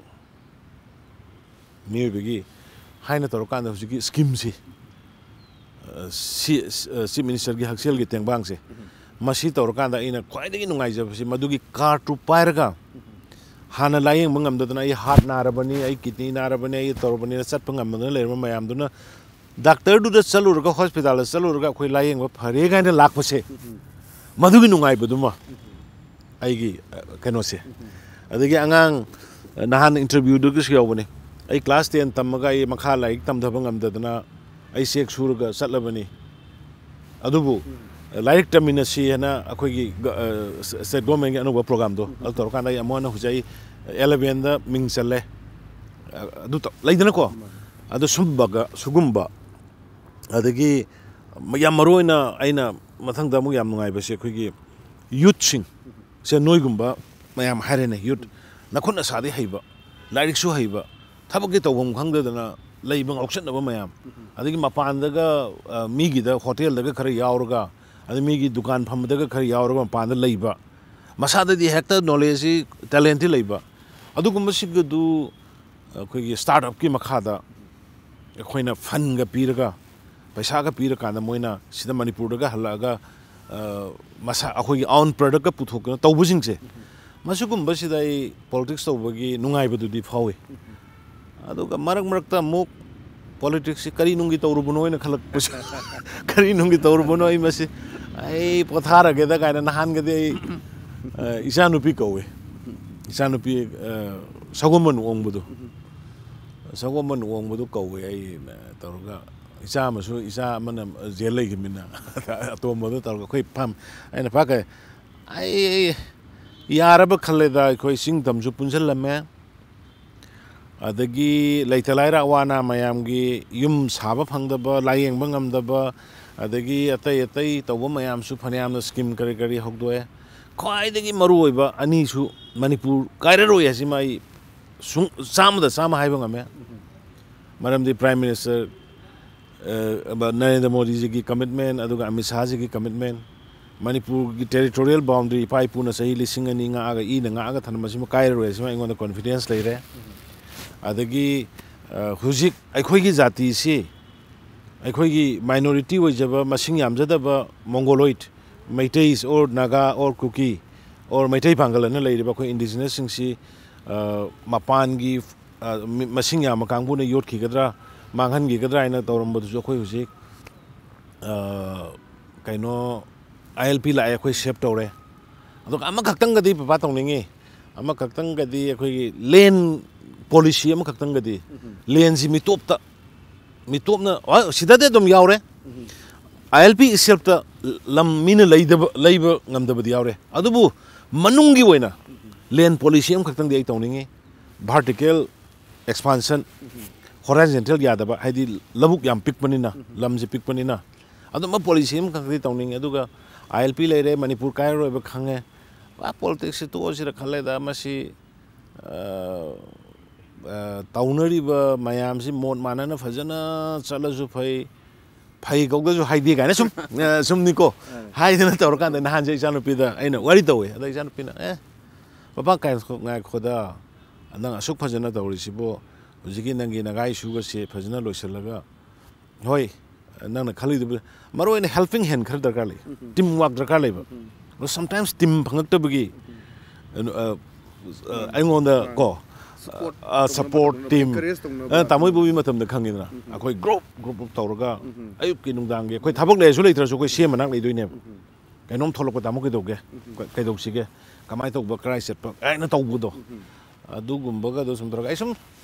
ꯃꯤꯑꯣꯏꯕꯒꯤ ꯍꯥꯏꯅ ꯇꯧꯔꯀꯥꯟꯗ ꯍꯧꯖꯤꯛꯀꯤ ꯁ꯭ꯀꯤꯝꯁꯤ, ꯑ, ꯁꯤ, ꯑ, ꯆꯤꯐ ꯃꯤꯅꯤꯁꯇꯔꯒꯤ ꯍꯛꯁꯦꯜꯒꯤ ꯇꯦꯡꯕꯥꯡꯁꯦ, ꯃꯁꯤ ꯇꯧꯔꯀꯥꯟꯗ ꯑꯩꯅ ꯈ꯭ꯋꯥꯏꯗꯒꯤ ꯅꯨꯡꯉꯥꯏꯖꯕꯁꯤ ꯃꯗꯨꯒꯤ ꯀꯥꯔꯠꯇꯨ ꯄꯥꯏꯔꯒ ꯍꯥꯟꯅ ꯂꯥꯌꯦꯡꯕ ꯉꯝꯗꯗꯅ, "ꯑꯩ ꯍꯥꯔꯠ ꯅꯥꯔꯕꯅꯤ, ꯑꯩ ꯀꯤꯗꯅꯤ ꯅꯥꯔꯕꯅꯤ, ꯑꯩ ꯇꯧꯔꯕꯅꯤꯅ" ꯆꯠꯄ ꯉꯝꯗꯅ ꯂꯩꯔꯕ ꯃꯌꯥꯝꯗꯨꯅ ꯗꯥꯛꯇꯔꯗꯨꯗ ꯆꯠꯂꯨꯔꯒ, ꯍꯣꯁꯄꯤꯇꯥꯜꯗ ꯆꯠꯂꯨꯔꯒ ꯑꯩꯈꯣꯏ ꯂꯥꯌꯦꯡꯕ ꯐꯔꯦ ꯀꯥꯏꯅ ꯂꯥꯛꯄꯁꯦ, ꯃꯗꯨꯒꯤ ꯅꯨꯡꯉꯥꯏꯕꯗꯨꯃ ꯑꯩꯒꯤ, ꯑ, ꯀꯩꯅꯣꯁꯦ꯫ ꯑꯗꯒꯤ ꯑꯉꯥꯡ, ꯑ, ꯅꯍꯥꯟ ꯏꯟꯇꯔꯚ꯭ꯌꯨꯗꯨꯒꯤꯁꯨ ꯌꯥꯎꯕꯅꯦ꯫ ꯑꯩ ꯀ꯭ꯂꯥꯁ ꯇꯦꯟ ꯇꯝꯃꯒ ꯑꯩ ꯃꯈꯥ ꯂꯥꯏꯔꯤꯛ ꯇꯝꯊꯕ ꯉꯝꯗꯗꯅ ꯑꯩ ꯆꯦꯛ ꯁꯨꯔꯒ ꯆꯠꯂꯕꯅꯤ꯫ ꯑꯗꯨꯕꯨ ꯂꯥꯏꯔꯤꯛ ꯇꯝꯃꯤꯟꯅꯁꯤ ꯍꯥꯏꯅ ꯑꯩꯈꯣꯏꯒꯤ ꯒ-, ꯑ, ꯁ-, ꯁ꯭ꯇꯦꯠ ꯒꯣꯔꯃꯦꯟꯒꯤ ꯑꯅꯧꯕ ꯄ꯭ꯔꯣꯒꯥꯝꯗꯣ ꯑꯗꯨ ꯇꯧꯔꯀꯥꯟꯗ ꯑꯩ ꯑꯃꯨꯛ ꯍꯟꯅ ꯍꯧꯖꯤꯛ ꯑꯩ ꯑꯦꯂꯚꯦꯟꯗ ꯃꯤꯡ ꯆꯜꯂꯦ꯫ ꯑ, ꯑꯗꯨ ꯇꯧ-, ꯂꯩꯗꯅꯀꯣ? ꯑꯗꯨ ꯁꯨꯝꯕꯒ, ꯁꯨꯒꯨꯝꯕ, ꯑꯗꯒꯤ ꯌꯥꯝ ꯃꯔꯨ ꯑꯣꯏꯅ ꯑꯩꯅ ꯃꯊꯪꯗ ꯑꯃꯨꯛ ꯌꯥꯝ ꯅꯨꯡꯉꯥꯏꯕꯁꯦ ꯑꯩꯈꯣꯏꯒꯤ ꯌꯨꯠꯁꯤꯡ ꯁꯦ, ꯅꯣꯏꯒꯨꯝꯕ ꯃꯌꯥꯝ ꯍꯥꯏꯔꯦꯅꯦ, ꯌꯨꯠ, ꯅꯈꯨꯠ ꯅꯁꯥꯗꯤ ꯍꯩꯕ, ꯂꯥꯏꯔꯤꯛꯁꯨ ꯍꯩꯕ, ꯊꯕꯛꯀꯤ ꯇꯧꯐꯝ ꯈꯪꯗꯗꯅ ꯂꯩꯕ ꯉꯥꯎꯁꯟꯅꯕ ꯃꯌꯥꯝ, ꯑꯗꯒꯤ ꯃꯄꯥꯟꯗꯒ, ꯑ, ꯃꯤꯒꯤꯗ ꯍꯣꯇꯦꯜꯗꯒ ꯈꯔ ꯌꯥꯎꯔꯒ, ꯑꯗꯩ ꯃꯤꯒꯤ ꯗꯨꯀꯥꯟ ꯐꯝꯕꯗꯒ ꯈꯔ ꯌꯥꯎꯔꯒ ꯃꯄꯥꯟꯗ ꯂꯩꯕ, ꯃꯁꯥꯗꯗꯤ ꯍꯦꯛꯇ ꯅꯣꯂꯦꯖꯁꯤ, ꯇꯦꯂꯦꯟꯠꯇꯤ ꯂꯩꯕ, ꯑꯗꯨꯒꯨꯝꯕꯁꯤꯡꯗꯨ ꯑꯩꯈꯣꯏꯒꯤ ꯁ꯭ꯇꯥꯔꯠ ꯑꯞꯀꯤ ꯃꯈꯥꯗ ꯑꯩꯈꯣꯏꯅ ꯐꯟꯒ ꯄꯤꯔꯒ, ꯄꯩꯁꯥꯒ ꯄꯤꯔꯀꯥꯟꯗ ꯃꯣꯏꯅ ꯁꯤꯗ ꯃꯅꯤꯄꯨꯔꯗꯒ ꯍꯜꯂꯛꯑꯒ ꯃꯁꯥ ꯑꯩꯈꯣꯏꯒꯤ ꯑꯣꯟ ꯄ꯭ꯔꯗꯛꯀ ꯄꯨꯊꯣꯛꯇꯅ ꯇꯧꯕꯁꯤꯡꯁꯦ, ꯃꯁꯤꯒꯨꯝꯕꯁꯤꯗ ꯑꯩ ꯄꯣꯂꯤꯇꯤꯛꯁ ꯇꯧꯕꯒꯤ ꯅꯨꯡꯉꯥꯏꯕꯗꯨꯗꯤ ꯐꯥꯎꯏ꯫ ꯑꯗꯨꯒ ꯃꯔꯛ ꯃꯔꯛꯇ ꯑꯃꯨꯛ ꯄꯣꯂꯤꯇꯤꯛꯁꯁꯤ ꯀꯔꯤ ꯅꯨꯡꯒꯤ ꯇꯧꯔꯨꯕꯅꯣ ꯍꯥꯏꯅ ꯈꯜꯂꯛꯄꯁꯨ꯫ "ꯀꯔꯤ ꯅꯨꯡꯒꯤ ꯇꯧꯔꯨꯕꯅꯣ, ꯑꯩ ꯃꯁꯤ, ꯑꯩ ꯄꯣꯊꯥꯔꯒꯦꯗ" ꯀꯥꯏꯅ꯫ ꯅꯍꯥꯟꯒꯗꯤ ꯑꯩ ꯏꯆꯥꯅꯨꯄꯤ ꯀꯧꯏ꯫ ꯏꯆꯥꯅꯨꯄꯤ ꯁꯒꯣꯜꯕꯟ ꯑꯣꯡꯕꯗꯣ, ꯁꯒꯣꯜꯕꯟ ꯑꯣꯡꯕꯗꯣ ꯀꯧꯏ꯫ ꯑꯩ ꯇꯧꯔꯒ, ꯏꯆꯥ ꯑꯃꯁꯨ, ꯏꯆꯥ ꯑꯃꯅ ꯖꯦꯜ ꯂꯩꯈꯤꯕꯅꯤꯅ, ꯑꯇꯣꯝꯕꯗꯣ ꯇꯧꯔꯒ ꯑꯩꯈꯣꯏ ꯐꯝ꯫ ꯑꯩꯅ ꯐꯥ ꯀꯩ, ꯑꯩ ꯌꯥꯔꯕ ꯈꯜꯂꯦꯗ꯫ ꯑꯩꯈꯣꯏ ꯆꯤꯡ ꯇꯝꯁꯨ ꯄꯨꯟꯁꯤꯜꯂꯝꯃꯦ, ꯑꯗꯒꯤ ꯂꯩꯇ ꯂꯥꯏꯔ ꯑꯋꯥ ꯑꯅꯥ ꯃꯌꯥꯝꯒꯤ, ꯌꯨꯝ ꯁꯥꯕ ꯐꯪꯗꯕ, ꯂꯥꯏꯌꯦꯡꯕ ꯉꯝꯗꯕ, ꯑꯗꯒꯤ ꯑꯇꯩ ꯑꯇꯩ ꯇꯧꯕ ꯃꯌꯥꯝꯁꯨ ꯐꯅꯌꯥꯝꯅ ꯁ꯭ꯀꯤꯝ ꯀꯔꯤ ꯀꯔꯤ ꯍꯧꯗꯣꯛꯑꯦ꯫ ꯈ꯭ꯋꯥꯏꯗꯒꯤ ꯃꯔꯨꯑꯣꯏꯕ ꯑꯅꯤꯁꯨ ꯃꯅꯤꯄꯨꯔ ꯀꯥꯏꯔꯔꯣꯏ ꯍꯥꯏꯁꯤꯃ ꯑꯩ ꯁꯨꯡ-, ꯆꯥꯝꯃꯗ ꯆꯥꯝꯃ ꯍꯥꯏꯕ ꯉꯝꯃꯦ꯫ ꯃꯔꯝꯗꯤ ꯄ꯭ꯔꯥꯏꯝ ꯃꯤꯅꯤꯁꯇꯔ, ꯑ, ꯅꯔꯦꯟꯗ꯭ꯔ ꯃꯣꯗꯤꯖꯤꯒꯤ ꯀꯃꯤꯠꯃꯦꯟ, ꯑꯗꯨꯒ ꯑꯃꯤꯠ ꯁꯥꯍꯖꯤꯒꯤ ꯀꯃꯤꯠꯃꯦꯟ, ꯃꯅꯤꯄꯨꯔꯒꯤ ꯇꯦꯔꯤꯇꯣꯔꯤꯌꯦꯜ ꯕꯥꯎꯟꯗꯔꯤ ꯏꯄꯥ ꯏꯄꯨꯅ ꯆꯍꯤ ꯂꯤꯁꯤꯡ ꯑꯅꯤ ꯉꯥꯛꯑꯒ, ꯏꯅ ꯉꯥꯛꯑꯒ ꯊꯝꯕꯁꯤꯃ ꯀꯥꯏꯔꯔꯣꯏ ꯍꯥꯏꯁꯤꯃ ꯑꯩꯉꯣꯟꯗ ꯀꯣꯟꯐꯤꯗꯦꯟꯁ ꯂꯩꯔꯦ꯫ ꯑꯗꯒꯤ, ꯑ, ꯍꯧꯖꯤꯛ ꯑꯩꯈꯣꯏꯒꯤ ꯖꯥꯇꯤꯁꯤ, ꯑꯩꯈꯣꯏꯒꯤ ꯃꯥꯏꯅꯣꯔꯤꯇꯤ ꯑꯣꯏꯖꯕ, ꯃꯁꯤꯡ ꯌꯥꯝꯖꯗꯕ Mongoloid, Meitei or Naga or Kuki or Meitei ꯄꯥꯡꯒꯜ ꯑꯅ ꯂꯩꯔꯤꯕ ꯑꯩꯈꯣꯏ ꯏꯟꯗꯤꯖꯤꯅꯁꯁꯤꯡꯁꯤ, ꯑ, ꯃꯄꯥꯟꯒꯤ, ꯑ, ꯃꯤ-, ꯃꯁꯤꯡ ꯌꯥꯝꯕ ꯀꯥꯡꯕꯨꯅ ꯌꯣꯠꯈꯤꯒꯗ꯭ꯔꯥ, ꯃꯥꯡꯍꯟꯈꯤꯒꯗ꯭ꯔꯥ ꯍꯥꯏꯅ ꯇꯧꯔꯝꯕꯗꯨꯁꯨ ꯑꯩꯈꯣꯏ ꯍꯧꯖꯤꯛ, ꯑ, ꯀꯩꯅꯣ, ꯑꯥꯏ ꯑꯦꯜ ꯄꯤ ꯂꯥꯛꯑꯦ, ꯑꯩꯈꯣꯏ ꯁꯦꯞ ꯇꯧꯔꯦ꯫ ꯑꯗꯨꯒ ꯑꯃꯈꯛꯇꯪꯒꯗꯤ ꯄꯄꯥ ꯇꯧꯅꯤꯡꯉꯤ, ꯑꯃꯈꯛꯇꯪꯒꯗꯤ ꯑꯩꯈꯣꯏꯒꯤ ꯂꯦꯟ ꯄꯣꯂꯤꯁꯤ ꯑꯃꯈꯛꯇꯪꯒꯗꯤ, ꯂꯦꯟꯁꯤ ꯃꯤꯇꯣꯞꯇ, ꯃꯤꯇꯣꯞꯅ, ꯑ, ꯁꯤꯗꯗꯤ ꯑꯗꯨꯝ ꯌꯥꯎꯔꯦ꯫ ꯑꯥꯏ ꯑꯦꯜ ꯄꯤ ꯏꯁꯦꯞꯇ ꯂꯝ ꯃꯤꯅ ꯂꯩꯗꯕ, ꯂꯩꯕ ꯉꯝꯗꯕꯗꯤ ꯌꯥꯎꯔꯦ꯫ ꯑꯗꯨꯕꯨ ꯃꯅꯨꯡꯒꯤ ꯑꯣꯏꯅ ꯂꯦꯟ ꯄꯣꯂꯤꯁꯤ ꯑꯃꯈꯛꯇꯪꯗꯤ ꯑꯩ ꯇꯧꯅꯤꯡꯉꯤ꯫ ꯚꯥꯔꯇꯤꯀꯦꯜ ꯑꯦꯛꯁꯄꯥꯟꯁꯟ, ꯍꯣꯔꯥꯏꯖꯦꯟꯇꯦꯜ ꯌꯥꯗꯕ, ꯍꯥꯏꯗꯤ ꯂꯧꯕꯨꯛ ꯌꯥꯝ ꯄꯤꯛꯄꯅꯤꯅ, ꯂꯝꯁꯦ ꯄꯤꯛꯄꯅꯤꯅ꯫ ꯑꯗꯨꯝꯕ ꯄꯣꯂꯤꯁꯤ ꯑꯃꯈꯛꯇꯤ ꯇꯧꯅꯤꯡꯉꯤ꯫ ꯑꯗꯨꯒ ꯑꯥꯏ ꯑꯦꯜ ꯄꯤ ꯂꯩꯔꯦ, ꯃꯅꯤꯄꯨꯔ ꯀꯥꯏꯔꯔꯣꯏꯕ ꯈꯪꯉꯦ꯫ ꯄꯨꯔꯥ ꯄꯣꯂꯤꯇꯤꯛꯁꯁꯦ ꯇꯣꯛꯑꯁꯤꯔ ꯈꯜꯂꯦꯗ꯫ ꯃꯁꯤ, ꯑ, ꯑ, ꯇꯧꯅꯔꯤꯕ ꯃꯌꯥꯝꯁꯤ ꯃꯣꯠ ꯃꯥꯟꯅꯅ ꯐꯖꯅ ꯆꯠꯂꯁꯨ ꯐꯩ, ꯐꯩ ꯀꯧꯗꯁꯨ ꯍꯥꯏꯗꯦ ꯀꯥꯏꯅ ꯁꯨꯝ, ꯑ, ꯁꯨꯝꯅꯤꯀꯣ꯫ ꯍꯥꯏꯗꯅ ꯇꯧꯔꯀꯥꯟꯗ ꯅꯍꯥꯟꯁꯦ ꯏꯆꯥꯅꯨꯄꯤꯗ ꯑꯩꯅ ꯋꯥꯔꯤ ꯇꯧꯋꯦ꯫ ꯑꯗ ꯏꯆꯥꯅꯨꯄꯤꯅ, "ꯑꯦ, ꯄꯄꯥ, ꯉꯥꯏꯈꯣ-, ꯉꯥꯏꯈꯣꯗ, ꯅꯪ ꯑꯁꯨꯛ ꯐꯖꯅ ꯇꯧꯔꯤꯁꯤꯕꯨ, ꯍꯧꯖꯤꯛꯀꯤ ꯅꯪꯒꯤ ꯅꯒꯥꯏ ꯁꯨꯒꯁꯦ ꯐꯖꯅ ꯂꯣꯏꯁꯤꯜꯂꯒ, ꯍꯣꯏ, ꯅꯪꯅ ꯈꯜꯂꯤꯗꯨꯕꯨ, ꯃꯔꯨ ꯑꯣꯏꯅ helping hand ꯈꯔ ꯗꯔꯀꯥꯔ ꯂꯩ, team work ꯗꯔꯀꯥꯔ ꯂꯩꯕ꯫ ꯑꯗꯣ sometimes team ꯐꯪꯉꯛꯇꯕꯒꯤ, ꯑ, ꯑ, ꯑꯩꯉꯣꯟꯗ ꯀꯣ, support ꯑ, ꯇꯧꯅꯕ, support ꯇꯧꯅꯕ, team, encourage ꯇꯧꯅꯕ꯫ ꯑ, ꯇꯥꯃꯣ ꯏꯕꯣꯕꯤ ꯃꯇꯝꯗ ꯈꯪꯉꯤꯗꯅ, ꯑꯩꯈꯣꯏ group group ꯇꯧꯔꯒ ꯑꯌꯨꯛꯀꯤ ꯅꯨꯡꯗꯥꯡꯒꯤ ꯑꯩꯈꯣꯏ ꯊꯕꯛ ꯂꯩꯔꯁꯨ ꯂꯩꯇ꯭ꯔꯁꯨ ꯑꯩꯈꯣꯏ ꯁꯦꯝ ꯃꯅꯥꯛ ꯂꯩꯗꯣꯏꯅꯦꯕ꯫ ꯀꯩꯅꯣꯝ ꯊꯣꯛꯂꯛꯄ ꯇꯥꯃꯣ ꯀꯩꯗꯧꯒꯦ? ꯀ-, ꯀꯩꯗꯧꯁꯤꯒꯦ? ꯀꯃꯥꯏꯅ ꯇꯧꯕ? ꯀꯔꯥꯏ ꯆꯠꯄ? ꯀꯥꯏꯅ ꯇꯧꯕꯗꯣ꯫ ꯑꯗꯨꯒꯨꯝꯕꯒꯗꯣ ꯁꯨꯝ ꯇꯧꯔꯒ ꯑꯩ ꯁꯨꯝ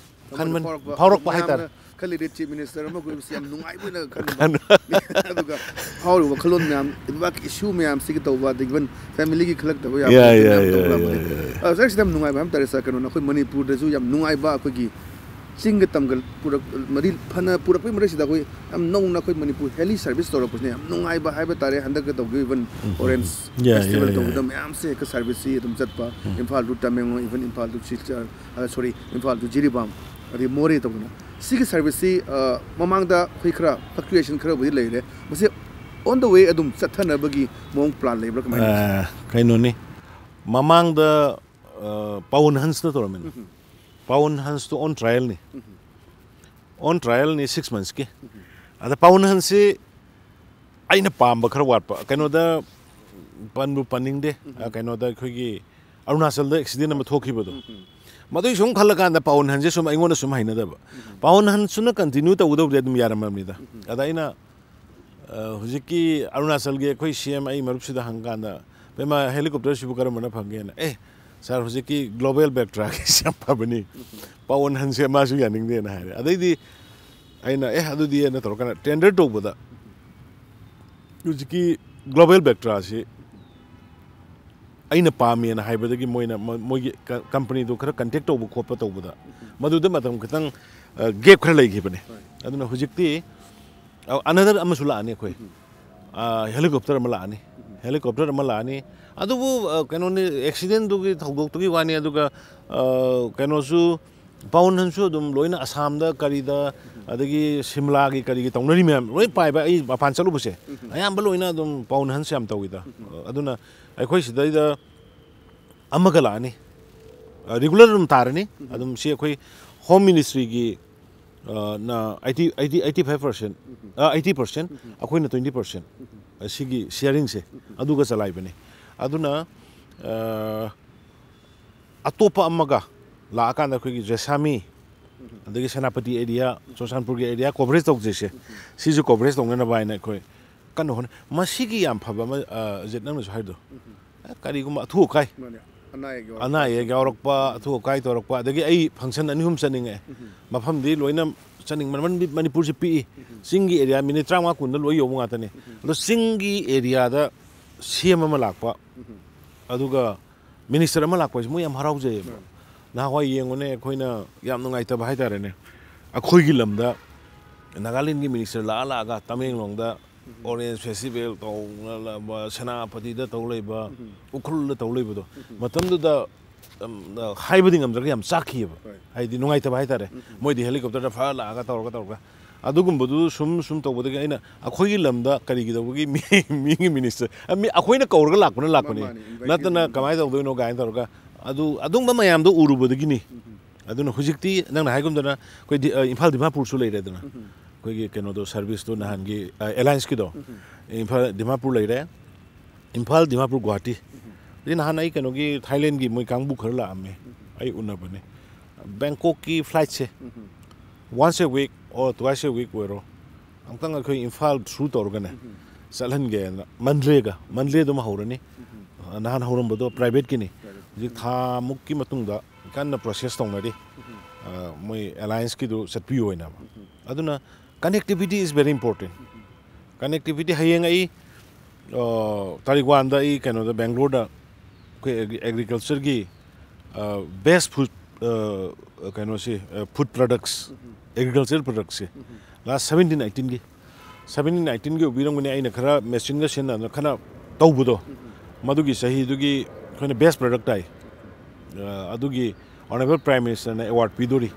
ꯈꯟꯕꯅꯤ, ꯐꯥꯎꯔꯛꯄ꯫ ꯐꯥꯎꯔꯛꯄ ꯍꯥꯏꯇꯥꯔꯦ꯫ ꯃꯌꯥꯝꯅ ꯈꯜꯂꯤꯗꯤ chief minister ꯑꯃ ꯑꯣꯏꯕꯁꯤ ꯌꯥꯝ ꯅꯨꯡꯉꯥꯏꯕ ꯑꯣꯏꯅ ꯈꯟꯕ꯫ ꯈꯟ- ꯑꯗꯨꯒ ꯐꯥꯎꯔꯤꯕ ꯋꯥꯈꯜꯂꯣꯟ ꯃꯌꯥꯝ, ꯏꯕꯥꯛꯀꯤ issue ꯃꯌꯥꯝꯁꯤꯒꯤ ꯇꯧꯕ, ꯑꯗꯒꯤ even family ꯒꯤ ꯈꯜꯂꯛꯇꯕ ꯌꯥꯝ ꯌꯥꯏ, ꯃꯌꯥꯝ ꯌꯥꯏ, ꯌꯥꯏ, ꯇꯧꯔꯛꯑꯝꯕꯅꯤ꯫ ꯌꯥꯏ, ꯌꯥꯏ꯫ ꯑ, sir, ꯁꯤꯗ ꯌꯥꯝ ꯅꯨꯡꯉꯥꯏꯕ ꯍꯥꯏꯕ ꯇꯥꯔꯦ, sir, ꯀꯩꯅꯣꯅ ꯑꯩꯈꯣꯏ ꯃꯅꯤꯄꯨꯔꯗꯁꯨ ꯌꯥꯝ ꯅꯨꯡꯉꯥꯏꯕ ꯑꯩꯈꯣꯏꯒꯤ ꯆꯤꯡꯒ ꯇꯝꯒ ꯄꯨꯔꯛ-, ꯃꯔꯤ ꯐꯅ ꯄꯨꯔꯛꯄꯒꯤ ꯃꯔꯛꯁꯤꯗ ꯑꯩꯈꯣꯏ ꯌꯥꯝ ꯅꯧꯅ ꯑꯩꯈꯣꯏ ꯃꯅꯤꯄꯨꯔ heli service ꯇꯧꯔꯛꯄꯁꯤꯅ ꯌꯥꯝ ꯅꯨꯡꯉꯥꯏꯕ ꯍꯥꯏꯕ ꯇꯥꯔꯦ꯫ ꯍꯟꯗꯛꯀ ꯇꯧꯈꯤꯕ even ꯎꯝ, ꯎꯝ, orange ꯎꯝ꯫ ꯌꯥꯏ, festival ꯌꯥꯏ, ꯌꯥꯏ, ꯇꯧꯕꯗ ꯌꯥꯏ꯫ ꯃꯌꯥꯝꯁꯦ ꯍꯦꯛꯇ service ꯁꯤ ꯑꯗꯨꯝ ꯆꯠꯄ, ꯎꯝ꯫ Imphal to Tamenglong, even Imphal to Silchar, ꯑ, sorry, ꯏꯝꯐꯥꯜ to ꯖꯤꯔꯤꯕꯥꯝ, ꯑꯗꯩ ꯃꯣꯔꯦ ꯇꯧꯗꯅ꯫ ꯁꯤꯒꯤ service ꯁꯤ, ꯑ, ꯃꯃꯥꯡꯗ ꯑꯩꯈꯣꯏ ꯈꯔ fluctuation ꯈꯔꯕꯨꯗꯤ ꯂꯩꯔꯦ꯫ ꯃꯁꯤ on the way ꯑꯗꯨꯝ ꯆꯠꯊꯅꯕꯒꯤ ꯃꯑꯣꯡ plan ꯂꯩꯕ꯭ꯔꯥ ꯀꯃꯥꯏꯅ ꯇꯧꯏ? ꯑ, ꯀꯩꯅꯣꯅꯤ, ꯃꯃꯥꯡꯗ, ꯑ, ꯄꯥꯋꯟ ꯍꯟꯁꯅ ꯇꯧꯔꯝꯃꯤꯅ꯫ ꯎꯝ꯫ ꯄꯥꯋꯟ ꯍꯟꯁꯇꯣ on trial ꯅꯤ꯫ ꯎꯝ꯫ On trial ꯅꯤ six months ꯀꯤ꯫ ꯎꯝ꯫ ꯑꯗ ꯄꯥꯋꯟ ꯍꯟꯁꯁꯤ ꯑꯩꯅ ꯄꯥꯝꯕ ꯈꯔ ꯋꯥꯠꯄ꯫ ꯀꯩꯅꯣꯗ ꯄꯟꯕꯨ ꯄꯟꯅꯤꯡꯗꯦ꯫ ꯎꯝ꯫ ꯑ, ꯀꯩꯅꯣꯗ ꯑꯩꯈꯣꯏꯒꯤ ꯑꯔꯨꯅꯥꯆꯜꯗ accident ꯑꯃ ꯊꯣꯛꯈꯤꯕꯗꯣ꯫ ꯎꯝ꯫ ꯃꯗꯨꯒꯤ ꯁꯨꯝ ꯈꯜꯂꯀꯥꯟꯗ ꯄꯥꯋꯟ ꯍꯟꯁꯦ ꯁꯨꯝ ꯑꯩꯉꯣꯟꯗ ꯁꯨꯝ ꯍꯩꯅꯗꯕ꯫ ꯎꯝ꯫ ꯄꯥꯋꯟ ꯍꯟꯁꯇꯨꯅ continue ꯇꯧꯒꯗꯧꯕꯗꯤ ꯑꯗꯨꯝ ꯌꯥꯔꯝꯃꯕꯅꯤꯗ꯫ ꯎꯝ꯫ ꯑꯗ ꯑꯩꯅ ꯑ, ꯍꯧꯖꯤꯛꯀꯤ ꯑꯔꯨꯅꯥꯆꯜꯒꯤ ꯑꯩꯈꯣꯏ C M ꯑꯩ ꯃꯔꯨꯞꯁꯤꯗ ꯍꯪꯀꯥꯟꯗ, "ꯄꯦꯃ, helicopter ꯁꯤꯕꯨ ꯀꯔꯝꯕꯅ ꯐꯪꯒꯦꯅ?" "ꯑꯦ, sir, ꯍꯧꯖꯤꯛꯀꯤ Global Vectra ꯒꯤꯁꯤ ꯌꯥꯝ ꯐꯕꯅꯤ, ꯄꯥꯋꯟ ꯍꯟꯁꯦ ꯃꯥꯁꯨ ꯌꯥꯅꯤꯡꯗꯦꯅ" ꯍꯥꯏꯔꯦ꯫ ꯑꯗꯩꯗꯤ ꯑꯩꯅ, "ꯑꯦ, ꯑꯗꯨꯗꯤ" ꯑꯅ ꯇꯧꯔꯀꯥꯟꯗ tender ꯇꯧꯕꯗ ꯍꯧꯖꯤꯛꯀꯤ Global Vectra ꯁꯤ ꯑꯩꯅ ꯄꯥꯝꯃꯦꯅ ꯍꯥꯏꯕꯗꯒꯤ ꯃꯣꯏꯅ ꯃ-, ꯃꯣꯏꯒꯤ ꯀ-, company ꯗꯨ ꯈꯔ contact ꯇꯧꯕ ꯈꯣꯠꯄ ꯇꯧꯕꯗ ꯃꯗꯨꯗ ꯃꯇꯝ ꯈꯤꯇꯪ, ꯑ, gap ꯈꯔ ꯂꯩꯈꯤꯕꯅꯦ꯫ ꯍꯣꯏ꯫ ꯑꯗꯨꯅ ꯍꯧꯖꯤꯛꯇꯤ, ꯑ, another ꯑꯃꯁꯨ ꯂꯥꯛꯑꯅꯤ ꯑꯩꯈꯣꯏ꯫ ꯎꯝ꯫ ꯑ, helicopter ꯑꯃ ꯂꯥꯛꯑꯅꯤ꯫ ꯎꯝ꯫ Helicopter ꯑꯃ ꯂꯥꯛꯑꯅꯤ꯫ ꯑꯗꯨꯕꯨ, ꯑ, ꯀꯩꯅꯣꯅꯤ, accident ꯗꯨꯒꯤ ꯊꯧꯗꯣꯛꯇꯨꯒꯤ ꯋꯥꯅꯤ, ꯑꯗꯨꯒ, ꯑ, ꯀꯩꯅꯣꯁꯨ, ꯄꯥꯋꯟ ꯍꯟꯁꯨ ꯑꯗꯨꯝ ꯂꯣꯏꯅ ꯑꯁꯥꯝꯗ ꯀꯔꯤꯗ, ꯎꯝ꯫ ꯑꯗꯒꯤ ꯁꯤꯝꯂꯥꯒꯤ ꯀꯔꯤꯒꯤ ꯇꯧꯅꯔꯤ ꯃꯌꯥꯝ ꯂꯣꯏ ꯄꯥꯏꯕ, ꯑꯩ ꯃꯄꯥꯟ ꯆꯠꯂꯨꯕꯁꯦ, ꯎꯝ꯫ ꯑꯌꯥꯝꯕ ꯂꯣꯏꯅ ꯑꯗꯨꯝ ꯄꯥꯋꯟ ꯍꯟꯁ ꯌꯥꯝ ꯇꯧꯋꯤꯗ꯫ ꯎꯝ꯫ ꯑꯗꯨꯅ ꯑꯩꯈꯣꯏ ꯁꯤꯗꯩꯗ ꯑꯃꯒ ꯂꯥꯛꯑꯅꯤ꯫ ꯑ, regular ꯑꯗꯨꯝ ꯇꯥꯔꯅꯤ꯫ ꯎꯝ꯫ ꯑꯗꯨꯝ ꯁꯤ ꯑꯩꯈꯣꯏ Home Ministry ꯒꯤ ꯑ, ꯅ eighty, eighty, eighty five percent, ꯑ, ꯑꯩꯠꯇꯤ ꯄꯥꯔꯁꯦꯟ, ꯑꯩꯈꯣꯏꯅ ꯇ꯭ꯋꯦꯟꯇꯤ ꯄꯥꯔꯁꯦꯟ꯫ ꯑꯁꯤꯒꯤ ꯁꯤꯌꯥꯔꯤꯡꯁꯦ ꯑꯗꯨꯒ ꯆꯂꯥꯏꯕꯅꯤ꯫ ꯑꯗꯨꯅ, ꯑ, ꯑꯇꯣꯞꯄ ꯑꯃꯒ ꯂꯥꯛꯑꯀꯥꯟꯗ ꯑꯩꯈꯣꯏꯒꯤ ꯖꯦꯁꯥꯃꯤ, ꯑꯗꯒꯤ ꯁꯦꯅꯥꯄꯇꯤ ꯑꯦꯔꯤꯌꯥ, ꯆꯨꯔꯆꯥꯟꯄꯨꯔꯒꯤ ꯑꯦꯔꯤꯌꯥ ꯀꯣꯚꯔꯦꯖ ꯇꯧꯖꯩꯁꯦ, ꯁꯤꯁꯨ ꯀꯣꯚꯔꯦꯖ ꯇꯧꯅꯅꯕ ꯍꯥꯏꯅ ꯑꯩꯈꯣꯏ ꯀꯟꯅ ꯍꯣꯠꯅꯩ꯫ ꯃꯁꯤꯒꯤ ꯌꯥꯝ ꯐꯕ ꯑꯃ, ꯑ, ꯑꯖꯤꯠ, ꯅꯪꯅꯁꯨ ꯍꯥꯏꯗꯣ, ꯀꯔꯤꯒꯨꯝꯕ ꯑꯊꯨ ꯑꯀꯥꯏ, ꯃꯥꯅꯦ꯫ ꯑꯅꯥ ꯑꯌꯦꯛ ꯌꯥꯎꯔꯛꯄ꯫ ꯑꯅꯥ ꯑꯌꯦꯛ ꯌꯥꯎꯔꯛꯄ, ꯑꯊꯨ ꯑꯀꯥꯏ ꯇꯧꯔꯛꯄ, ꯑꯗꯒꯤ ꯑꯩ ꯐꯪꯁꯟ ꯑꯅꯤ ꯑꯍꯨꯝ ꯆꯠꯅꯤꯡꯉꯛꯑꯦ꯫ ꯃꯐꯝꯗꯤ ꯂꯣꯏꯅ ꯆꯠꯅꯤꯡꯕ, ꯃꯅꯤ-, ꯃꯅꯤꯄꯨꯔꯁꯦ ꯄꯤꯛꯏ꯫ ꯆꯤꯡꯒꯤ ꯑꯦꯔꯤꯌꯥ ꯃꯤꯅꯤꯠ ꯇꯔꯥꯃꯉꯥ ꯀꯨꯟꯗ ꯂꯣꯏ ꯌꯧꯕ ꯉꯥꯛꯇꯅꯤ꯫ ꯑꯗꯣ ꯆꯤꯡꯒꯤ ꯑꯦꯔꯤꯌꯥꯗ ꯁꯤ ꯑꯦꯝ ꯑꯃ ꯂꯥꯛꯄ, ꯑꯗꯨꯒ ꯃꯤꯅꯤꯁꯇꯔ ꯑꯃ ꯂꯥꯛꯄ ꯍꯥꯏꯁꯦ ꯃꯣꯏ ꯌꯥꯝ ꯍꯔꯥꯎꯖꯩꯌꯦꯕ꯫ ꯅꯍꯥꯟꯋꯥꯏ ꯌꯦꯡꯉꯨꯅꯦ, ꯑꯩꯈꯣꯏꯅ ꯌꯥꯝ ꯅꯨꯡꯉꯥꯏꯇꯕ ꯍꯥꯏꯇꯥꯔꯦꯅꯦ, ꯑꯩꯈꯣꯏꯒꯤ ꯂꯝꯗ ꯅꯥꯒꯥꯂꯦꯟꯒꯤ ꯃꯤꯅꯤꯁꯇꯔ ꯂꯥꯛꯑ ꯂꯥꯛꯑꯒ ꯇꯃꯦꯡꯂꯣꯡꯗ ꯑꯣꯔꯦꯟꯖ ꯐꯦꯁꯇꯤꯚꯦꯜ ꯇꯧꯅ ꯂꯩꯕ, ꯁꯦꯅꯥꯄꯇꯤꯗ ꯇꯧ ꯂꯩꯕ, ꯎꯈ꯭ꯔꯨꯜꯗ ꯇꯧ ꯂꯩꯕꯗꯣ, ꯃꯇꯝꯗꯨꯗ, ꯎꯝ, ꯍꯥꯏꯕꯗꯤ ꯉꯝꯗ꯭ꯔꯒ ꯌꯥꯝ ꯆꯥꯛꯈꯤꯑꯕ꯫ ꯍꯣꯏ꯫ ꯍꯥꯏꯗꯤ ꯅꯨꯡꯉꯥꯏꯇꯕ ꯍꯥꯏꯇꯥꯔꯦ꯫ ꯃꯣꯏꯗꯤ ꯍꯦꯂꯤꯀꯣꯞꯇꯔꯗ ꯐꯔ ꯂꯥꯛꯑꯒ ꯇꯧꯔꯒ ꯇꯧꯔꯒ ꯑꯗꯨꯒꯨꯝꯕꯗꯨ ꯁꯨꯝ ꯁꯨꯝ ꯇꯧꯕꯗꯒꯤ ꯑꯩꯅ ꯑꯩꯈꯣꯏꯒꯤ ꯂꯝꯗ ꯀꯔꯤꯒꯤꯗꯧꯕꯒꯤ ꯃꯤ, ꯃꯤꯒꯤ ꯃꯤꯅꯤꯁꯇꯔ, ꯑ, ꯃꯤ, ꯑꯩꯈꯣꯏꯅ ꯀꯧꯔꯒ ꯂꯥꯛꯄꯅ ꯂꯥꯛꯄꯅꯤ, ꯃꯥꯅꯤ, ꯃꯥꯅꯤ, ꯏꯟꯚꯥꯏꯠ ꯅꯠꯇꯅ ꯇꯧꯕꯅꯤ꯫ ꯀꯃꯥꯏꯅ ꯇꯧꯗꯣꯏꯅꯣ ꯀꯥꯏꯅ ꯇꯧꯔꯒ ꯑꯗꯨ, ꯑꯗꯨꯝꯕ ꯃꯌꯥꯝꯗꯣ ꯎꯔꯨꯕꯗꯒꯤꯅꯤ꯫ ꯑꯗꯨꯅ ꯍꯧꯖꯤꯛꯇꯤ ꯅꯪꯅ ꯍꯥꯏꯒꯨꯝꯗꯅ ꯑꯩꯈꯣꯏ ꯗꯤ-, ꯑ, ꯏꯝꯐꯥꯜ ꯗꯤꯃꯥꯄꯨꯔꯁꯨ ꯂꯩꯔꯦꯗꯅ꯫ ꯑꯩꯈꯣꯏꯒꯤ ꯀꯩꯅꯣꯗꯣ, ꯁꯥꯔꯚꯤꯁꯇꯣ ꯅꯍꯥꯟꯒꯤ, ꯑ, ꯑꯦꯂꯥꯌꯟꯁꯀꯤꯗꯣ, ꯏꯝꯐꯥꯜ ꯗꯤꯃꯥꯄꯨꯔ ꯂꯩꯔꯦ, ꯏꯝꯐꯥꯜ ꯗꯤꯃꯥꯄꯨꯔ ꯒꯨꯋꯥꯍꯥꯇꯤ꯫ ꯍꯧꯖꯤꯛ ꯅꯍꯥꯟ ꯑꯩ ꯀꯩꯅꯣꯒꯤ ꯊꯥꯏꯂꯦꯟꯒꯤ ꯃꯣꯏ ꯀꯥꯡꯕꯨ ꯈꯔ ꯂꯥꯛꯑꯝꯃꯦ, ꯑꯩ ꯎꯅꯕꯅꯦ꯫ ꯕꯦꯡꯀꯣꯛꯀꯤ ꯐ꯭ꯂꯥꯏꯠꯁꯦ once a week or twice a week ꯑꯣꯏꯔꯣ, ꯑꯃꯨꯛꯇꯪ ꯑꯩꯈꯣꯏ ꯏꯝꯐꯥꯜ ꯊ꯭ꯔꯨ ꯇꯧꯔꯒꯅꯦ ꯆꯠꯍꯟꯒꯦꯅ꯫ ꯃꯟꯗ꯭ꯂꯦꯒ, ꯃꯟꯗ꯭ꯂꯦꯗꯨꯃ ꯍꯧꯔꯅꯤ꯫ ꯅꯍꯥꯟ ꯍꯧꯔꯝꯕꯗꯣ ꯄ꯭ꯔꯥꯏꯚꯦꯠꯀꯤꯅꯤ, ꯍꯧꯖꯤꯛ ꯊꯥ ꯃꯨꯛꯀꯤ ꯃꯇꯨꯡꯗ ꯀꯟꯅ ꯄ꯭ꯔꯣꯁꯦꯁ ꯇꯧꯅꯔꯤ꯫ ꯑ, ꯃꯣꯏ ꯑꯦꯂꯥꯌꯟꯁꯀꯤꯗꯨ ꯆꯠꯄꯤꯌꯨ ꯍꯥꯏꯅꯕ꯫ ꯑꯗꯨꯅ connectivity is very important꯫ Connectivity ꯍꯌꯦꯡ ꯑꯩ, ꯑ, ꯇꯥꯔꯤꯛ ꯋꯥꯟꯗ ꯑꯩ ꯀꯩꯅꯣꯗ, ꯕꯦꯡꯒ꯭ꯂꯣꯔꯗ ꯑꯩꯈꯣꯏ ꯑꯦꯒ꯭ꯔꯤ-, ꯑꯦꯒ꯭ꯔꯤꯀꯜꯆꯔꯒꯤ, ꯑ, ꯕꯦꯁ ꯐꯨꯗ, ꯑ, ꯀꯩꯅꯣꯁꯤ, ꯑ, ꯐꯨꯗ ꯄ꯭ꯔꯗꯛꯁ, ꯑꯦꯒ꯭ꯔꯤꯀꯜꯆꯔ ꯄ꯭ꯔꯗꯛꯁꯦ ꯂꯥꯁ ꯁꯚꯦꯟꯇꯤꯟ ꯑꯩꯠꯇꯤꯟꯒꯤ, ꯁꯚꯦꯟꯇꯤꯟ ꯑꯩꯠꯇꯤꯟꯒꯤ ꯎꯕꯤꯔꯝꯒꯅꯤ, ꯑꯩꯅ ꯈꯔ ꯃꯦꯆꯤꯟꯒ ꯁꯤꯖꯤꯟꯅꯗꯅ ꯈꯔ ꯇꯧꯕꯗꯣ, ꯃꯗꯨꯒꯤ ꯆꯍꯤꯗꯨꯒꯤ ꯑꯩꯈꯣꯏꯅ ꯕꯦꯁ ꯄ꯭ꯔꯗꯛ ꯇꯥꯏ꯫ ꯑ, ꯑꯗꯨꯒꯤ ꯑꯣꯅꯔꯦꯕꯜ ꯄ꯭ꯔꯥꯏꯝ ꯃꯤꯅꯤꯁꯇꯔꯅ ꯑꯦꯋꯥꯔꯗ ꯄꯤꯗꯣꯔꯤ,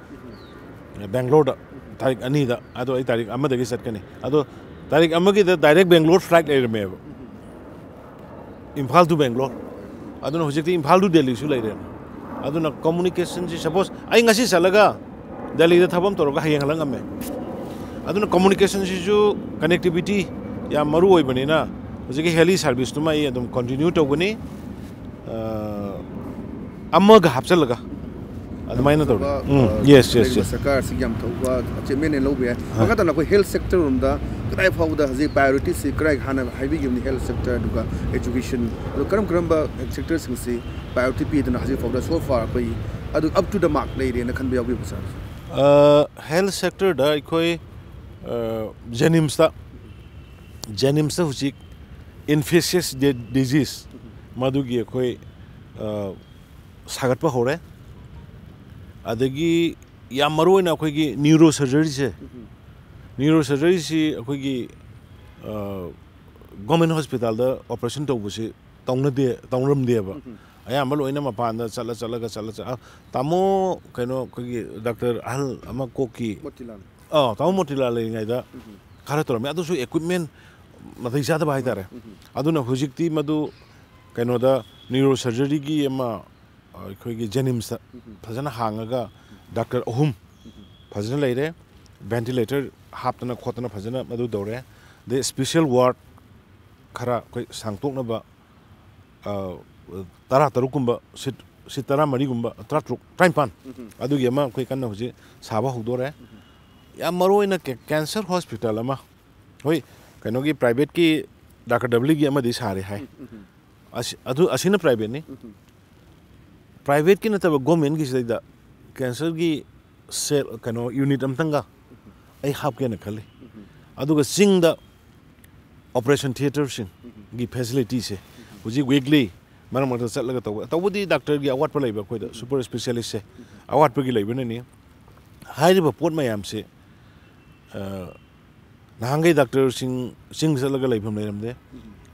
ꯕꯦꯡꯒ꯭ꯂꯣꯔꯗ, ꯇꯥꯔꯤꯛ ꯑꯅꯤꯗ꯫ ꯑꯗꯣ ꯑꯩ ꯇꯥꯔꯤꯛ ꯑꯃꯗꯒꯤ ꯆꯠꯀꯅꯤ꯫ ꯑꯗꯣ ꯇꯥꯔꯤꯛ ꯑꯃꯒꯤꯗ ꯗꯥꯏꯔꯦꯛ ꯕꯦꯡꯒ꯭ꯂꯣꯔ ꯐ꯭ꯂꯥꯏꯠ ꯂꯩꯔꯝꯃꯦꯕ, ꯏꯝꯐꯥꯜ ꯇꯨ ꯕꯦꯡꯒ꯭ꯂꯣꯔ꯫ ꯑꯗꯨꯅ ꯍꯧꯖꯤꯛꯇꯤ ꯏꯝꯐꯥꯜ ꯇꯨ ꯗꯦꯜꯂꯤꯁꯨ ꯂꯩꯔꯦ꯫ ꯑꯗꯨꯅ ꯀꯝꯃꯨꯅꯤꯀꯦꯁꯟꯁꯤ, ꯁꯄꯣꯁ ꯑꯩ ꯉꯁꯤ ꯆꯠꯂꯒ ꯗꯦꯜꯂꯤꯗ ꯊꯕꯛ ꯑꯃ ꯇꯧꯔꯒ ꯍꯌꯦꯡ ꯍꯜꯂꯛ ꯉꯝꯃꯦ꯫ ꯑꯗꯨꯅ communication ꯁꯤꯁꯨ, connectivity ꯌꯥꯝ ꯃꯔꯨ ꯑꯣꯏꯕꯅꯤꯅ, ꯍꯧꯖꯤꯛꯀꯤ heli service ꯇꯨꯃ ꯑꯩ ꯑꯗꯨꯝ continue ꯇꯧꯒꯅꯤ꯫ ꯑ, ꯑꯃꯒ ꯍꯥꯞꯆꯜꯂꯒ ꯑꯗꯨꯃꯥꯏꯅ ꯇꯧꯔꯦ꯫ ꯑꯐꯕ, ꯎꯝ, ꯑ, yes, yes, ꯂꯩꯔꯤꯕ yes꯫ ꯁꯔꯀꯥꯔ ꯑꯁꯤꯒꯤ ꯌꯥꯝ ꯐꯕ achievement ꯂꯧꯕ ꯌꯥꯏ꯫ ꯍꯣꯏ꯫ ꯃꯈꯥ ꯇꯥꯅ ꯑꯩꯈꯣꯏ health sector ꯔꯣꯝꯗ ꯀꯗꯥꯏ ꯐꯥꯎꯕꯗ ꯍꯧꯖꯤꯛ priority ꯁꯤ ꯀꯗꯥꯏ ꯍꯥꯟꯅ ꯍꯥꯏꯕꯤꯈꯤꯕꯅꯤ, health sector ꯑꯗꯨꯒ education, ꯑꯗꯣ ꯀꯔꯝ ꯀꯔꯝꯕ sector ꯁꯤꯡꯁꯤ priority ꯄꯤꯗꯅ ꯍꯧꯖꯤꯛ ꯐꯥꯎꯗ so far ꯑꯩꯈꯣꯏ ꯑꯗꯨ up to the mark ꯂꯩꯔꯦꯅ ꯈꯟꯕ ꯌꯥꯎꯕꯤꯕ꯭ꯔꯥ, sir? ꯑ, health sector ꯗ ꯑꯩꯈꯣꯏ, ꯑ, JNIMS ꯇ, JNIMS ꯇ ꯍꯧꯖꯤꯛ infectious di-, disease ꯃꯗꯨꯒꯤ ꯑꯩꯈꯣꯏ, ꯑ, ꯁꯥꯒꯠꯄ ꯍꯧꯔꯦ꯫ ꯑꯗꯒꯤ ꯌꯥꯝ ꯃꯔꯨ ꯑꯣꯏꯅ ꯑꯩꯈꯣꯏꯒꯤ neurosurgery ꯁꯦ, neurosurgery ꯁꯤ ꯑꯩꯈꯣꯏꯒꯤ, ꯑ, government hospital ꯗ operation ꯇꯧꯕꯁꯤ ꯇꯧꯅꯗꯦ, ꯇꯧꯔꯝꯗꯦꯕ꯫ ꯑꯌꯥꯝꯕ ꯂꯣꯏꯅ ꯃꯄꯥꯟꯗ ꯆꯠꯂ, ꯆꯠꯂꯒ, ꯆꯠꯂ, ꯆꯠꯂ, ꯇꯥꯃꯣ ꯀꯩꯅꯣ, ꯑꯩꯈꯣꯏꯒꯤ doctor ꯑꯍꯜ ꯑꯃ ꯀꯣꯛꯀꯤ, ꯃꯣꯇꯤꯂꯥꯜ꯫ ꯑꯥ, ꯇꯥꯃꯣ ꯃꯣꯇꯤꯂꯥꯜ ꯂꯩꯔꯤꯉꯩꯗ ꯈꯔ ꯇꯧꯔꯝꯃꯦ꯫ ꯑꯗꯨꯁꯨ equipment ꯅꯥꯇꯩ ꯆꯥꯗꯕ ꯍꯥꯏꯇꯥꯔꯦ꯫ ꯑꯗꯨꯅ ꯍꯧꯖꯤꯛꯇꯤ ꯃꯗꯨ ꯀꯩꯅꯣꯗ, neurosurgery ꯒꯤ ꯑꯃ, ꯑꯩꯈꯣꯏꯒꯤ JNIMS ꯇ ꯐꯖꯅ ꯍꯥꯡꯉꯒ doctor ꯑꯍꯨꯝ ꯐꯖꯅ ꯂꯩꯔꯦ꯫ Ventilator ꯍꯥꯞꯇꯅ ꯈꯣꯠꯇꯅ ꯐꯖꯅ ꯃꯗꯨ ꯇꯧꯔꯦ꯫ ꯑꯗꯩ special ward ꯈꯔ ꯑꯩꯈꯣꯏ ꯁꯥꯡꯇꯣꯛꯅꯕ, ꯑ, ꯇꯔꯥ ꯇꯔꯨꯛ ꯀꯨꯝꯕ, seat, seat ꯇꯔꯥ ꯃꯔꯤ ꯒꯨꯝꯕ, ꯇꯔꯥ ꯇꯔꯨꯛ, ꯇꯔꯥꯅꯤꯄꯥꯟ, ꯑꯗꯨꯒꯤ ꯑꯃ ꯑꯩꯈꯣꯏ ꯀꯟꯅ ꯍꯧꯖꯤꯛ ꯁꯥꯕ ꯍꯧꯗꯣꯔꯦ꯫ ꯌꯥꯝ ꯃꯔꯨ ꯑꯣꯏꯅ ꯀꯦ-, cancer hospital ꯑꯃ, ꯍꯣꯏ, ꯀꯩꯅꯣꯒꯤ private ꯀꯤ doctor W ꯒꯤ ꯑꯃꯗꯤ ꯁꯥꯔꯦ ꯍꯥꯏ꯫ ꯑꯁꯤ, ꯑꯗꯨ, ꯑꯁꯤꯅ private ꯅꯤ꯫ Private ꯀꯤ ꯅꯠꯇꯕ government ꯒꯤꯁꯤꯗꯩꯗ cancer ꯒꯤ cell, ꯀꯩꯅꯣ, unit ꯑꯝꯇꯪꯒ ꯑꯩ ꯍꯥꯞꯀꯦꯅ ꯈꯜꯂꯤ꯫ ꯑꯗꯨꯒ ꯆꯤꯡꯗ operation theatre ꯁꯤꯡꯒꯤ facility ꯁꯦ ꯍꯧꯖꯤꯛ weekly ꯃꯔꯛ ꯃꯔꯛꯇ ꯆꯠꯂꯒ ꯇꯧꯕ, ꯇꯧꯕꯗꯤ doctor ꯒꯤ ꯑꯋꯥꯠꯄ ꯂꯩꯕ, ꯑꯩꯈꯣꯏꯗ super specialist ꯁꯦ ꯑꯋꯥꯠꯄꯒꯤ ꯂꯩꯕꯅꯅꯤ꯫ ꯍꯥꯏꯔꯤꯕ ꯄꯣꯠ ꯃꯌꯥꯝꯁꯦ, ꯑ, ꯅꯍꯥꯟꯈꯩ doctor ꯁꯤꯡ ꯆꯤꯡ ꯆꯠꯂꯒ ꯂꯩꯐꯝ ꯂꯩꯔꯝꯗꯦ꯫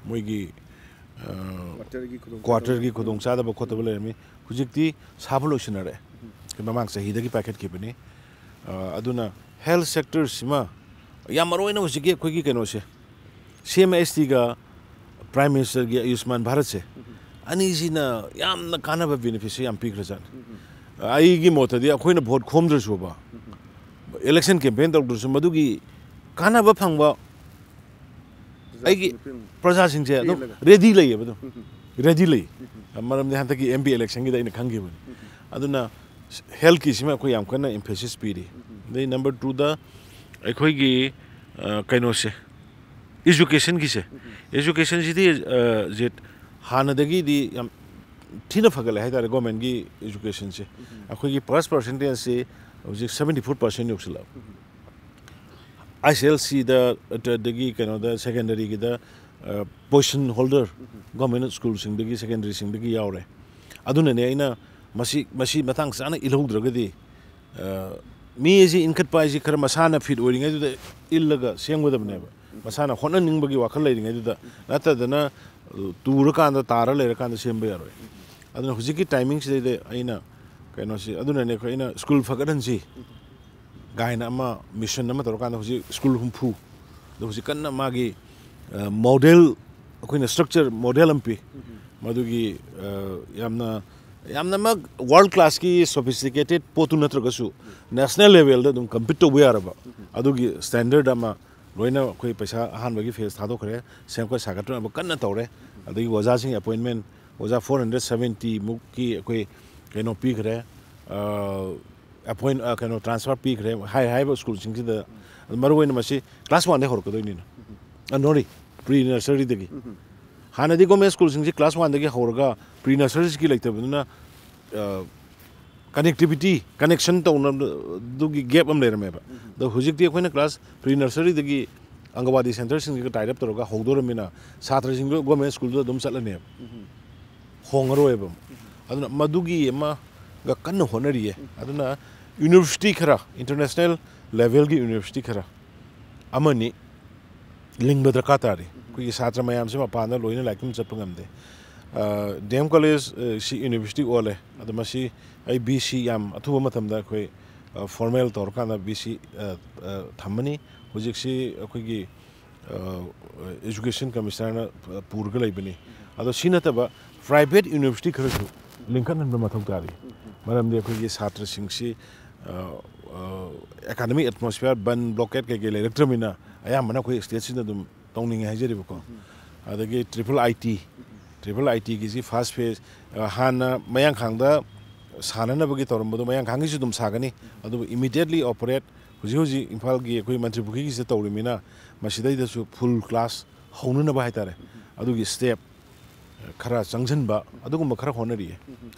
ꯃꯣꯏꯒꯤ, ꯑ, Quarter ꯒꯤ ꯈꯨꯗꯣꯡ quarter ꯒꯤ ꯈꯨꯗꯣꯡꯆꯥꯗꯕ ꯈꯣꯠꯇꯕ ꯂꯩꯔꯝꯃꯤ꯫ ꯍꯧꯖꯤꯛꯇꯤ ꯁꯥꯕ ꯂꯣꯏꯁꯤꯟꯅꯔꯦ꯫ ꯃꯃꯥꯡ ꯆꯍꯤꯗꯒꯤ ꯄꯥꯏꯈꯠꯈꯤꯕꯅꯤ꯫ ꯑ, ꯑꯗꯨꯅ health sector ꯁꯤꯃ ꯌꯥꯝ ꯃꯔꯨ ꯑꯣꯏꯅ ꯍꯧꯖꯤꯛꯀꯤ ꯑꯩꯈꯣꯏꯒꯤ ꯀꯩꯅꯣꯁꯦ, CMHT ꯒ Prime Minister ꯒꯤ ꯑꯌꯨꯁꯃꯥꯟ ꯚꯥꯔꯠꯁꯦ, ꯑꯅꯤꯁꯤꯅ ꯌꯥꯝꯅ ꯀꯥꯟꯅꯕ benefit ꯁꯦ ꯌꯥꯝ ꯄꯤꯈ꯭ꯔꯖꯥꯠꯅꯤ꯫ ꯑꯩꯒꯤ ꯃꯣꯠꯇꯗꯤ ꯑꯩꯈꯣꯏꯅ vote ꯈꯣꯝꯗ꯭ꯔꯁꯨꯕ, election campaign ꯇꯧꯗ꯭ꯔꯁꯨ ꯃꯗꯨꯒꯤ ꯀꯥꯟꯅꯕ ꯐꯪꯕ ꯑꯩꯒꯤ ꯄ꯭ꯔꯖꯥꯁꯤꯡꯁꯦ ꯑꯗꯨꯝ ready ꯂꯩꯌꯦꯕ, ꯑꯗꯨꯝ ready ꯂꯩ꯫ ꯃꯔꯝꯗꯤ ꯍꯟꯗꯛꯀꯤ M P election ꯒꯤꯗ ꯑꯩꯅ ꯈꯪꯈꯤꯕꯅꯤ꯫ ꯑꯗꯨꯅ health ꯀꯤꯁꯤꯃ ꯑꯩꯈꯣꯏ ꯌꯥꯝ ꯀꯟꯅ emphasis ꯄꯤꯔꯤ꯫ ꯑꯗꯩ number two ꯗ ꯑꯩꯈꯣꯏꯒꯤ, ꯑ, ꯀꯩꯅꯣꯁꯦ, education ꯒꯤꯁꯦ, education ꯁꯤꯗꯤ, ꯑ, ꯖꯤꯠ, ꯍꯥꯟꯅꯗꯒꯤꯗꯤ ꯌꯥꯝ ꯊꯤꯅ ꯐꯒꯠꯂꯦ ꯍꯥꯏꯇꯥꯔꯦ, government ꯀꯤ education ꯁꯦ꯫ ꯑꯩꯈꯣꯏꯒꯤ pass percentage ꯁꯤ ꯍꯧꯖꯤꯛ seventy four percent ꯌꯧꯁꯤꯜꯂꯛꯑꯕ꯫ I C S E ꯗ, ꯑꯗꯒꯤ ꯀꯩꯅꯣꯗ, secondary ꯒꯤꯗ, ꯑ, position holder government school ꯁꯤꯡꯗꯒꯤ, secondary ꯁꯤꯡꯗꯒꯤ ꯌꯥꯎꯔꯦ꯫ ꯑꯗꯨꯅꯅꯦ ꯑꯩꯅ ꯃꯁꯤ, ꯃꯁꯤ ꯃꯇꯥꯡ ꯆꯥꯅ ꯏꯜꯍꯧꯗ꯭ꯔꯒꯗꯤ, ꯑ, ꯃꯤ ꯑꯁꯤ ꯏꯟꯈꯠꯄ ꯍꯥꯏꯁꯤ ꯈꯔ ꯃꯁꯥꯅ fit ꯑꯣꯏꯔꯤꯉꯩꯗꯨꯗ ꯏꯜꯂꯒ ꯁꯦꯝꯒꯗꯕꯅꯦꯕ꯫ ꯃꯁꯥꯅ ꯍꯣꯠꯅꯅꯤꯡꯕꯒꯤ ꯋꯥꯈꯜ ꯂꯩꯔꯤꯉꯩꯗꯨꯗ, ꯅꯠꯇꯗꯅ, ꯑ, ꯇꯨꯔꯀꯥꯟꯗ, ꯇꯥꯔ ꯂꯩꯔꯀꯥꯟꯗ ꯁꯦꯝꯕ ꯌꯥꯔꯣꯏ꯫ ꯑꯗꯨꯅ ꯍꯧꯖꯤꯛꯀꯤ timing ꯁꯤꯗꯩꯗ ꯑꯩꯅ ꯀꯩꯅꯣꯁꯤ, ꯑꯗꯨꯅꯅꯦ ꯑꯩꯈꯣꯏ, ꯑꯩꯅ school ꯐꯒꯠꯍꯟꯁꯤ ꯀꯥꯏꯅ ꯑꯃ mission ꯑꯃ ꯇꯧꯔꯀꯥꯟꯗ ꯍꯧꯖꯤꯛ school ꯍꯨꯝꯐꯨ, ꯑꯗꯣ ꯍꯧꯖꯤꯛ ꯀꯟꯅ ꯃꯥꯒꯤ, ꯑ, model, ꯑꯩꯈꯣꯏꯅ structure model ꯑꯃ ꯄꯤ꯫ ꯃꯗꯨꯒꯤ, ꯑ, ꯌꯥꯝꯅ, ꯌꯥꯝꯅꯃꯛ world class ꯀꯤ sophisticated ꯄꯣꯠꯇꯨ ꯅꯠꯇ꯭ꯔꯒꯁꯨ, national level ꯗ ꯑꯗꯨꯝ compete ꯇꯧꯕ ꯌꯥꯔꯕ ꯑꯗꯨꯒꯤ standard ꯑꯃ ꯂꯣꯏꯅ ꯑꯩꯈꯣꯏ ꯄꯩꯁꯥ ꯑꯍꯥꯟꯕꯒꯤ phase ꯊꯥꯗꯣꯛꯈ꯭ꯔꯦ, ꯁꯦꯝꯒꯠ ꯁꯥꯒꯠꯅꯕ ꯀꯟꯅ ꯇꯧꯔꯦ꯫ ꯑꯗꯒꯤ ꯑꯣꯖꯥꯁꯤꯡ appointment, ꯑꯣꯖꯥ four hundred seventy ꯃꯨꯛꯀꯤ ꯑꯩꯈꯣꯏ ꯀꯩꯅꯣ ꯄꯤꯈ꯭ꯔꯦ, ꯑ, appoint, ꯑ, ꯀꯩꯅꯣ, transfer ꯄꯤꯈ꯭ꯔꯦ, ꯍꯥꯏ ꯍꯥꯏꯔꯤꯕ school ꯁꯤꯡꯁꯤꯗ꯫ ꯑꯗꯨ ꯃꯔꯨ ꯑꯣꯏꯅ ꯃꯁꯤ class one ꯗꯒꯤ ꯍꯧꯔꯛꯀꯗꯣꯏꯅꯤꯅ, ꯑ, ꯅꯣꯔꯤ, pre nursery ꯗꯒꯤ꯫ ꯍꯥꯟꯅꯗꯤ government school ꯁꯤꯡꯁꯤ class one ꯗꯒꯤ ꯍꯧꯔꯒ pre nursery ꯒꯤ ꯂꯩꯇꯕꯗꯨꯅ, ꯑ, connectivity, connection ꯇꯧꯅꯕꯗꯨꯒꯤ gap ꯑꯃ ꯂꯩꯔꯝꯃꯦꯕ꯫ ꯑꯗꯣ ꯍꯧꯖꯤꯛꯇꯤ ꯑꯩꯈꯣꯏꯅ class pre nursery ꯗꯒꯤ ꯑꯪꯒꯋꯥꯗꯤ centre ꯁꯤꯡꯁꯤꯒ tie up ꯇꯧꯔꯒ ꯍꯧꯗꯣꯔꯃꯤꯅ ꯁꯥꯇ꯭ꯔꯁꯤꯡꯗꯣ government school ꯗ ꯑꯗꯨꯝ ꯆꯠꯂꯅꯦꯕ꯫ ꯍꯣꯡꯉꯔꯣꯏꯕ꯫ ꯑꯗꯨꯅ ꯃꯗꯨꯒꯤ ꯑꯃꯒ ꯀꯟꯅ ꯍꯣꯠꯅꯔꯤꯌꯦ꯫ ꯑꯗꯨꯅ university ꯈꯔ, international level ꯒꯤ university ꯈꯔ ꯑꯃꯅꯤ ꯂꯤꯡꯕ ꯗꯔꯀꯥꯔ ꯇꯥꯔꯤ꯫ ꯑꯩꯈꯣꯏꯒꯤ ꯁꯥꯇ꯭ꯔ ꯃꯌꯥꯝꯁꯦ ꯃꯄꯥꯟꯗ ꯂꯣꯏꯅ ꯂꯥꯏꯔꯤꯛ ꯇꯝ ꯆꯠꯄ ꯉꯝꯗꯦ꯫ ꯑ, D M college, ꯑ, ꯁꯤ university ꯑꯣꯜꯂꯦ꯫ ꯑꯗꯣ ꯃꯁꯤ ꯑꯩ V C ꯌꯥꯝ ꯑꯊꯨꯕ ꯃꯇꯝꯗ ꯑꯩꯈꯣꯏ, ꯑ, formal ꯇꯧꯔꯀꯥꯟꯗ V C, ꯑ, ꯑ, ꯊꯝꯃꯅꯤ꯫ ꯍꯧꯖꯤꯛꯁꯤ ꯑꯩꯈꯣꯏꯒꯤ, ꯑ, education commissioner ꯅ ꯄꯨꯔꯒ ꯂꯩꯕꯅꯤ꯫ ꯑꯗꯣ ꯁꯤ ꯅꯠꯇꯕ private university ꯈꯔꯁꯨ ꯂꯤꯡꯈꯠꯍꯟꯕ ꯃꯊꯧ ꯇꯥꯔꯤ꯫ ꯃꯔꯝꯗꯤ ꯑꯩꯈꯣꯏꯒꯤ ꯁꯥꯇ꯭ꯔꯁꯤꯡꯁꯤ, ꯑ, ꯑꯦꯀꯥꯗꯃꯤꯛ ꯑꯦꯠꯃꯣꯁꯐꯤꯌꯔ, ꯕꯟ ꯕ꯭ꯂꯣꯀꯦꯠ ꯀꯩꯀꯩ ꯂꯩꯔꯛꯇ꯭ꯔꯕꯅꯤꯅ ꯑꯌꯥꯝꯕꯅ ꯑꯩꯈꯣꯏ ꯁ꯭ꯇꯦꯠꯁꯤꯗ ꯑꯗꯨꯝ ꯇꯧꯅꯤꯡꯉꯦ ꯍꯥꯏꯖꯔꯤꯕꯀꯣ꯫ ꯑꯗꯒꯤ ꯇ꯭ꯔꯤꯄꯜ ꯑꯥꯏ ꯇꯤ, ꯇ꯭ꯔꯤꯄꯜ ꯑꯥꯏ ꯇꯤꯒꯤꯁꯤ ꯐꯥꯔꯁ ꯐꯦꯁ, ꯍꯥꯟꯅ ꯃꯌꯥꯡꯈꯥꯡꯗ ꯁꯥꯟꯅꯅꯕꯒꯤ ꯇꯧꯔꯝꯕꯗꯣ ꯃꯌꯥꯡꯈꯥꯡꯒꯤꯁꯨ ꯑꯗꯨꯝ ꯁꯥꯒꯅꯤ, ꯑꯗꯨꯕꯨ ꯏꯃꯤꯗꯤꯌꯦꯠꯂꯤ ꯑꯣꯄꯔꯦꯠ ꯍꯧꯖꯤꯛ ꯍꯧꯖꯤꯛ ꯏꯝꯐꯥꯜꯒꯤ ꯑꯩꯈꯣꯏ ꯃꯟꯇ꯭ꯔꯤ ꯄꯨꯈ꯭ꯔꯤꯒꯤꯁꯤꯗ ꯇꯧꯔꯤꯕꯅꯤꯅ ꯃꯁꯤꯗꯩꯗꯁꯨ ꯐꯨꯜ ꯀ꯭ꯂꯥꯁ ꯍꯧꯅꯅꯕ ꯍꯥꯏꯇꯥꯔꯦ, ꯑꯗꯨꯒꯤ ꯁ꯭ꯇꯦꯞ ꯈꯔ ꯆꯪꯁꯤꯟꯕ ꯑꯗꯨꯒꯨꯝꯕ ꯈꯔ ꯍꯣꯠꯅꯔꯤꯌꯦ꯫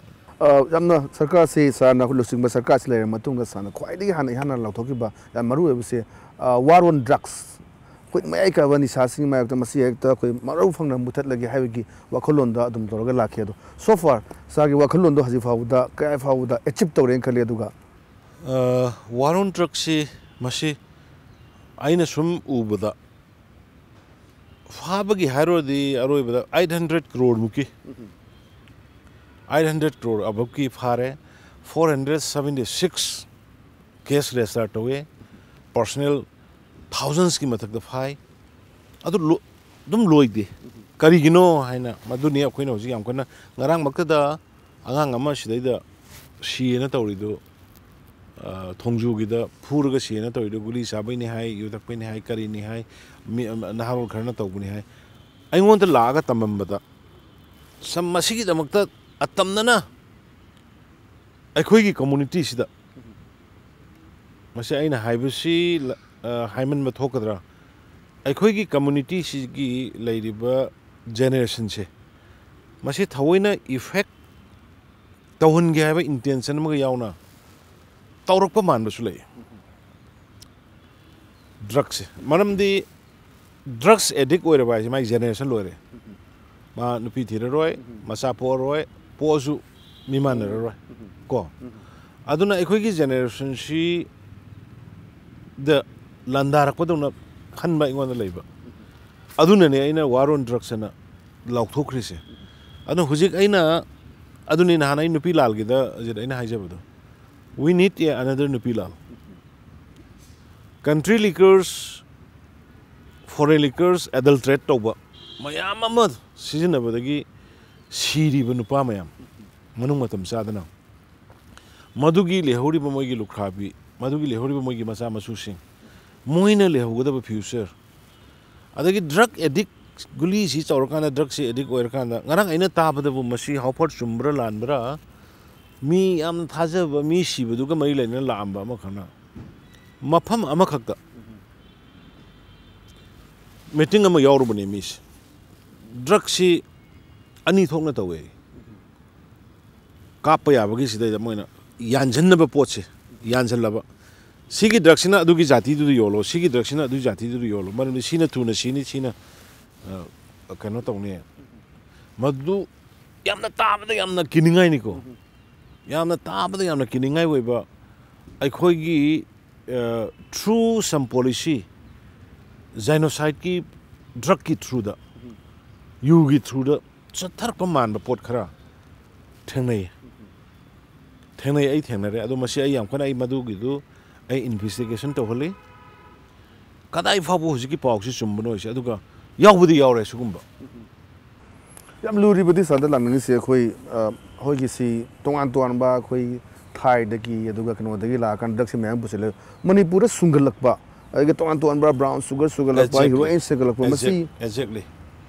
ꯑ, ꯌꯥꯝꯅ ꯁꯔꯀꯥꯔꯁꯤ ꯁꯥꯔꯅ ꯑꯩꯈꯣꯏ ꯂꯨꯆꯤꯡꯕ ꯁꯔꯀꯥꯔꯁꯤ ꯂꯩꯔꯕ ꯃꯇꯨꯡꯗ ꯁꯥꯔꯅ ꯈ꯭ꯋꯥꯏꯗꯒꯤ ꯍꯥꯟꯅ ꯏꯍꯥꯟ ꯍꯥꯟꯅ ꯂꯥꯎꯊꯣꯛꯈꯤꯕ ꯌꯥꯝ ꯃꯔꯨ ꯑꯣꯏꯕꯁꯦ, ꯑ, war on drugs, ꯑꯩꯈꯣꯏ ꯃꯌꯥꯏ ꯀꯥꯕ ꯅꯤꯁꯥꯁꯤꯡꯒꯤ ꯃꯥꯌꯣꯛꯇ ꯃꯁꯤ ꯍꯦꯛꯇ ꯑꯩꯈꯣꯏ ꯃꯔꯧ ꯐꯪꯅ ꯃꯨꯊꯠꯂꯒꯦ ꯍꯥꯏꯕꯒꯤ ꯋꯥꯈꯜꯂꯣꯟꯗ ꯑꯗꯨꯝ ꯇꯧꯔꯒ ꯂꯥꯛꯈꯤ꯫ ꯑꯗꯣ so far ꯁꯥꯔꯒꯤ ꯋꯥꯈꯜꯂꯣꯟꯗꯣ ꯍꯧꯖꯤꯛ ꯐꯥꯎꯕꯗ ꯀꯌꯥ ꯐꯥꯎꯕꯗ ꯑꯦꯆꯤꯞ ꯇꯧꯔꯦꯅ ꯈꯜꯂꯤ? ꯑꯗꯨꯒ ꯋꯥꯔ ꯑꯣꯟ ꯗ꯭ꯔꯛꯁꯤ ꯃꯁꯤ ꯑꯩꯅ ꯁꯨꯝ ꯎꯕꯗ ꯐꯥꯕꯒꯤ ꯍꯥꯏꯔꯨꯔꯗꯤ ꯑꯔꯣꯏꯕꯗ ꯑꯩꯠ ꯍꯟꯗ꯭ꯔꯦꯠ ꯀ꯭ꯔꯣꯔꯃꯨꯛꯀꯤ, ꯑꯩꯠ ꯍꯟꯗ꯭ꯔꯦꯠ ꯀ꯭ꯔꯣꯔ ꯑꯕꯞꯀꯤ ꯐꯥꯔꯦ꯫ Four hundred seventy six case register ꯇꯧꯋꯦ꯫ ꯄꯔꯁꯅꯦꯜ ꯊꯥꯎꯖꯟꯁꯀꯤ ꯃꯊꯛꯇ ꯐꯥꯏ꯫ ꯑꯗꯨ ꯂꯣ-, ꯑꯗꯨꯝ ꯂꯣꯏꯗꯦ꯫ ꯀꯔꯤꯒꯤꯅꯣ ꯍꯥꯏꯅ, ꯃꯗꯨꯅꯤ ꯑꯩꯈꯣꯏꯅ ꯍꯧꯖꯤꯛ ꯌꯥꯝ ꯀꯟꯅ, ꯉꯔꯥꯡꯃꯛꯇꯗ ꯑꯉꯥꯡ ꯑꯃ ꯁꯤꯗꯩꯗ ꯁꯤꯌꯦꯅ ꯇꯧꯔꯤꯗꯨ, ꯑ, ꯊꯣꯡꯖꯨꯒꯤꯗ ꯐꯨꯔꯒ ꯁꯤꯌꯦꯅ ꯇꯧꯔꯤꯗꯨ ꯒꯨꯂꯤ ꯆꯥꯕꯩꯅꯤ ꯍꯥꯏ, ꯌꯨ ꯊꯛꯄꯩꯅꯤ ꯍꯥꯏ, ꯀꯔꯤꯅꯤ ꯍꯥꯏ, ꯃꯤ, ꯅꯍꯥꯔꯣꯜ ꯈꯔꯅ ꯇꯧꯕꯅꯤ ꯍꯥꯏ꯫ ꯑꯩꯉꯣꯟꯗ ꯂꯥꯛꯑꯒ ꯇꯝꯃꯝꯕꯗ, ꯁꯝ ꯃꯁꯤꯒꯤꯗꯃꯛꯇ ꯑꯇꯝꯅꯅ ꯑꯩꯈꯣꯏꯒꯤ ꯀꯝꯃꯨꯅꯤꯇꯤꯁꯤꯗ, ꯃꯁꯤ ꯑꯩꯅ ꯍꯥꯏꯕꯁꯤ ꯂ-, ꯑ, ꯍꯥꯏꯃꯟꯕ ꯊꯣꯛꯀꯗ꯭ꯔꯥ? ꯑꯩꯈꯣꯏꯒꯤ ꯀꯝꯃꯨꯅꯤꯇꯤꯁꯤꯒꯤ ꯂꯩꯔꯤꯕ ꯖꯦꯅꯦꯔꯦꯁꯟꯁꯦ, ꯃꯁꯤ ꯊꯑꯣꯏꯅ ꯏꯐꯦꯛ ꯇꯧꯍꯟꯒꯦ ꯍꯥꯏꯕ ꯏꯟꯇꯦꯟꯁꯟ ꯑꯃꯒ ꯌꯥꯎꯅ ꯇꯧꯔꯛꯄ ꯃꯥꯟꯕꯁꯨ ꯂꯩ꯫ ꯗ꯭ꯔꯛꯁꯦ, ꯃꯔꯝꯗꯤ ꯗ꯭ꯔꯛꯁ ꯑꯦꯗꯤꯛ ꯑꯣꯏꯔꯕ ꯍꯥꯏꯁꯦ ꯃꯥꯒꯤ ꯖꯦꯅꯦꯔꯦꯁꯟ ꯂꯣꯏꯔꯦ꯫ ꯃꯥ ꯅꯨꯄꯤ ꯊꯤꯔꯔꯣꯏ, ꯃꯆꯥ ꯄꯣꯛꯑꯔꯣꯏ, ꯄꯣꯛꯑꯁꯨ ꯃꯤ ꯃꯥꯟꯅꯔꯔꯣꯏ ꯀꯣ꯫ ꯑꯗꯨꯅ ꯑꯩꯈꯣꯏꯒꯤ ꯖꯦꯅꯦꯔꯦꯁꯟꯁꯤꯗ ꯂꯥꯟꯗꯥꯔꯛꯄꯗꯧꯅ ꯈꯟꯕ ꯑꯩꯉꯣꯟꯗ ꯂꯩꯕ꯫ ꯑꯗꯨꯅꯅꯦ ꯑꯩꯅ ꯋꯥꯔ ꯑꯣꯟ ꯗ꯭ꯔꯛꯁ ꯑꯅ ꯂꯥꯎꯊꯣꯛꯈ꯭ꯔꯤꯁꯦ꯫ ꯑꯗꯨꯅ ꯍꯧꯖꯤꯛ ꯑꯩꯅ, ꯑꯗꯨꯅꯤ ꯅꯍꯥꯟ ꯑꯩ ꯅꯨꯄꯤ ꯂꯥꯜꯒꯤꯗ ꯑꯖꯤꯠ ꯑꯩꯅ ꯍꯥꯏꯖꯕꯗꯣ, "We need a another ꯅꯨꯄꯤ ꯂꯥꯜ꯫ ꯀꯟꯇ꯭ꯔꯤ ꯂꯤꯀꯔꯁ, ꯐꯣꯔꯦꯟ ꯂꯤꯀꯔꯁ ꯑꯦꯗꯜꯇ꯭ꯔꯦꯠ ꯇꯧꯕ ꯃꯌꯥꯝ ꯑꯃ ꯁꯤꯖꯤꯟꯅꯕꯗꯒꯤ ꯁꯤꯔꯤꯕ ꯅꯨꯄꯥ ꯃꯌꯥꯝ, ꯃꯅꯨꯡ ꯃꯇꯝ ꯆꯥꯗꯅ ꯃꯗꯨꯒꯤ ꯂꯩꯍꯧꯔꯤꯕ ꯃꯣꯏꯒꯤ ꯂꯨꯈ꯭ꯔꯥꯕꯤ ꯃꯗꯨꯒꯤ ꯂꯩꯍꯧꯔꯤꯕ ꯃꯣꯏꯒꯤ ꯃꯆꯥ ꯃꯁꯨꯁꯤꯡ, ꯃꯣꯏꯅ ꯂꯩꯍꯧꯒꯗꯕ future꯫ ꯑꯗꯒꯤ drug addict, ꯒꯨꯂꯤꯁꯤ ꯆꯥꯎꯔꯀꯥꯟꯗ, drugꯁꯤ addict ꯑꯣꯏꯔꯀꯥꯟꯗ, ꯉꯔꯥꯡ ꯑꯩꯅ ꯇꯥꯕꯗꯕꯨ ꯃꯁꯤ ꯍꯥꯎꯐꯔ ꯆꯨꯝꯕ꯭ꯔꯥ ꯂꯥꯟꯕ꯭ꯔꯥ, ꯃꯤ ꯌꯥꯝꯅ ꯊꯥꯖꯕ ꯃꯤ ꯁꯤꯕꯗꯨꯒ ꯃꯔꯤ ꯂꯩꯅꯅ ꯂꯥꯛꯑꯝꯕ ꯑꯃꯈꯛꯅ ꯃꯐꯝ ꯑꯃꯈꯛꯇ meeting ꯑꯃ ꯌꯥꯎꯔꯨꯕꯅꯦ ꯃꯤꯁꯦ꯫ Drugꯁꯤ ꯑꯅꯤ ꯊꯣꯛꯅ ꯇꯧꯋꯦ꯫ ꯀꯥꯞꯄ ꯌꯥꯕꯒꯤ ꯁꯤꯗꯩꯗ ꯃꯣꯏꯅ ꯌꯥꯟꯁꯤꯟꯅꯕ ꯄꯣꯠꯁꯦ ꯌꯥꯟꯁꯤꯜꯂꯕ, ꯁꯤꯒꯤ drugꯁꯤꯅ ꯑꯗꯨꯒꯤ ꯖꯥꯇꯤꯗꯨꯗ ꯌꯣꯜꯂꯣ, ꯁꯤꯒꯤ drugꯁꯤꯅ ꯑꯗꯨꯒꯤ ꯖꯥꯇꯤꯗꯨꯗ ꯌꯣꯜꯂꯣ, ꯃꯔꯝꯗꯤ ꯁꯤꯅ ꯊꯨꯅ ꯁꯤꯅꯤ, ꯁꯤꯅ, ꯑ, ꯀꯩꯅꯣ ꯇꯧꯅꯤ꯫ ꯃꯗꯨ ꯌꯥꯝꯅ ꯇꯥꯕꯗ ꯌꯥꯝꯅ ꯀꯤꯅꯤꯡꯉꯥꯏꯅꯤꯀꯣ꯫ ꯌꯥꯝꯅ ꯇꯥꯕꯗ ꯌꯥꯝꯅ ꯀꯤꯅꯤꯡꯉꯥꯏ ꯑꯣꯏꯕ, ꯑꯩꯈꯣꯏꯒꯤ, ꯑ, through some policy, genocideꯀꯤ, drugꯀꯤ throughꯗ, ꯌꯨꯒꯤ throughꯗ ꯆꯠꯊꯔꯛꯄ ꯃꯥꯟꯕ ꯄꯣꯠ ꯈꯔ ꯊꯦꯡꯅꯩ꯫ ꯊꯦꯡꯅꯩ, ꯑꯩ ꯊꯦꯡꯅꯔꯦ꯫ ꯑꯗꯣ ꯃꯁꯤ ꯑꯩ ꯌꯥꯝ ꯀꯟꯅ, ꯑꯩ ꯃꯗꯨꯒꯤꯗꯨ ꯑꯩ investigation ꯇꯧꯍꯜꯂꯤ꯫ ꯀꯗꯥꯏ ꯐꯥꯎꯕ ꯍꯧꯖꯤꯛꯀꯤ ꯄꯥꯎꯁꯤ ꯆꯨꯝꯕꯅꯣ ꯍꯥꯏꯁꯦ, ꯑꯗꯨꯒ ꯌꯥꯎꯕꯗꯤ ꯌꯥꯎꯔꯦ ꯁꯤꯒꯨꯝꯕ꯫ ꯌꯥꯝ ꯂꯨꯔꯤꯕꯗꯤ ꯁꯥꯔꯗ ꯂꯥꯛꯅꯤꯡꯉꯤꯁꯦ ꯑꯩꯈꯣꯏ, ꯑ, ꯑꯩꯈꯣꯏꯒꯤ ꯁꯤ ꯇꯣꯉꯥꯟ ꯇꯣꯉꯥꯟꯕ ꯑꯩꯈꯣꯏ ꯊꯥꯏꯗꯒꯤ ꯑꯗꯨꯒ ꯀꯩꯅꯣꯗꯒꯤ ꯂꯥꯛꯑꯀꯥꯟꯗ drugꯁꯦ ꯃꯌꯥꯝ ꯄꯨꯁꯤꯜꯂꯦ꯫ ꯃꯅꯤꯄꯨꯔꯗ ꯁꯨꯡꯒꯠꯂꯛꯄ, ꯑꯗꯒꯤ ꯇꯣꯉꯥꯟ ꯇꯣꯉꯥꯟꯕ brown sugar ꯁꯨꯡꯒꯠꯂꯛꯄ, Exactly. heroin ꯁꯨꯡꯒꯠꯂꯛꯄ, ꯃꯁꯤ, Exactly.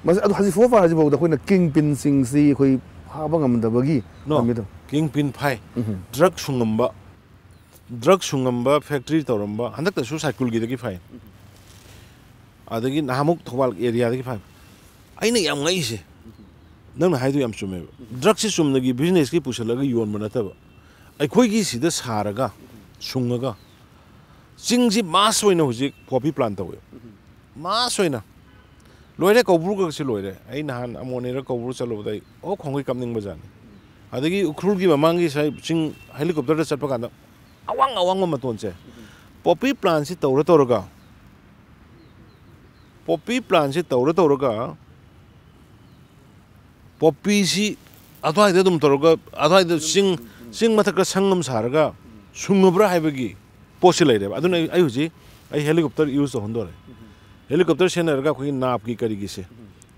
ꯃꯁꯤ ꯑꯗꯨ ꯍꯧꯖꯤꯛ ꯐꯥꯎ ꯍꯧꯖꯤꯛ ꯐꯥꯎꯗ ꯑꯩꯈꯣꯏꯅ king pinꯁꯤꯡꯁꯤ ꯑꯩꯈꯣꯏ ꯐꯥꯕ ꯉꯝꯗꯕꯒꯤ No, ꯂꯝꯕꯤꯗ꯫ King pin ꯐꯥꯏ꯫ Drug ꯁꯨꯡꯉꯝꯕ, drug ꯁꯨꯡꯉꯝꯕ factory ꯇꯧꯔꯝꯕ ꯍꯟꯗꯛꯇꯁꯨ ꯁꯥꯏꯀꯨꯜꯒꯤꯗꯒꯤ ꯐꯥꯏ꯫ ꯑꯗꯒꯤ ꯅꯍꯥꯟꯃꯨꯛ ꯊꯧꯕꯥꯜ areaꯗꯒꯤ ꯐꯥꯏ꯫ ꯑꯩꯅ ꯌꯥꯝ ꯉꯛꯏꯁꯦ, ꯅꯪꯅ ꯍꯥꯏꯗꯣ ꯌꯥꯝ ꯆꯨꯝꯃꯦꯕ꯫ Drugꯁꯤ ꯆꯨꯝꯅꯒꯤ businessꯀꯤ ꯄꯨꯁꯜꯂꯒ ꯌꯣꯟꯕ ꯅꯠꯇꯕ, ꯑꯩꯈꯣꯏꯒꯤ ꯁꯤꯗ ꯁꯥꯔꯒ, ꯁꯨꯡꯉꯒ, ꯆꯤꯡꯁꯤ mass ꯑꯣꯏꯅ ꯍꯧꯖꯤꯛ poppy plant ꯇꯧꯋꯦ꯫ Mass ꯑꯣꯏꯅ꯫ ꯂꯣꯏꯔꯦ, ꯀꯧꯕ꯭ꯔꯨꯒꯁꯤ ꯂꯣꯏꯔꯦ꯫ ꯑꯩ ꯅꯍꯥꯟ ꯑꯃꯣꯅꯦꯔ ꯀꯧꯕ꯭ꯔꯨ ꯆꯠꯂꯨꯕꯗ ꯑꯩ ꯑꯣ ꯈꯣꯡꯒꯩ ꯀꯥꯞꯅꯤꯡꯕ ꯖꯥꯠꯅꯤ꯫ ꯑꯗꯒꯤ ꯎꯈ꯭ꯔꯨꯜꯒꯤ ꯃꯃꯥꯡꯒꯤ ꯁꯥꯏ ꯆꯤꯡ helicopterꯗ ꯆꯠꯄ ꯀꯥꯟꯗ ꯑꯋꯥꯡ ꯑꯋꯥꯡꯕ ꯃꯇꯣꯟꯁꯦ poppy plantꯁꯤ ꯇꯧꯔ ꯇꯧꯔꯒ, poppy plantꯁꯤ ꯇꯧꯔ ꯇꯧꯔꯒ poppyꯁꯤ ꯑꯗꯨꯋꯥꯏꯗ ꯑꯗꯨꯝ ꯇꯧꯔꯒ, ꯑꯗꯨꯋꯥꯏꯗ ꯆꯤꯡ, ꯆꯤꯡ ꯃꯊꯛꯇ ꯁꯪ ꯑꯃ ꯁꯥꯔꯒ ꯁꯨꯡꯉꯕ꯭ꯔꯥ ꯍꯥꯏꯕꯒꯤ ꯄꯣꯠꯁꯤ ꯂꯩꯔꯦꯕ꯫ ꯑꯗꯨꯅ ꯑꯩ, ꯑꯩ ꯍꯧꯖꯤꯛ ꯑꯩ helicopter use ꯇꯧꯍꯟꯗꯣꯔꯦ꯫ Helicopter ꯁꯤꯖꯤꯟꯅꯔꯒ ꯑꯩꯈꯣꯏꯒꯤ ꯅꯥꯞꯀꯤ ꯀꯔꯤꯒꯤꯁꯦ,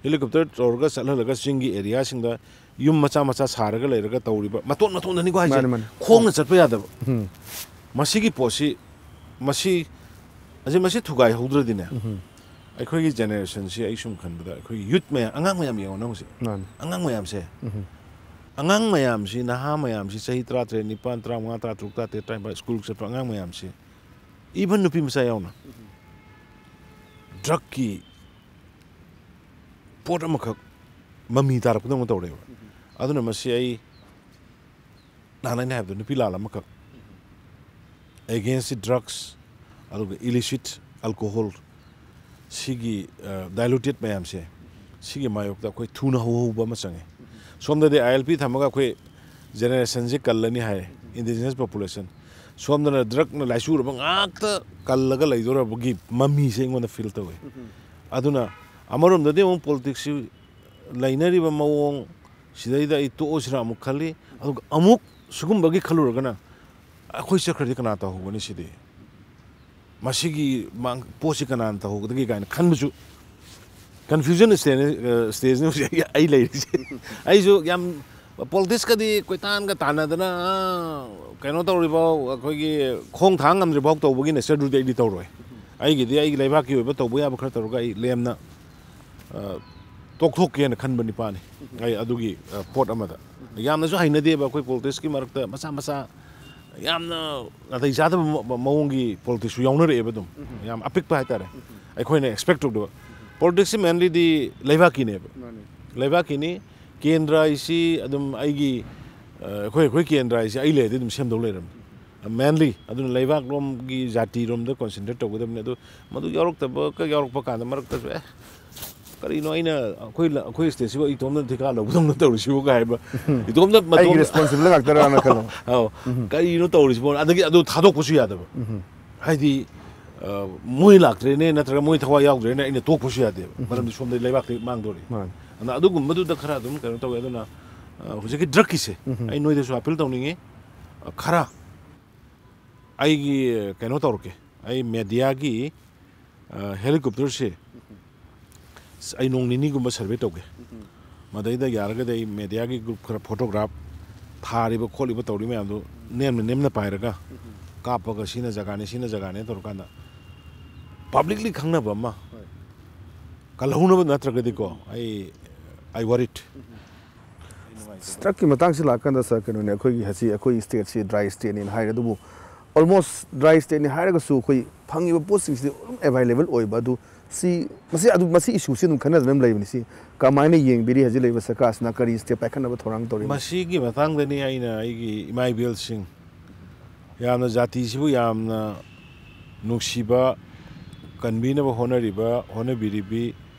helicopter ꯇꯧꯔꯒ ꯆꯠꯍꯜꯂꯒ ꯆꯤꯡꯒꯤ areaꯁꯤꯡꯗ ꯌꯨꯝ ꯃꯆꯥ ꯃꯆꯥ ꯁꯥꯔꯒ ꯂꯩꯔꯒ ꯇꯧꯔꯤꯕ ꯃꯇꯣꯟ ꯃꯇꯣꯟꯗꯅꯤꯀꯣ ꯍꯥꯏꯁꯦ꯫ ꯃꯥꯅꯦ, ꯃꯥꯅꯦ꯫ ꯈꯣꯡꯅ ꯆꯠꯄ ꯌꯥꯗꯕ꯫ ꯃꯁꯤꯒꯤ ꯄꯣꯠꯁꯤ, ꯃꯁꯤ, ꯑꯁꯤ, ꯃꯁꯤ ꯊꯨꯒꯥꯏꯍꯧꯗ꯭ꯔꯗꯤꯅꯦ, ꯑꯩꯈꯣꯏꯒꯤ generationꯁꯤ, ꯑꯩ ꯁꯨꯝ ꯈꯟꯕꯗ, ꯑꯩꯈꯣꯏꯒꯤ youth ꯃꯌꯥꯝ, ꯑꯉꯥꯡ ꯃꯌꯥꯝ ꯌꯦꯡꯉꯣ ꯅꯪ ꯍꯧꯖꯤꯛ꯫ ꯃꯥꯅꯤ꯫ ꯑꯉꯥꯡ ꯃꯌꯥꯝꯁꯦ, ꯑꯉꯥꯡ ꯃꯌꯥꯝꯁꯤ, ꯅꯍꯥ ꯃꯌꯥꯝꯁꯤ, ꯆꯍꯤ ꯇꯔꯥꯇꯔꯦꯠ, ꯅꯤꯄꯥꯟ, ꯇꯔꯥꯃꯉꯥ, ꯇꯔꯥꯇꯔꯨꯛ, ꯇꯔꯥꯇꯔꯦꯠ, ꯇꯔꯥꯅꯤꯄꯥꯟ, school ꯆꯠꯄ ꯑꯉꯥꯡ ꯃꯌꯥꯝꯁꯤ, even ꯅꯨꯄꯤ ꯃꯆꯥ ꯌꯥꯎꯅ, drugꯀꯤ ꯄꯣꯠ ꯑꯃꯈꯛ ꯃꯃꯤ ꯇꯥꯔꯛꯄꯗꯧꯅ ꯇꯧꯔꯦꯕ꯫ ꯑꯗꯨꯅ ꯃꯁꯤ ꯑꯩ ꯅꯍꯥꯟ ꯑꯩꯅ ꯍꯥꯏꯕꯗꯣ, ꯅꯨꯄꯤ ꯂꯥꯜ ꯑꯃꯈꯛ, against drugs, ꯑꯗꯨꯒ illicit alcohol, ꯁꯤꯒꯤ, ꯑ, diluted ꯃꯌꯥꯝꯁꯦ, ꯁꯤꯒꯤ ꯃꯥꯌꯣꯛꯇ ꯑꯩꯈꯣꯏ ꯊꯨꯅ ꯍꯧꯍꯧꯕ ꯑꯃ ꯆꯪꯉꯦ꯫ ꯁꯣꯝꯗꯗꯤ ILP ꯊꯝꯃꯒ ꯑꯩꯈꯣꯏ generationꯁꯦ ꯀꯜꯂꯅꯤ ꯍꯥꯏꯔꯦ, indigenous population꯫ ꯁꯣꯝꯗꯅ drugꯅ ꯂꯥꯏꯆꯨꯔꯕ ꯉꯥꯛꯇ ꯀꯜꯂꯒ ꯂꯩꯗꯣꯔꯕꯒꯤ ꯃꯃꯤꯁꯦ ꯑꯩꯉꯣꯟꯗ feel ꯇꯧꯋꯦ꯫ ꯑꯗꯨꯅ ꯑꯃꯔꯣꯝꯗꯗꯤ ꯑꯃꯨꯛ politicsꯁꯤ ꯂꯩꯅꯔꯤꯕ ꯃꯑꯣꯡ ꯁꯤꯗꯩꯗ ꯑꯩ ꯇꯣꯛꯑꯁꯤꯔꯥ ꯑꯃꯨꯛ ꯈꯜꯂꯤ꯫ ꯑꯗꯨꯒ ꯑꯃꯨꯛ ꯁꯤꯒꯨꯝꯕꯒꯤ ꯈꯜꯂꯨꯔꯒꯅ ꯑꯩꯈꯣꯏ ꯆꯠꯈ꯭ꯔꯗꯤ ꯀꯅꯥ ꯇꯧꯍꯧꯒꯅꯤ ꯁꯤꯗꯤ? ꯃꯁꯤꯒꯤ ꯃꯥꯡ-, ꯄꯣꯠꯁꯤ ꯀꯅꯥꯅ ꯇꯧꯍꯧꯒꯗꯒꯦ ꯀꯥꯏꯅ ꯈꯟꯕꯁꯨ confusion stage-, ꯑ, stageꯅꯤ ꯍꯧꯖꯤꯛ ꯑꯩ, ꯑꯩ ꯂꯩꯔꯤꯁꯦ꯫ ꯑꯩꯁꯨ ꯌꯥꯝ politicsꯀꯗꯤ ꯀꯣꯏꯇꯥꯟꯒ ꯇꯥꯟꯅꯗꯅ, ꯑ, ꯀꯩꯅꯣ ꯇꯧꯔꯤꯐꯥꯎ, ꯑꯩꯈꯣꯏꯒꯤ ꯈꯣꯡ ꯊꯥꯡ ꯉꯝꯗ꯭ꯔꯤꯐꯥꯎ ꯇꯧꯕꯒꯤ natureꯗꯨꯗꯤ ꯑꯩꯗꯤ ꯇꯧꯔꯣꯏ꯫ ꯑꯩꯒꯤꯗꯤ ꯑꯩꯒꯤ ꯂꯩꯕꯥꯛꯀꯤ ꯑꯣꯏꯕ ꯇꯧꯕ ꯌꯥꯕ ꯈꯔ ꯇꯧꯔꯒ ꯑꯩ ꯂꯦꯝꯅ, ꯑ, ꯇꯣꯛꯊꯣꯛꯀꯦꯅ ꯈꯟꯕ ꯅꯤꯄꯥꯅꯤ꯫ ꯑꯩ ꯑꯗꯨꯒꯤ, ꯑ, ꯄꯣꯠ ꯑꯃꯗ ꯌꯥꯝꯅꯁꯨ ꯍꯩꯅꯗꯦꯕ ꯑꯩꯈꯣꯏ politicsꯀꯤ ꯃꯔꯛꯇ ꯃꯆꯥ ꯃꯆꯥ ꯌꯥꯝꯅ ꯅꯥꯇꯩ ꯆꯥꯗꯕ ꯃ-, ꯃ-, ꯃꯑꯣꯡꯒꯤ politicsꯁꯨ ꯌꯥꯎꯅꯔꯛꯑꯦꯕ ꯑꯗꯨꯝ꯫ ꯌꯥꯝ ꯑꯄꯤꯛꯄ ꯍꯥꯏꯇꯥꯔꯦ꯫ ꯑꯩꯈꯣꯏꯅ expect ꯇꯧꯗꯕ꯫ Politicsꯁꯤ mainlyꯗꯤ ꯂꯩꯕꯥꯛꯀꯤꯅꯦꯕ꯫ ꯃꯥꯅꯤ꯫ ꯂꯩꯕꯥꯛꯀꯤꯅꯤ꯫ ꯀꯦꯟꯗ꯭ꯔ ꯍꯥꯏꯁꯤ ꯑꯗꯨꯝ ꯑꯩꯒꯤ, ꯑ, ꯑꯩꯈꯣꯏ, ꯑꯩꯈꯣꯏ ꯀꯦꯟꯗ꯭ꯔ ꯍꯥꯏꯁꯤ ꯑꯩ ꯂꯩꯔꯗꯤ ꯑꯗꯨꯝ ꯁꯦꯝꯗꯧ ꯂꯩꯔꯝꯅꯤ꯫ Mainly ꯑꯗꯨꯅ ꯂꯩꯕꯥꯛꯂꯣꯝꯒꯤ ꯖꯥꯇꯤꯔꯣꯝꯗ concentrate ꯇꯧꯒꯗꯕꯅꯤ꯫ ꯑꯗꯨ ꯃꯗꯨ ꯌꯥꯎꯔꯛꯇꯕꯒ ꯌꯥꯎꯔꯛꯄ ꯀꯥꯟꯗ ꯃꯔꯛꯇꯁꯨ, "ꯑꯦ, ꯀꯔꯤꯅꯣ ꯑꯩꯅ ꯑꯩꯈꯣꯏ ꯂ-, ꯑꯩꯈꯣꯏ stateꯁꯤꯕꯨ ꯏꯇꯣꯝꯇ ꯊꯤꯀꯥ ꯂꯧꯕꯗꯧꯅ ꯇꯧꯔꯤꯁꯤꯕꯨ?" ꯀꯥꯏ ꯍꯥꯏꯕ꯫ ꯏꯇꯣꯝꯇ ꯑꯩꯒꯤ ꯃꯇꯣꯝ-, responsible ꯉꯥꯛꯇꯔꯥꯅ ꯈꯜꯂꯣ꯫ ꯑꯧ꯫ ꯀꯔꯤꯅꯣ ꯇꯧꯔꯤꯁꯤꯕꯣ? ꯑꯗꯒꯤ ꯑꯗꯨ ꯊꯥꯗꯣꯛꯄꯁꯨ ꯌꯥꯗꯕ꯫ ꯍꯥꯏꯗꯤ, ꯑ, ꯃꯣꯏ ꯂꯥꯛꯇ꯭ꯔꯦꯅꯦ, ꯅꯠꯇ꯭ꯔꯒ ꯃꯣꯏ ꯊꯋꯥꯏ ꯌꯥꯎꯗ꯭ꯔꯦꯅꯦ, ꯑꯩꯅ ꯇꯣꯛꯄꯁꯨ ꯌꯥꯗꯦꯕ꯫ ꯃꯔꯝꯗꯤ ꯁꯣꯝꯗ ꯂꯩꯕꯥꯛꯇꯤ ꯃꯥꯡꯗꯣꯔꯤ꯫ ꯃꯥꯅꯤ꯫ ꯑꯗꯨꯅ ꯑꯗꯨꯒꯨꯝꯕꯗꯨꯗ ꯈꯔ ꯑꯗꯨꯝ ꯀꯩꯅꯣ ꯇꯧꯋꯦ꯫ ꯑꯗꯨꯅ, ꯑ, ꯍꯧꯖꯤꯛꯀꯤ drugꯀꯤꯁꯦ ꯑꯩ ꯅꯣꯏꯗꯁꯨ appeal ꯇꯧꯅꯤꯡꯉꯤ꯫ ꯑ, ꯈꯔ ꯑꯩꯒꯤ ꯀꯩꯅꯣ ꯇꯧꯔꯛꯀꯦ, ꯑꯩ mediaꯒꯤ, ꯑ, helicopterꯁꯦ ꯑꯩ ꯅꯣꯡ ꯅꯤꯅꯤꯒꯨꯝꯕ survey ꯇꯧꯒꯦ꯫ ꯃꯗꯩꯗ ꯌꯥꯔꯒꯗꯤ ꯑꯩ mediaꯒꯤ group ꯈꯔ photograph ꯊꯥꯔꯤꯕ ꯈꯣꯠꯂꯤꯕ ꯇꯧꯔꯤ ꯃꯌꯥꯝꯗꯣ ꯅꯦꯝꯅ ꯅꯦꯝꯅ ꯄꯥꯏꯔꯒ ꯀꯥꯞꯄꯒ ꯁꯤꯅ ꯖꯒꯥꯅꯤ, ꯁꯤꯅ ꯖꯒꯥꯅꯤ ꯇꯧꯔꯀꯥꯟꯗ ꯄꯕ꯭ꯂꯤꯛꯂꯤ ꯈꯪꯅꯕ ꯑꯃ ꯀꯜꯍꯧꯅꯕ ꯅꯠꯇ꯭ꯔꯒꯗꯤꯀꯣ, ꯑꯩ, I worried. ꯗ꯭ꯔꯛꯀꯤ ꯃꯇꯥꯡꯁꯤ ꯂꯥꯛꯀꯥꯟꯗ, ꯁꯥꯔ, ꯀꯩꯅꯣꯅꯦ, ꯑꯩꯈꯣꯏꯒꯤ ꯍꯧꯖꯤꯛ ꯑꯩꯈꯣꯏ ꯁ꯭ꯇꯦꯠꯁꯤ ꯗ꯭ꯔꯥꯏ ꯁ꯭ꯇꯦꯠꯅꯦꯅ ꯍꯥꯏꯔꯦ, ꯑꯗꯨꯕꯨ ꯑꯣꯜꯃꯣꯁ ꯗ꯭ꯔꯥꯏ ꯁ꯭ꯇꯦꯠꯅꯤ ꯍꯥꯏꯔꯒꯁꯨ ꯑꯩꯈꯣꯏ ꯐꯪꯉꯤꯕ ꯄꯣꯠꯁꯤꯡꯁꯤꯗꯤ ꯑꯗꯨꯝ ꯑꯦꯚꯥꯏꯂꯦꯕꯜ ꯑꯣꯏꯕ꯫ ꯑꯗꯨ ꯁꯤ, ꯃꯁꯤ, ꯑꯗꯨ, ꯃꯁꯤ ꯏꯁꯨꯁꯤ ꯑꯗꯨꯝ ꯈꯟꯅꯗꯅ ꯑꯗꯨꯝ ꯂꯩꯕꯅꯤ꯫ ꯁꯤ ꯀꯃꯥꯏꯅ ꯌꯦꯡꯕꯤꯔꯤ? ꯍꯧꯖꯤꯛ ꯂꯩꯔꯤꯕ ꯁꯔꯀꯥꯔꯁꯤꯅ ꯀꯔꯤ ꯁ꯭ꯇꯦꯞ ꯄꯥꯏꯈꯠꯅꯕ ꯊꯧꯔꯥꯡ ꯇꯧꯔꯤ? ꯃꯁꯤꯒꯤ ꯃꯇꯥꯡꯗꯅꯤ ꯑꯩꯅ ꯑꯩꯒꯤ ꯏꯃꯥ ꯏꯕꯦꯜꯁꯤꯡ, ꯌꯥꯝꯅ ꯖꯥꯇꯤꯁꯤꯕꯨ ꯌꯥꯝꯅ ꯅꯨꯡꯁꯤꯕ, ꯀꯟꯕꯤꯅꯕ ꯍꯣꯠꯅꯔꯤꯕ, ꯍꯣꯠꯅꯕꯤꯔꯤꯕꯤ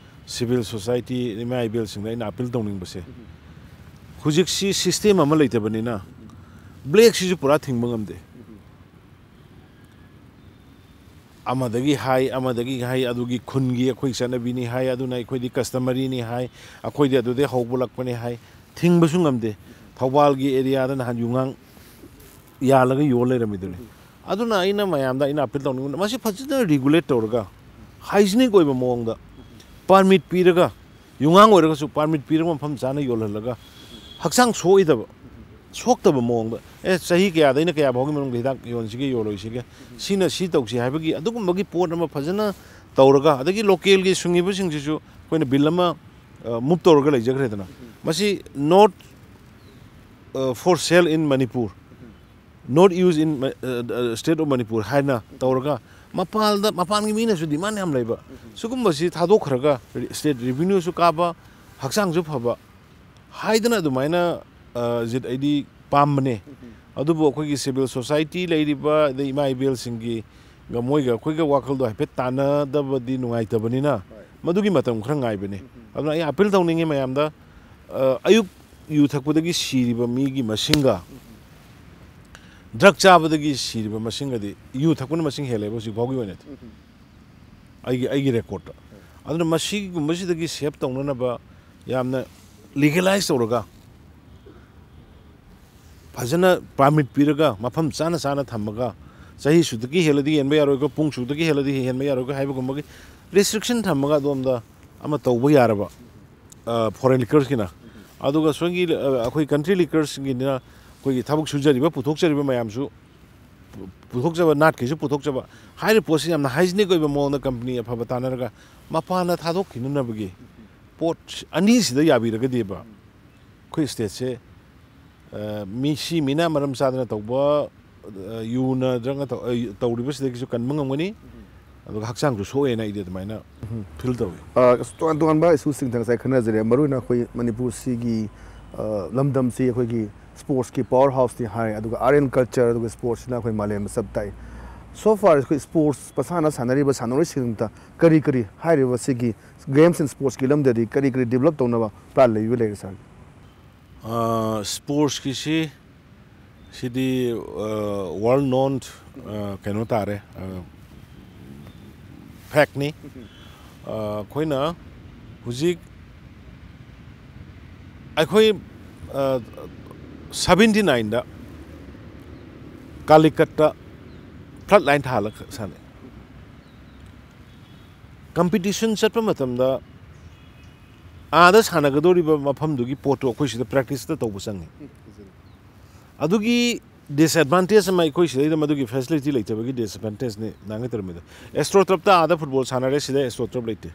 ꯁꯤꯚꯤꯜ ꯁꯣꯁꯥꯏꯇꯤ ꯏꯃꯥ ꯏꯕꯦꯜꯁꯤꯡꯗ ꯑꯩꯅ ꯑꯥꯄꯤꯜ ꯇꯧꯅꯤꯡꯕꯁꯦ, ꯍꯧꯖꯤꯛꯁꯤ ꯁꯤꯁꯇꯦꯝ ꯑꯃ ꯂꯩꯇꯕꯅꯤꯅ ꯕ꯭ꯂꯦꯛꯁꯤꯁꯨ ꯄꯨꯔꯥ ꯊꯤꯡꯕ ꯉꯝꯗꯦ꯫ ꯑꯃꯗꯒꯤ ꯍꯥꯏ, ꯑꯃꯗꯒꯤ ꯍꯥꯏ, ꯑꯗꯨꯒꯤ ꯈꯨꯟꯒꯤ ꯑꯩꯈꯣꯏ ꯆꯠꯅꯕꯤꯅꯤ ꯍꯥꯏ, ꯑꯗꯨꯅ ꯑꯩꯈꯣꯏꯗꯤ ꯀꯁꯇꯃꯔꯤꯅꯤ ꯍꯥꯏ, ꯑꯩꯈꯣꯏꯗꯤ ꯑꯗꯨꯗꯩ ꯍꯧꯒꯠꯂꯛꯄꯅꯤ ꯍꯥꯏ, ꯊꯤꯡꯕꯁꯨ ꯉꯝꯗꯦ꯫ ꯊꯧꯕꯥꯜꯒꯤ ꯑꯦꯔꯤꯌꯥꯗ ꯅꯍꯥꯟ ꯌꯨꯉꯥꯡ ꯌꯥꯜꯂꯒ ꯌꯣꯜ ꯂꯩꯔꯝꯃꯤꯗꯨꯅꯤ꯫ ꯑꯗꯨꯅ ꯑꯩꯅ ꯃꯌꯥꯝꯗ ꯑꯩꯅ ꯑꯥꯄꯤꯜ ꯇꯧꯅꯤꯡꯕꯅ, ꯃꯁꯤ ꯐꯖꯅ ꯔꯤꯒꯨꯂꯦꯠ ꯇꯧꯔꯒ, ꯍꯥꯏꯖꯤꯅꯤꯛ ꯑꯣꯏꯕ ꯃꯑꯣꯡꯗ, ꯄꯥꯔꯃꯤꯠ ꯄꯤꯔꯒ, ꯌꯨꯉꯥꯡ ꯑꯣꯏꯔꯒꯁꯨ ꯄꯥꯔꯃꯤꯠ ꯄꯤꯔꯒ ꯃꯐꯝ ꯆꯥꯅ ꯌꯣꯜꯍꯜꯂꯒ, ꯍꯛꯆꯥꯡ ꯁꯣꯛꯏꯗꯕ, ꯁꯣꯛꯇꯕ ꯃꯑꯣꯡꯗ, ꯑꯦ, ꯆꯍꯤ ꯀꯌꯥꯗꯩꯅ ꯀꯌꯥ ꯐꯥꯎꯒꯤ ꯃꯅꯨꯡꯗ ꯍꯤꯗꯥꯛ ꯌꯣꯟꯁꯤꯒꯦ, ꯌꯣꯜꯂꯣꯏꯁꯤꯒꯦ, ꯁꯤꯅ ꯁꯤ ꯇꯧꯁꯤ ꯍꯥꯏꯕꯒꯤ ꯑꯗꯨꯒꯨꯝꯕꯒꯤ ꯄꯣꯠ ꯑꯃ ꯐꯖꯅ ꯇꯧꯔꯒ, ꯑꯗꯒꯤ ꯂꯣꯀꯦꯜꯒꯤ ꯁꯨꯡꯉꯤꯕꯁꯤꯡꯁꯤꯁꯨ ꯑꯩꯈꯣꯏꯅ ꯕꯤꯜ ꯑꯃ, ꯑ, ꯃꯨꯞ ꯇꯧꯔꯒ ꯂꯩꯖꯈ꯭ꯔꯦꯗꯅ, ꯃꯁꯤ not, ꯑ, for sale in Manipur, not use in, ꯑ, state of Manipur ꯍꯥꯏꯅ ꯇꯧꯔꯒ, ꯃꯄꯥꯟꯗ, ꯃꯄꯥꯟꯒꯤ ꯃꯤꯅꯁꯨ ꯗꯤꯃꯥꯟ ꯌꯥꯝ ꯂꯩꯕ, ꯁꯤꯒꯨꯝꯕꯁꯤ ꯊꯥꯗꯣꯛꯈ꯭ꯔꯒ ꯁ꯭ꯇꯦꯠ ꯔꯤꯚꯤꯅ꯭ꯌꯨꯁꯨ ꯀꯥꯕ, ꯍꯛꯆꯥꯡꯁꯨ ꯐꯕ ꯍꯥꯏꯗꯅ ꯑꯗꯨꯃꯥꯏꯅ, ꯑ, ꯖꯤꯠ ꯑꯩꯗꯤ ꯄꯥꯝꯕꯅꯦ꯫ ꯑꯗꯨꯕꯨ ꯑꯩꯈꯣꯏꯒꯤ ꯁꯤꯚꯤꯜ ꯁꯣꯁꯥꯏꯇꯤ ꯂꯩꯔꯤꯕ, ꯑꯗꯩ ꯏꯃꯥ ꯏꯕꯦꯜꯁꯤꯡꯒꯤ ꯃꯣꯏꯒ ꯑꯩꯈꯣꯏꯒ ꯋꯥꯈꯜꯗꯣ ꯍꯥꯏꯐꯦꯠ ꯇꯥꯟꯅꯗꯕꯗꯤ ꯅꯨꯡꯉꯥꯏꯇꯕꯅꯤꯅ, ꯃꯗꯨꯒꯤ ꯃꯇꯝ ꯈꯔ ꯉꯥꯏꯕꯅꯤ꯫ ꯑꯗꯨꯅ ꯑꯩ ꯑꯥꯄꯤꯜ ꯇꯧꯅꯤꯡꯉꯤ ꯃꯌꯥꯝꯗ, ꯑ, ꯑꯌꯨꯛ ꯌꯨ ꯊꯛꯄꯗꯒꯤ ꯁꯤꯔꯤꯕ ꯃꯤꯒꯤ ꯃꯁꯤꯡꯒ ꯗ꯭ꯔꯒ ꯆꯥꯕꯗꯒꯤ ꯁꯤꯔꯤꯕ ꯃꯁꯤꯡꯒꯗꯤ, ꯌꯨ ꯊꯛꯄꯅ ꯃꯁꯤꯡ ꯍꯦꯜꯂꯦꯕ ꯍꯧꯖꯤꯛ ꯐꯥꯎꯒꯤ ꯑꯣꯏꯅꯗꯤ, ꯑꯩꯒꯤ, ꯑꯩꯒꯤ ꯔꯦꯀꯣꯔꯠꯇ꯫ ꯑꯗꯨꯅ ꯃꯁꯤꯒꯨꯝꯕꯁꯤꯗꯒꯤ ꯁꯦꯞ ꯇꯧꯅꯅꯕ ꯌꯥꯝꯅ ꯂꯤꯒꯦꯂꯥꯏꯁ ꯇꯧꯔꯒ, ꯐꯖꯅ ꯄꯥꯔꯃꯤꯠ ꯄꯤꯔꯒ, ꯃꯐꯝ ꯆꯥꯅ ꯆꯥꯅ ꯊꯝꯃꯒ, ꯆꯍꯤ ꯁꯨꯛꯇꯒꯤ ꯍꯦꯜꯂꯗꯤ ꯌꯦꯟꯕ ꯌꯥꯔꯣꯏꯀꯣ, ꯄꯨꯡ ꯁꯨꯛꯇꯒꯤ ꯍꯦꯜꯂꯗꯤ ꯍꯦꯟꯕ ꯌꯥꯔꯣꯏꯀꯣ ꯍꯥꯏꯕꯒꯨꯝꯕꯒꯤ ꯔꯦꯁꯇ꯭ꯔꯤꯛꯁꯟ ꯊꯝꯃꯒ ꯑꯗꯣꯝꯗ ꯑꯃ ꯇꯧꯕ ꯌꯥꯔꯕ, ꯑ, ꯐꯣꯔꯦꯟ ꯂꯤꯀꯔꯁꯀꯤꯅ꯫ ꯑꯗꯨꯒ ꯁꯣꯝꯒꯤ, ꯑ, ꯑꯩꯈꯣꯏ ꯀꯟꯇ꯭ꯔꯤ ꯂꯤꯀꯔꯁꯀꯤꯅ ꯑꯩꯈꯣꯏꯒꯤ ꯊꯕꯛ ꯁꯨꯖꯔꯤꯕ, ꯄꯨꯊꯣꯛꯆꯔꯤꯕ ꯃꯌꯥꯝꯁꯨ ꯄꯨꯊꯣꯛꯆꯕ, ꯅꯥꯠꯀꯤꯁꯨ ꯄꯨꯊꯣꯛꯆꯕ, ꯍꯥꯏꯔꯤꯕ ꯄꯣꯠꯁꯤ ꯌꯥꯝꯅ hygienic ꯑꯣꯏꯕ ꯃꯑꯣꯡꯗ ꯀꯝꯄꯅꯤ ꯑꯐꯕ ꯇꯥꯟꯅꯔꯒ ꯃꯄꯥꯟꯗ ꯊꯥꯗꯣꯛꯈꯤꯅꯅꯕꯒꯤ ꯄꯣꯠ ꯑꯅꯤꯁꯤꯗ ꯌꯥꯕꯤꯔꯒꯗꯤꯕ, ꯑꯩꯈꯣꯏ ꯁ꯭ꯇꯦꯠꯁꯦ, ꯑ, ꯃꯤ, ꯁꯤ ꯃꯤꯅ ꯃꯔꯝ ꯆꯥꯗꯅ ꯇꯧꯕ, ꯑ, ꯌꯨ ꯅꯠꯇ꯭ꯔꯒ ꯇꯧ-, ꯑ, ꯇꯧꯔꯤꯕꯁꯤꯗꯒꯤꯁꯨ ꯀꯟꯕ ꯉꯝꯒꯅꯤ, ꯑꯗꯨꯒ ꯍꯛꯆꯥꯡꯁꯨ ꯁꯣꯛꯑꯦꯅ ꯑꯩꯗꯤ ꯑꯗꯨꯃꯥꯏꯅ ꯐꯤꯜ ꯇꯧꯏ꯫ ꯑ, ꯇꯣꯉꯥꯟ ꯇꯣꯉꯥꯟꯕ ꯏꯁꯨꯁꯤꯡꯗ ꯉꯁꯥꯏ ꯈꯟꯅꯖꯔꯦ꯫ ꯃꯔꯨꯑꯣꯏꯅ ꯑꯩꯈꯣꯏ ꯃꯅꯤꯄꯨꯔꯁꯤꯒꯤ, ꯑ, ꯂꯝꯗꯝꯁꯤ ꯑꯩꯈꯣꯏꯒꯤ ꯁ꯭ꯄꯣꯔꯠꯁꯀꯤ ꯄꯥꯋꯔ ꯍꯥꯎꯁꯅꯤ ꯍꯥꯏ, ꯑꯗꯨꯒ ꯑꯥꯔꯠ ꯑꯦꯟ ꯀꯜꯆꯔ, ꯑꯗꯨꯒ ꯁ꯭ꯄꯣꯔꯠꯁꯁꯤꯅ ꯑꯩꯈꯣꯏ ꯃꯥꯂꯦꯝꯗ ꯆꯞ ꯇꯥꯏ꯫ So far ꯑꯩꯈꯣꯏ ꯁ꯭ꯄꯣꯔꯠꯁ ꯃꯁꯥꯟꯅ ꯁꯥꯟꯅꯔꯤꯕ ꯁꯥꯟꯅꯔꯣꯏꯁꯤꯡꯗ ꯀꯔꯤ ꯀꯔꯤ ꯍꯥꯏꯔꯤꯕ ꯁꯤꯒꯤ ꯒꯦꯝꯁ ꯑꯦꯟ ꯁ꯭ꯄꯣꯔꯠꯁꯀꯤ ꯂꯝꯗꯗꯤ ꯀꯔꯤ ꯀꯔꯤ ꯗꯤꯕꯂꯞ ꯇꯧꯅꯕ ꯄ꯭ꯂꯥꯟ ꯂꯩꯕ ꯂꯩꯔꯦ, ꯁꯥꯔ? ꯑ, ꯁ꯭ꯄꯣꯔꯠꯁꯀꯤꯁꯤ, ꯁꯤꯗꯤ, ꯑ, ꯋꯥꯔꯜ ꯅꯣꯟ, ꯑ, ꯀꯩꯅꯣ ꯇꯥꯔꯦ, ꯑ, ꯐꯦꯛꯅꯤ꯫ ꯑ, ꯑꯩꯈꯣꯏꯅ ꯍꯧꯖꯤꯛ, ꯑꯩꯈꯣꯏ, ꯑ, ꯁꯚꯦꯟꯇꯤ ꯅꯥꯏꯟꯗ ꯀꯥꯂꯤꯀꯠꯇ ꯐ꯭ꯂꯠ ꯂꯥꯏꯟ ꯊꯥꯍꯜꯂꯒ ꯁꯥꯟꯅꯩ꯫ ꯀꯝꯄꯤꯇꯤꯁꯟ ꯆꯠꯄ ꯃꯇꯝꯗ ꯑꯥꯗ ꯁꯥꯟꯅꯒꯗꯧꯔꯤꯕ ꯃꯐꯝꯗꯨꯒꯤ ꯄꯣꯠꯇꯣ ꯑꯩꯈꯣꯏ ꯁꯤꯗ ꯄ꯭ꯔꯦꯛꯇꯤꯁꯇ ꯇꯧꯕ ꯆꯪꯉꯤ꯫ ꯑꯗꯨꯒꯤ ꯗꯤꯁꯑꯦꯗꯚꯥꯟꯇꯦꯖ ꯑꯃ ꯑꯩꯈꯣꯏ ꯁꯤꯗꯩꯗ ꯃꯗꯨꯒꯤ ꯐꯦꯁꯤꯂꯤꯇꯤ ꯂꯩꯇꯕꯒꯤ ꯗꯤꯁꯑꯦꯗꯚꯥꯟꯇꯦꯖꯅꯤ ꯅꯍꯥꯟꯒꯩ ꯇꯧꯔꯝꯃꯤꯗꯣ꯫ ꯑꯦꯁꯇ꯭ꯔꯣ ꯇꯔꯞꯇ ꯑꯥꯗ ꯐꯨꯠꯕꯣꯜ ꯁꯥꯟꯅꯔꯦ, ꯁꯤꯗ ꯑꯦꯁꯇ꯭ꯔꯣ ꯇꯔꯞ ꯂꯩꯇꯦ꯫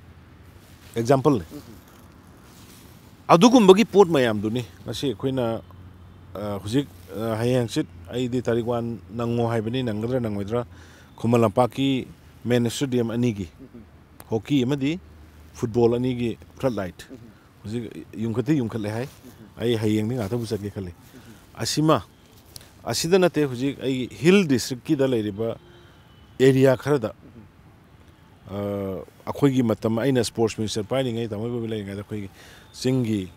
ꯑꯦꯛꯖꯥꯝꯄꯜꯅꯤ꯫ ꯑꯗꯨꯒꯨꯝꯕꯒꯤ ꯄꯣꯠ ꯃꯌꯥꯝꯗꯨꯅꯤ ꯉꯁꯤ ꯑꯩꯈꯣꯏꯅ, ꯑ, ꯍꯧꯖꯤꯛ, ꯑ, ꯍꯌꯦꯡ ꯍꯪꯆꯤꯠ ꯑꯩꯗꯤ ꯇꯥꯔꯤꯛ ꯋꯥꯟ ꯅꯪꯉꯣ ꯍꯥꯏꯕꯅꯤ, ꯅꯪꯒꯗ꯭ꯔꯥ ꯅꯪꯉꯣꯏꯗ꯭ꯔꯥ, ꯈꯨꯃꯟ ꯂꯝꯄꯥꯛꯀꯤ ꯃꯦꯟ ꯁ꯭ꯇꯦꯗꯤꯌꯝ ꯑꯅꯤꯒꯤ ꯍꯣꯀꯤ ꯑꯃꯗꯤ ꯐꯨꯠꯕꯣꯜ ꯑꯅꯤꯒꯤ ꯐ꯭ꯂꯠ ꯂꯥꯏꯠ ꯍꯧꯖꯤꯛ ꯌꯨꯡꯈꯠꯇꯤ ꯌꯨꯡꯈꯠꯂꯦ ꯍꯥꯏ꯫ ꯑꯩ ꯍꯌꯦꯡꯗꯤ ꯉꯥꯛꯇꯕꯨ ꯆꯠꯀꯦ ꯈꯜꯂꯤ꯫ ꯑꯁꯤꯃ, ꯑꯁꯤꯗ ꯅꯠꯇꯦ, ꯍꯧꯖꯤꯛ ꯑꯩꯒꯤ ꯍꯤꯜ ꯗꯤꯁꯇ꯭ꯔꯤꯛꯀꯤꯗ ꯂꯩꯔꯤꯕ ꯑꯦꯔꯤꯌꯥ ꯈꯔꯗ, ꯑ, ꯑꯩꯈꯣꯏꯒꯤ ꯃꯇꯝ, ꯑꯩꯅ ꯁ꯭ꯄꯣꯔꯠꯁ ꯃꯤꯅꯤꯁꯇꯔ ꯄꯥꯏꯔꯤꯉꯩ, ꯇꯥꯃꯣ ꯏꯕꯣꯕꯤ ꯂꯩꯔꯤꯉꯩꯗ ꯑꯩꯈꯣꯏꯒꯤ ꯆꯤꯡꯒꯤ,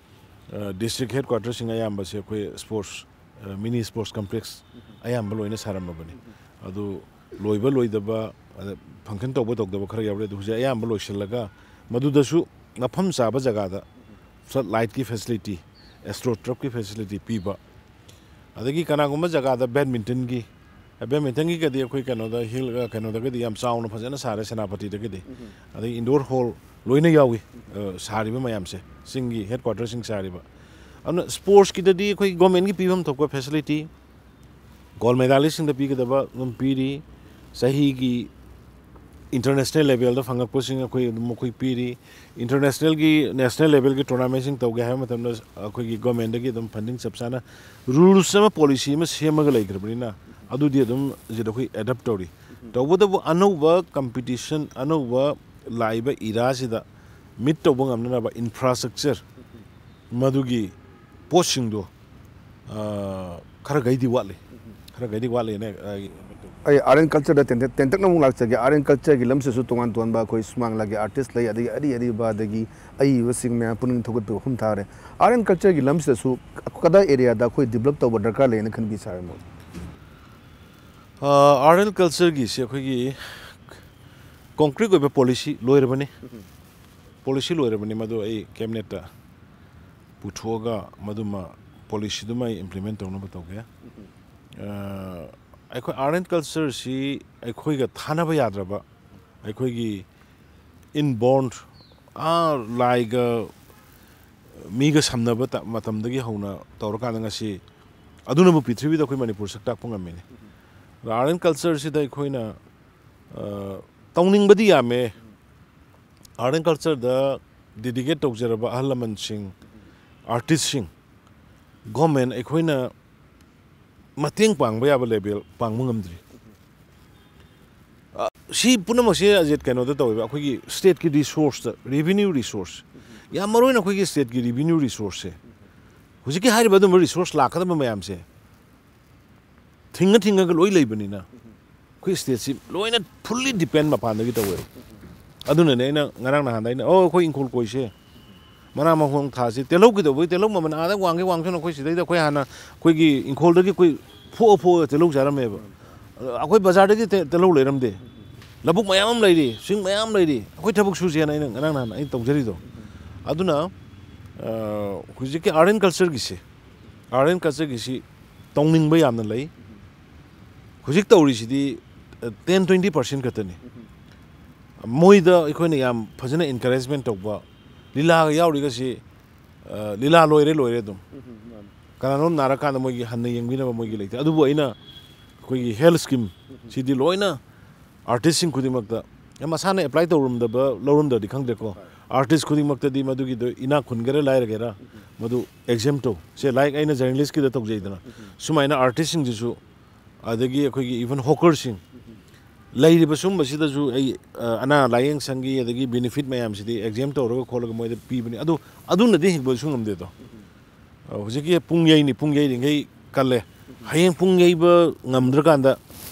ꯑ, ꯗꯤꯁꯇ꯭ꯔꯤꯛ ꯍꯦꯗ ꯀ꯭ꯋꯥꯇꯔꯁꯤꯡ ꯑꯌꯥꯝꯕꯁꯦ ꯑꯩꯈꯣꯏ ꯁ꯭ꯄꯣꯔꯠꯁ, ꯑ, ꯃꯤꯅꯤ ꯁ꯭ꯄꯣꯔꯠꯁ ꯀꯝꯄ꯭ꯂꯦꯛꯁ ꯑꯌꯥꯝꯕ ꯂꯣꯏꯅ ꯁꯥꯔꯝꯃꯕꯅꯤ꯫ ꯑꯗꯨ ꯂꯣꯏꯕ ꯂꯣꯏꯗꯕ, ꯑꯗ ꯐꯪꯁꯟ ꯇꯧꯕ ꯇꯧꯗꯕ ꯈꯔ ꯌꯥꯎꯔꯦ꯫ ꯑꯗꯨ ꯍꯧꯖꯤꯛ ꯑꯌꯥꯝꯕ ꯂꯣꯏꯁꯤꯜꯂꯒ ꯃꯗꯨꯗꯁꯨ ꯃꯐꯝ ꯆꯥꯕ ꯖꯒꯥꯗ ꯐ꯭ꯂꯠ ꯂꯥꯏꯠꯀꯤ ꯐꯦꯁꯤꯂꯤꯇꯤ, ꯑꯦꯁꯇ꯭ꯔꯣ ꯇꯔꯞꯀꯤ ꯐꯦꯁꯤꯂꯤꯇꯤ ꯄꯤꯕ, ꯑꯗꯒꯤ ꯀꯅꯥꯒꯨꯝꯕ ꯖꯒꯥꯗ ꯕꯦꯗꯃꯤꯟꯇꯟꯒꯤ, ꯕꯦꯗꯃꯤꯟꯇꯟꯒꯤꯒꯗꯤ ꯑꯩꯈꯣꯏ ꯀꯩꯅꯣꯗ ꯍꯤꯜ, ꯀꯩꯅꯣꯗꯒꯗꯤ ꯌꯥꯝ ꯆꯥꯎꯅ ꯐꯖꯅ ꯁꯥꯔꯦ ꯁꯦꯅꯥꯄꯇꯤꯗꯒꯤꯗꯤ꯫ ꯑꯗꯒꯤ ꯏꯟꯗꯣꯔ ꯍꯣꯜ ꯂꯣꯏꯅ ꯌꯥꯎꯏ, ꯑ, ꯁꯥꯔꯤꯕ ꯃꯌꯥꯝꯁꯦ, ꯆꯤꯡꯒꯤ ꯍꯦꯗ ꯀ꯭ꯋꯥꯇꯔꯁꯤꯡ ꯁꯥꯔꯤꯕ꯫ ꯑꯗꯨꯅ ꯁ꯭ꯄꯣꯔꯠꯁꯀꯤꯗꯗꯤ ꯑꯩꯈꯣꯏ ꯒꯣꯔꯃꯦꯟꯒꯤ ꯄꯤꯐꯝ ꯊꯣꯛꯄ ꯐꯦꯁꯤꯂꯤꯇꯤ, Gold medalistꯁꯤꯡꯗ ꯄꯤꯒꯗꯕ ꯑꯗꯨꯝ ꯄꯤꯔꯤ꯫ ꯆꯍꯤꯒꯤ international levelꯗ ꯐꯪꯉꯛꯄꯁꯤꯡ ꯑꯩꯈꯣꯏ ꯑꯗꯨꯝ ꯃꯈꯣꯏ ꯄꯤꯔꯤ꯫ Internationalꯒꯤ, national levelꯒꯤ tournamentꯁꯤꯡ ꯇꯧꯒꯦ ꯍꯥꯏꯕ ꯃꯇꯝꯗ ꯑꯩꯈꯣꯏꯒꯤ governmentꯗꯒꯤ ꯑꯗꯨꯝ funding ꯆꯞ ꯆꯥꯅ, rules ꯑꯃ, policy ꯑꯃ ꯁꯦꯝꯃꯒ ꯂꯩꯈ꯭ꯔꯕꯅꯤꯅ, ꯑꯗꯨꯗꯤ ꯑꯗꯨꯝ ꯁꯤꯗ ꯑꯩꯈꯣꯏ adapt ꯇꯧꯔꯤ꯫ ꯇꯧꯕꯇꯕꯨ ꯑꯅꯧꯕ competition, ꯑꯅꯧꯕ ꯂꯥꯛꯏꯕ eraꯁꯤꯗ meet ꯇꯧꯕ ꯉꯝꯅꯅꯕ infrastructure, ꯃꯗꯨꯒꯤ ꯄꯣꯠꯁꯤꯡꯗꯣ, ꯑ, ꯈꯔ ꯈꯩꯗꯤ ꯋꯥꯠꯂꯤ꯫ ꯈꯔ ꯈꯩꯗꯤ ꯋꯥꯠꯂꯤꯅꯦ, ꯑ, ꯑꯩ art and cultureꯗ ꯇꯦꯟꯇꯛ-, ꯇꯦꯟꯇꯛꯅ ꯑꯃꯨꯛ ꯂꯥꯛꯆꯒꯦ꯫ Art and cultureꯒꯤ ꯂꯝꯁꯤꯗꯁꯨ ꯇꯣꯉꯥꯟ ꯇꯣꯉꯥꯟꯕ ꯑꯩꯈꯣꯏ ꯁꯨꯃꯥꯡ ꯂꯤꯂꯥꯒꯤ artist ꯂꯩ, ꯑꯗꯒꯤ ꯑꯔꯤ ꯑꯔꯤꯕ, ꯑꯗꯒꯤ ꯑꯏꯕꯁꯤꯡ ꯃꯌꯥꯝ ꯄꯨꯛꯅꯤꯡ ꯊꯧꯒꯠꯄ ꯃꯐꯝ ꯊꯥꯔꯦ꯫ Art and cultureꯒꯤ ꯂꯝꯁꯤꯗꯁꯨ ꯀꯗꯥꯏ areaꯗ ꯑꯩꯈꯣꯏ develop ꯇꯧꯕ ꯗꯔꯀꯥꯔ ꯂꯩꯅ ꯈꯟꯕꯤ, sir, ꯃꯣꯠ? ꯑ, art and cultureꯒꯤꯁꯦ ꯑꯩꯈꯣꯏꯒꯤ concrete ꯑꯣꯏꯕ policy ꯂꯣꯏꯔꯕꯅꯤ꯫ Policy ꯂꯣꯏꯔꯕꯅꯤ, ꯃꯗꯨ ꯑꯩ cabinetꯇ ꯄꯨꯊꯣꯛꯑꯒ ꯃꯗꯨꯃ, policyꯗꯨꯃ ꯑꯩ implement ꯇꯧꯅꯕ ꯇꯧꯒꯦ꯫ ꯑ, ꯑꯩꯈꯣꯏ art and cultureꯁꯤ ꯑꯩꯈꯣꯏꯒ ꯊꯥꯅꯕ ꯌꯥꯗ꯭ꯔꯕ, ꯑꯩꯈꯣꯏꯒꯤ inborn, ꯑꯥ, ꯂꯥꯏꯒ ꯃꯤꯒ ꯁꯝꯅꯕ ꯇ-, ꯃꯇꯝꯗꯒꯤ ꯍꯧꯅ ꯇꯧꯔꯀꯥꯟꯗ ꯉꯁꯤ ꯑꯗꯨꯅꯕꯨ ꯄ꯭ꯔꯤꯊꯤꯕꯤꯗ ꯑꯩꯈꯣꯏ ꯃꯅꯤꯄꯨꯔ ꯁꯛ ꯇꯥꯛꯄ ꯉꯝꯃꯤꯅꯤ꯫ Art and cultureꯁꯤꯗ ꯑꯩꯈꯣꯏꯅ, ꯑ, ꯇꯧꯅꯤꯡꯕꯗꯤ ꯌꯥꯝꯃꯦ꯫ Art and cultureꯗ dedicate ꯇꯧꯖꯔꯕ ꯑꯍꯜ ꯂꯃꯟꯁꯤꯡ, artistꯁꯤꯡ, government ꯑꯩꯈꯣꯏꯅ ꯃꯇꯦꯡ ꯄꯥꯡꯕ ꯌꯥꯕ level ꯄꯥꯡꯕ ꯉꯝꯗ꯭ꯔꯤ꯫ ꯑ, ꯁꯤ ꯄꯨꯝꯅꯃꯛꯁꯦ, ꯑꯖꯤꯠ, ꯀꯩꯅꯣꯗ ꯇꯧꯋꯦꯕ, ꯑꯩꯈꯣꯏꯒꯤ stateꯀꯤ resourceꯇ, revenue resource꯫ ꯌꯥꯝ ꯃꯔꯨ ꯑꯣꯏꯅ ꯑꯩꯈꯣꯏꯒꯤ stateꯀꯤ revenue resourceꯁꯦ, ꯍꯧꯖꯤꯛꯀꯤ ꯍꯥꯏꯔꯤꯕ ꯑꯗꯨꯝꯕ resource ꯂꯥꯛꯀꯗꯕ ꯃꯌꯥꯝꯁꯦ ꯊꯤꯡꯉ ꯊꯤꯡꯉꯒ ꯂꯣꯏ ꯂꯩꯕꯅꯤꯅ, ꯑꯩꯈꯣꯏ stateꯁꯤ ꯂꯣꯏꯅ fully depend ꯃꯄꯥꯟꯗꯒꯤ ꯇꯧꯋꯦꯕ꯫ ꯑꯗꯨꯅꯅꯦ ꯑꯩꯅ ꯉꯔꯥꯡ ꯅꯍꯥꯟꯗ ꯑꯩꯅ, "ꯑꯣ, ꯑꯩꯈꯣꯏ ꯏꯪꯈꯣꯜ ꯀꯣꯏꯁꯦ, ꯃꯅꯥ ꯃꯁꯤꯡ ꯊꯥꯁꯤ, ꯇꯤꯜꯍꯧ ꯀꯩꯗꯧꯕꯒꯤ, ꯇꯤꯜꯍꯧ ꯃꯃꯜ ꯑꯥꯗ ꯋꯥꯡꯒꯦ ꯋꯥꯡꯁꯅꯨ, ꯑꯩꯈꯣꯏ ꯁꯤꯗꯩꯗ ꯑꯩꯈꯣꯏ ꯍꯥꯟꯅ ꯑꯩꯈꯣꯏꯒꯤ ꯏꯪꯈꯣꯜꯗꯒꯤ ꯑꯩꯈꯣꯏ ꯐꯨꯛꯑ ꯐꯨꯛꯑꯒ ꯇꯤꯜꯍꯧ ꯆꯥꯔꯝꯃꯦꯕ꯫ ꯑꯗꯣ ꯑꯩꯈꯣꯏ ꯕꯖꯥꯔꯗꯒꯤ ꯇꯦ-, ꯇꯤꯜꯍꯧ ꯂꯩꯔꯝꯗꯦ꯫ ꯂꯧꯕꯨꯛ ꯃꯌꯥꯝ ꯑꯃ ꯂꯩꯔꯤ, ꯆꯤꯡ ꯃꯌꯥꯝ ꯑꯃ ꯂꯩꯔꯤ, ꯑꯩꯈꯣꯏ ꯊꯕꯛ ꯁꯨꯁꯦꯅ ꯑꯩꯅ ꯉꯔꯥꯡ ꯅꯍꯥꯟ ꯑꯩꯅ ꯇꯧꯖꯔꯤꯗꯣ꯫ ꯑꯗꯨꯅ, ꯑ, ꯍꯧꯖꯤꯛꯀꯤ art and cultureꯒꯤꯁꯦ, art and cultureꯒꯤꯁꯤ ꯇꯧꯅꯤꯡꯕ ꯌꯥꯝꯅ ꯂꯩ꯫ ꯍꯧꯖꯤꯛ ꯇꯧꯔꯤꯁꯤꯗꯤ, ꯑ, ten twenty percent ꯈꯛꯇꯅꯤ꯫ ꯃꯣꯏꯗ ꯑꯩꯈꯣꯏꯅ ꯌꯥꯝ ꯐꯖꯅ encouragement ꯇꯧꯕ, ꯂꯤꯂꯥꯒ ꯌꯥꯎꯔꯤꯒꯁꯤ, ꯑ, ꯂꯤꯂꯥ ꯂꯣꯏꯔꯦ, ꯂꯣꯏꯔꯦ ꯑꯗꯨꯝ꯫ ꯀꯅꯥꯅꯣꯝ ꯅꯥꯔꯀꯥꯟꯗ ꯃꯣꯏꯒꯤ ꯍꯟꯅ ꯌꯦꯡꯕꯤꯅꯕ ꯃꯣꯏꯒꯤ ꯂꯩꯇꯦ꯫ ꯑꯗꯨꯕꯨ ꯑꯩꯅ ꯑꯩꯈꯣꯏꯒꯤ ꯍꯦꯜꯊ ꯁ꯭ꯀꯤꯝ ꯁꯤꯗꯤ ꯂꯣꯏꯅ ꯑꯥꯔꯇꯤꯁꯁꯤꯡ ꯈꯨꯗꯤꯡꯃꯛꯇ, ꯑꯦ, ꯃꯁꯥꯅ ꯑꯦꯄ꯭ꯂꯥꯏ ꯇꯧꯔꯝꯗꯕ, ꯂꯧꯔꯝꯗ꯭ꯔꯗꯤ ꯈꯪꯗ꯭ꯔꯦꯀꯣ, ꯑꯥꯔꯇꯤꯁ ꯈꯨꯗꯤꯡꯃꯛꯇꯗꯤ ꯃꯗꯨꯒꯤꯗꯣ ꯏꯅꯥꯛ ꯈꯨꯟꯒꯦꯔꯥ ꯂꯥꯏꯔꯒꯦꯔꯥ ꯃꯗꯨ ꯑꯦꯛꯖꯦꯝ ꯇꯧ꯫ ꯁꯦ, ꯂꯥꯏꯛ ꯑꯩꯅ ꯖꯔꯅꯦꯂꯤꯁꯀꯤꯗ ꯇꯧꯖꯩꯗꯅ, ꯁꯨꯃꯥꯏꯅ ꯑꯥꯔꯇꯤꯁꯁꯤꯡꯁꯤꯁꯨ, ꯑꯗꯒꯤ ꯑꯩꯈꯣꯏꯒꯤ ꯏꯚꯟ ꯍꯣꯀꯔꯁꯤꯡ, ꯂꯩꯔꯤꯕ ꯁꯨꯝꯕꯁꯤꯗꯁꯨ ꯑꯩ, ꯑ, ꯑꯅꯥ ꯂꯥꯏꯌꯦꯡ ꯁꯪꯒꯤ ꯑꯗꯒꯤ ꯕꯦꯅꯤꯐꯤꯠ ꯃꯌꯥꯝꯁꯤꯗꯤ ꯑꯦꯛꯖꯦꯝ ꯇꯧꯔꯒ ꯈꯣꯠꯂꯒ ꯃꯣꯏꯗ ꯄꯤꯕꯅꯤ꯫ ꯑꯗꯨ, ꯑꯗꯨꯅꯗꯤ ꯍꯤꯡꯕꯁꯨ ꯉꯝꯗꯦꯗꯣ꯫ ꯑ, ꯍꯧꯖꯤꯛꯀꯤ ꯄꯨꯡ ꯌꯩꯅꯤ, ꯄꯨꯡ ꯌꯩꯔꯤꯉꯩ ꯀꯜꯂꯦ꯫ ꯍꯌꯦꯡ ꯄꯨꯡ ꯌꯩꯕ ꯉꯝꯗ꯭ꯔꯀꯥꯟꯗ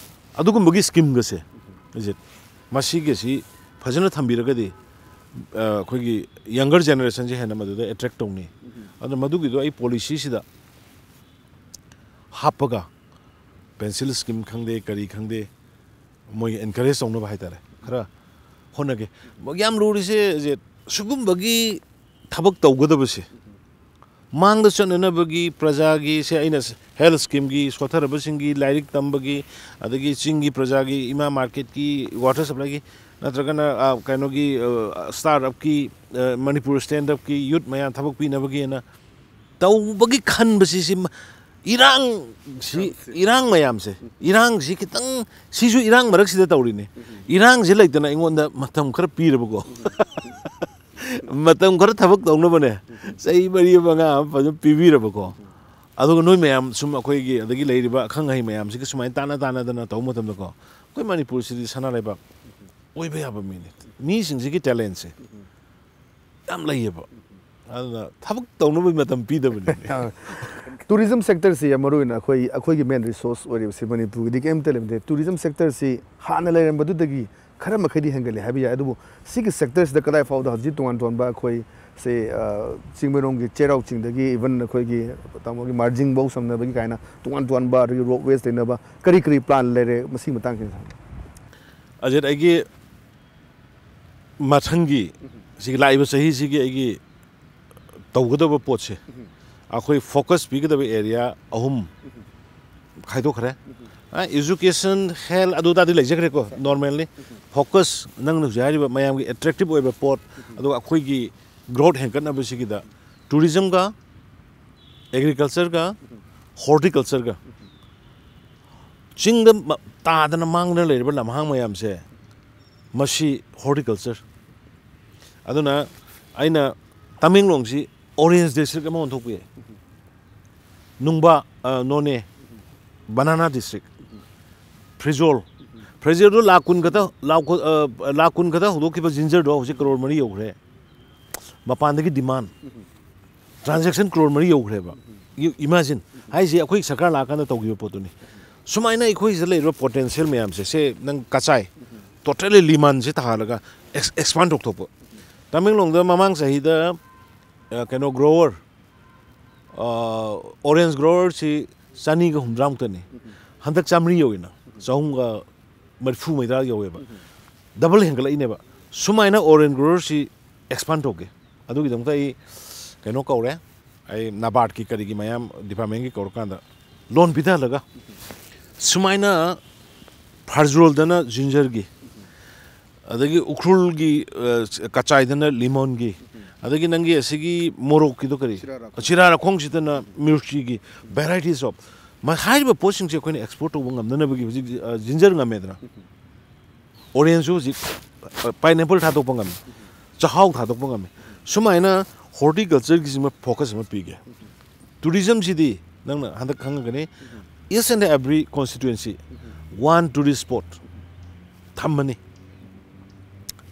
ꯑꯗꯨꯒꯨꯝꯕꯒꯤ ꯁ꯭ꯀꯤꯝꯒꯁꯦ, ꯏꯖꯤꯠ, ꯃꯁꯤꯒꯁꯤ ꯐꯖꯅ ꯊꯝꯕꯤꯔꯒꯗꯤ, ꯑ, ꯑꯩꯈꯣꯏꯒꯤ ꯌꯪꯒꯔ ꯖꯦꯅꯦꯔꯦꯁꯟꯁꯦ ꯍꯦꯟꯅ ꯃꯗꯨꯗ ꯑꯦꯇ꯭ꯔꯦꯛ ꯇꯧꯅꯤ꯫ ꯑꯗꯨꯅ ꯃꯗꯨꯒꯤꯗꯣ ꯑꯩ ꯄꯣꯂꯤꯁꯤꯁꯤꯗ ꯍꯥꯞꯄꯒ, ꯄꯦꯟꯁꯤꯜ ꯁ꯭ꯀꯤꯝ ꯈꯪꯗꯦ, ꯀꯔꯤ ꯈꯪꯗꯦ, ꯃꯣꯏ ꯑꯦꯟꯀꯔꯦꯖ ꯇꯧꯅꯕ ꯍꯥꯏꯇꯥꯔꯦ, ꯈꯔ ꯍꯣꯠꯅꯒꯦ꯫ ꯌꯥꯝ ꯂꯨꯔꯤꯁꯦ, ꯏꯖꯤꯠ, ꯁꯤꯒꯨꯝꯕꯒꯤ ꯊꯕꯛ ꯇꯧꯒꯗꯕꯁꯦ, ꯃꯥꯡꯗ ꯆꯠꯅꯅꯕꯒꯤ ꯄ꯭ꯔꯖꯥꯒꯤ, ꯁꯦ, ꯑꯩꯅ ꯍꯦꯜꯊ ꯁ꯭ꯀꯤꯝꯒꯤ, ꯁꯣꯠꯊꯔꯕꯁꯤꯡꯒꯤ ꯂꯥꯏꯔꯤꯛ ꯇꯝꯕꯒꯤ, ꯑꯗꯒꯤ ꯆꯤꯡꯒꯤ ꯄ꯭ꯔꯖꯥꯒꯤ ꯏꯃꯥ ꯃꯥꯔꯀꯦꯠꯀꯤ, ꯋꯥꯇꯔ ꯁꯄ꯭ꯂꯥꯏꯒꯤ, ꯅꯠꯇ꯭ꯔꯒꯅ, ꯑ, ꯀꯩꯅꯣꯒꯤ, ꯑ, ꯁ꯭ꯇꯥꯔꯠ ꯑꯞꯀꯤ, ꯑ, ꯃꯅꯤꯄꯨꯔ ꯁ꯭ꯇꯦꯟꯗ ꯑꯞꯀꯤ ꯌꯨꯠ ꯃꯌꯥꯝ ꯊꯕꯛ ꯄꯤꯅꯕꯒꯤꯅ ꯇꯧꯕꯒꯤ ꯈꯟꯕꯁꯤ, ꯁꯤ ꯃ-, ꯏꯔꯥꯡꯁꯤ, ꯏꯔꯥꯡ ꯃꯌꯥꯝꯁꯦ, ꯏꯔꯥꯡꯁꯤ ꯈꯤꯇꯪ, ꯁꯤꯁꯨ ꯏꯔꯥꯡ ꯃꯔꯛꯁꯤꯗ ꯇꯧꯔꯤꯅꯤ꯫ ꯏꯔꯥꯡꯁꯤ ꯂꯩꯇꯅ ꯑꯩꯉꯣꯟꯗ ꯃꯇꯝ ꯈꯔ ꯄꯤꯔꯕꯀꯣ꯫ ꯃꯇꯝ ꯈꯔ ꯊꯕꯛ ꯇꯧꯅꯕꯅꯦ, ꯆꯍꯤ ꯃꯔꯤ ꯃꯉꯥ ꯑꯃ ꯐꯖꯅ ꯄꯤꯕꯤꯔꯕꯀꯣ꯫ ꯑꯗꯨꯒ ꯅꯣꯏ ꯃꯌꯥꯝ ꯁꯨꯝ ꯑꯩꯈꯣꯏꯒꯤ ꯑꯗꯒꯤ ꯂꯩꯔꯤꯕ ꯑꯈꯪ ꯑꯍꯩ ꯃꯌꯥꯝꯁꯤꯒ ꯁꯨꯃꯥꯏꯅ ꯇꯥꯟꯅ ꯇꯥꯟꯅꯗꯅ ꯇꯧꯕ ꯃꯇꯝꯗꯀꯣ, ꯑꯩꯈꯣꯏ ꯃꯅꯤꯄꯨꯔꯁꯤꯗꯤ ꯁꯅꯥ ꯂꯩꯕꯥꯛ ꯑꯣꯏꯕ ꯌꯥꯕ ꯃꯤꯅꯤ꯫ ꯃꯤꯁꯤꯡꯁꯤꯒꯤ ꯇꯦꯂꯦꯟꯁꯦ ꯌꯥꯝ ꯂꯩꯌꯦꯕ꯫ ꯑꯗꯨꯅ ꯊꯕꯛ ꯇꯧꯅꯕꯒꯤ ꯃꯇꯝ ꯄꯤꯗꯕꯅꯤꯅꯦ꯫ ꯇꯨꯔꯤꯖꯝ ꯁꯦꯛꯇꯔꯁꯤ ꯌꯥꯝ ꯃꯔꯨ ꯑꯣꯏꯅ ꯑꯩꯈꯣꯏ, ꯑꯩꯈꯣꯏꯒꯤ ꯃꯦꯟ ꯔꯤꯁꯣꯔꯁ ꯑꯣꯏꯔꯤꯕꯁꯤ ꯃꯅꯤꯄꯨꯔꯒꯤꯗꯤ ꯀꯔꯤꯝꯇ ꯂꯩꯕ ꯅꯠꯇꯦ꯫ ꯇꯨꯔꯤꯖꯝ ꯁꯦꯛꯇꯔꯁꯤ ꯍꯥꯟꯅ ꯂꯩꯔꯝꯕꯗꯨꯗꯒꯤ ꯈꯔ ꯃꯈꯩꯗꯤ ꯍꯦꯟꯒꯠꯂꯦ ꯍꯥꯏꯕ ꯌꯥꯏ, ꯑꯗꯨꯕꯨ ꯁꯤꯒꯤ ꯁꯦꯛꯇꯔꯁꯤꯗ ꯀꯗꯥꯏ ꯐꯥꯎꯗ ꯍꯧꯖꯤꯛ ꯇꯣꯉꯥꯟ ꯇꯣꯉꯥꯟꯕ ꯑꯩꯈꯣꯏ ꯁꯦ, ꯑ, ꯆꯤꯡꯃꯩꯔꯣꯡꯒꯤ ꯆꯩꯔꯥꯎ ꯆꯤꯡꯗꯒꯤ, ꯏꯚꯟ ꯑꯩꯈꯣꯏꯒꯤ ꯇꯥꯃꯣꯒꯤ ꯃꯥꯔꯖꯤꯡꯐꯧ ꯁꯝꯅꯕꯒꯤ ꯀꯥꯏꯅ ꯇꯣꯉꯥꯟ ꯇꯣꯉꯥꯟꯕ ꯑꯗꯒꯤ ꯔꯣꯞ ꯋꯦꯁ ꯂꯩꯅꯕ ꯀꯔꯤ ꯀꯔꯤ ꯄ꯭ꯂꯥꯟ ꯂꯩꯔꯦ ꯃꯁꯤꯒꯤ ꯃꯇꯥꯡꯁꯤꯗ? ꯑꯖꯤꯠ, ꯑꯩꯒꯤ ꯃꯊꯪꯒꯤ, ꯁꯤꯒꯤ ꯂꯥꯛꯏꯕ ꯆꯍꯤꯁꯤꯒꯤ ꯑꯩꯒꯤ ꯇꯧꯒꯗꯕ ꯄꯣꯠꯁꯦ, ꯑꯩꯈꯣꯏ ꯐꯣꯀꯁ ꯄꯤꯒꯗꯕ ꯑꯦꯔꯤꯌꯥ ꯑꯍꯨꯝ ꯈꯥꯏꯗꯣꯛꯈ꯭ꯔꯦ꯫ ꯏꯖꯨꯀꯦꯁꯟ, ꯍꯦꯜꯊ, ꯑꯗꯨ ꯇꯥꯗꯤ ꯂꯩꯖꯈ꯭ꯔꯦꯀꯣ, ꯅꯣꯔꯃꯦꯜꯂꯤ꯫ ꯐꯣꯀꯁ, ꯅꯪꯅ ꯍꯧꯖꯤꯛ ꯍꯥꯏꯔꯤꯕ ꯃꯌꯥꯝꯒꯤ ꯑꯦꯇ꯭ꯔꯦꯛꯇꯤꯞ ꯑꯣꯏꯕ ꯄꯣꯠ, ꯑꯗꯨꯒ ꯑꯩꯈꯣꯏꯒꯤ ꯒ꯭ꯔꯣꯠ ꯍꯦꯟꯒꯠꯅꯕꯁꯤꯒꯤꯗ ꯇꯨꯔꯤꯖꯝꯒ ꯑꯦꯒ꯭ꯔꯤꯀꯜꯆꯔꯒ ꯍꯣꯔꯇꯤꯀꯜꯆꯔꯒ ꯆꯤꯡꯗ ꯃ-, ꯇꯥꯗꯅ ꯃꯥꯡꯗꯅ ꯂꯩꯔꯤꯕ ꯂꯝꯍꯥꯡ ꯃꯌꯥꯝꯁꯦ, ꯃꯁꯤ ꯍꯣꯔꯇꯤꯀꯜꯆꯔ꯫ ꯑꯗꯨꯅ ꯑꯩꯅ ꯇꯃꯦꯡꯂꯣꯡꯁꯤ ꯑꯣꯔꯦꯟꯖ ꯗꯤꯁꯇ꯭ꯔꯤꯛ ꯑꯃ ꯑꯣꯟꯊꯣꯛꯄ ꯌꯥꯏ꯫ ꯅꯨꯡꯕ, ꯑ, ꯅꯣꯅꯦ, ꯕꯅꯥꯅꯥ ꯗꯤꯁꯇ꯭ꯔꯤꯛ꯫ ꯐ꯭ꯔꯤꯖꯣꯜ, ꯐ꯭ꯔꯤꯖꯣꯜꯗꯣ ꯂꯥꯈ ꯀꯨꯟ ꯈꯛꯇ, ꯂꯥꯈ ꯀꯨꯟ, ꯑ, ꯂꯥꯈ ꯀꯨꯟ ꯈꯛꯇ ꯍꯧꯗꯣꯛꯈꯤꯕ ꯖꯤꯟꯖꯔꯗꯣ ꯍꯧꯖꯤꯛ ꯀꯔꯣꯔ ꯃꯔꯤ ꯌꯧꯈ꯭ꯔꯦ꯫ ꯃꯄꯥꯟꯗꯒꯤ ꯗꯤꯃꯥꯟ, ꯇ꯭ꯔꯥꯟꯖꯦꯛꯁꯟ ꯀ꯭ꯔꯣꯔ ꯃꯔꯤ ꯌꯧꯈ꯭ꯔꯦꯕ꯫ You imagine, ꯍꯥꯏꯁꯦ ꯑꯩꯈꯣꯏ ꯁꯔꯀꯥꯔ ꯂꯥꯛꯑꯀꯥꯟꯗ ꯇꯧꯈꯤꯕ ꯄꯣꯠꯇꯨꯅꯤ꯫ ꯁꯨꯃꯥꯏꯅ ꯑꯩꯈꯣꯏ ꯁꯤꯗ ꯂꯩꯔꯤꯕ ꯄꯣꯇꯦꯟꯁꯤꯌꯦꯜ ꯃꯌꯥꯝꯁꯦ, ꯁꯦ ꯅꯪ ꯀꯆꯥꯏ, ꯇꯣꯇꯦꯜꯂꯤ ꯂꯤꯃꯥꯟꯁꯦ ꯊꯥꯍꯜꯂꯒ ꯑꯦꯛꯁ-, ꯑꯦꯛꯁꯄꯥꯟ ꯇꯧꯊꯣꯛꯄ꯫ ꯇꯃꯦꯡꯂꯣꯡꯗ ꯃꯃꯥꯡ ꯆꯍꯤꯗ, ꯑ, ꯀꯩꯅꯣ, ꯒ꯭ꯔꯣꯋꯔ, ꯑ, ꯑꯣꯔꯦꯟꯖ ꯒ꯭ꯔꯣꯋꯔꯁꯤ ꯆꯅꯤꯒ ꯍꯨꯝꯗ꯭ꯔꯥꯃꯨꯛꯇꯅꯤ꯫ ꯍꯟꯗꯛ ꯆꯥꯃꯔꯤ ꯌꯧꯏꯅ, ꯆꯍꯨꯝꯒ ꯃꯔꯤꯐꯨ ꯃꯩꯗꯥ ꯌꯧꯋꯦꯕ꯫ ꯗꯕꯜ ꯍꯦꯟꯒꯠꯂꯛꯏꯅꯦꯕ꯫ ꯁꯨꯃꯥꯏꯅ ꯑꯣꯔꯦꯟꯖ ꯒ꯭ꯔꯣꯋꯔꯁꯤ ꯑꯦꯛꯁꯄꯥꯟ ꯇꯧꯒꯦ꯫ ꯑꯗꯨꯒꯤꯗꯃꯛꯇ ꯑꯩ ꯀꯩꯅꯣ ꯀꯧꯔꯦ, ꯑꯩ ꯅꯕꯥꯔꯠꯀꯤ ꯀꯔꯤꯒꯤ ꯃꯌꯥꯝ ꯗꯤꯄꯥꯔꯠꯃꯦꯟꯒꯤ ꯀꯧꯔꯀꯥꯟꯗ ꯂꯣꯟ ꯄꯤꯊꯍꯜꯂꯒ, ꯁꯨꯃꯥꯏꯅ ꯐꯥꯔꯖꯣꯜꯗꯅ ꯖꯤꯟꯖꯔꯒꯤ, ꯑꯗꯒꯤ ꯎꯈ꯭ꯔꯨꯜꯒꯤ, ꯑ, ꯀꯆꯥꯏꯗꯅ ꯂꯤꯃꯣꯟꯒꯤ, ꯑꯗꯒꯤ ꯅꯪꯒꯤ ꯑꯁꯤꯒꯤ ꯃꯣꯔꯣꯛꯀꯤꯗꯣ ꯀꯔꯤ? ꯆꯤꯔꯥꯔꯥꯈꯣꯡ꯫ ꯆꯤꯔꯥꯔꯥꯈꯣꯡꯁꯤꯗꯅ ꯃꯤꯔꯆꯤꯒꯤ, varieties of꯫ ꯃ-, ꯍꯥꯏꯔꯤꯕ ꯄꯣꯠꯁꯤꯡꯁꯦ ꯑꯩꯈꯣꯏꯅ ꯑꯦꯛꯁꯄꯣꯔꯠ ꯇꯧꯕ ꯉꯝꯅꯅꯕꯒꯤ ꯍꯧꯖꯤꯛ, ꯑ, ꯖꯤꯟꯖꯔ ꯉꯝꯃꯦꯗꯅ꯫ ꯑꯣꯔꯦꯟꯖꯁꯨ ꯍꯧꯖꯤꯛ, ꯑ, ꯄꯥꯏꯅꯦꯄꯜ ꯊꯥꯗꯣꯛꯄ ꯉꯝꯃꯤ, ꯆꯥꯛꯍꯥꯎ ꯊꯥꯗꯣꯛꯄ ꯉꯝꯃꯤ꯫ ꯁꯨꯃꯥꯏꯅ ꯍꯣꯔꯇꯤꯀꯜꯆꯔꯒꯤꯁꯤꯃ ꯐꯣꯀꯁ ꯑꯃ ꯄꯤꯒꯦ꯫ ꯇꯨꯔꯤꯖꯝꯁꯤꯗꯤ ꯅꯪꯅ ꯍꯟꯗꯛ ꯈꯪꯉꯒꯅꯤ, each and every constituency one tourist spot ꯊꯝꯃꯅꯤ꯫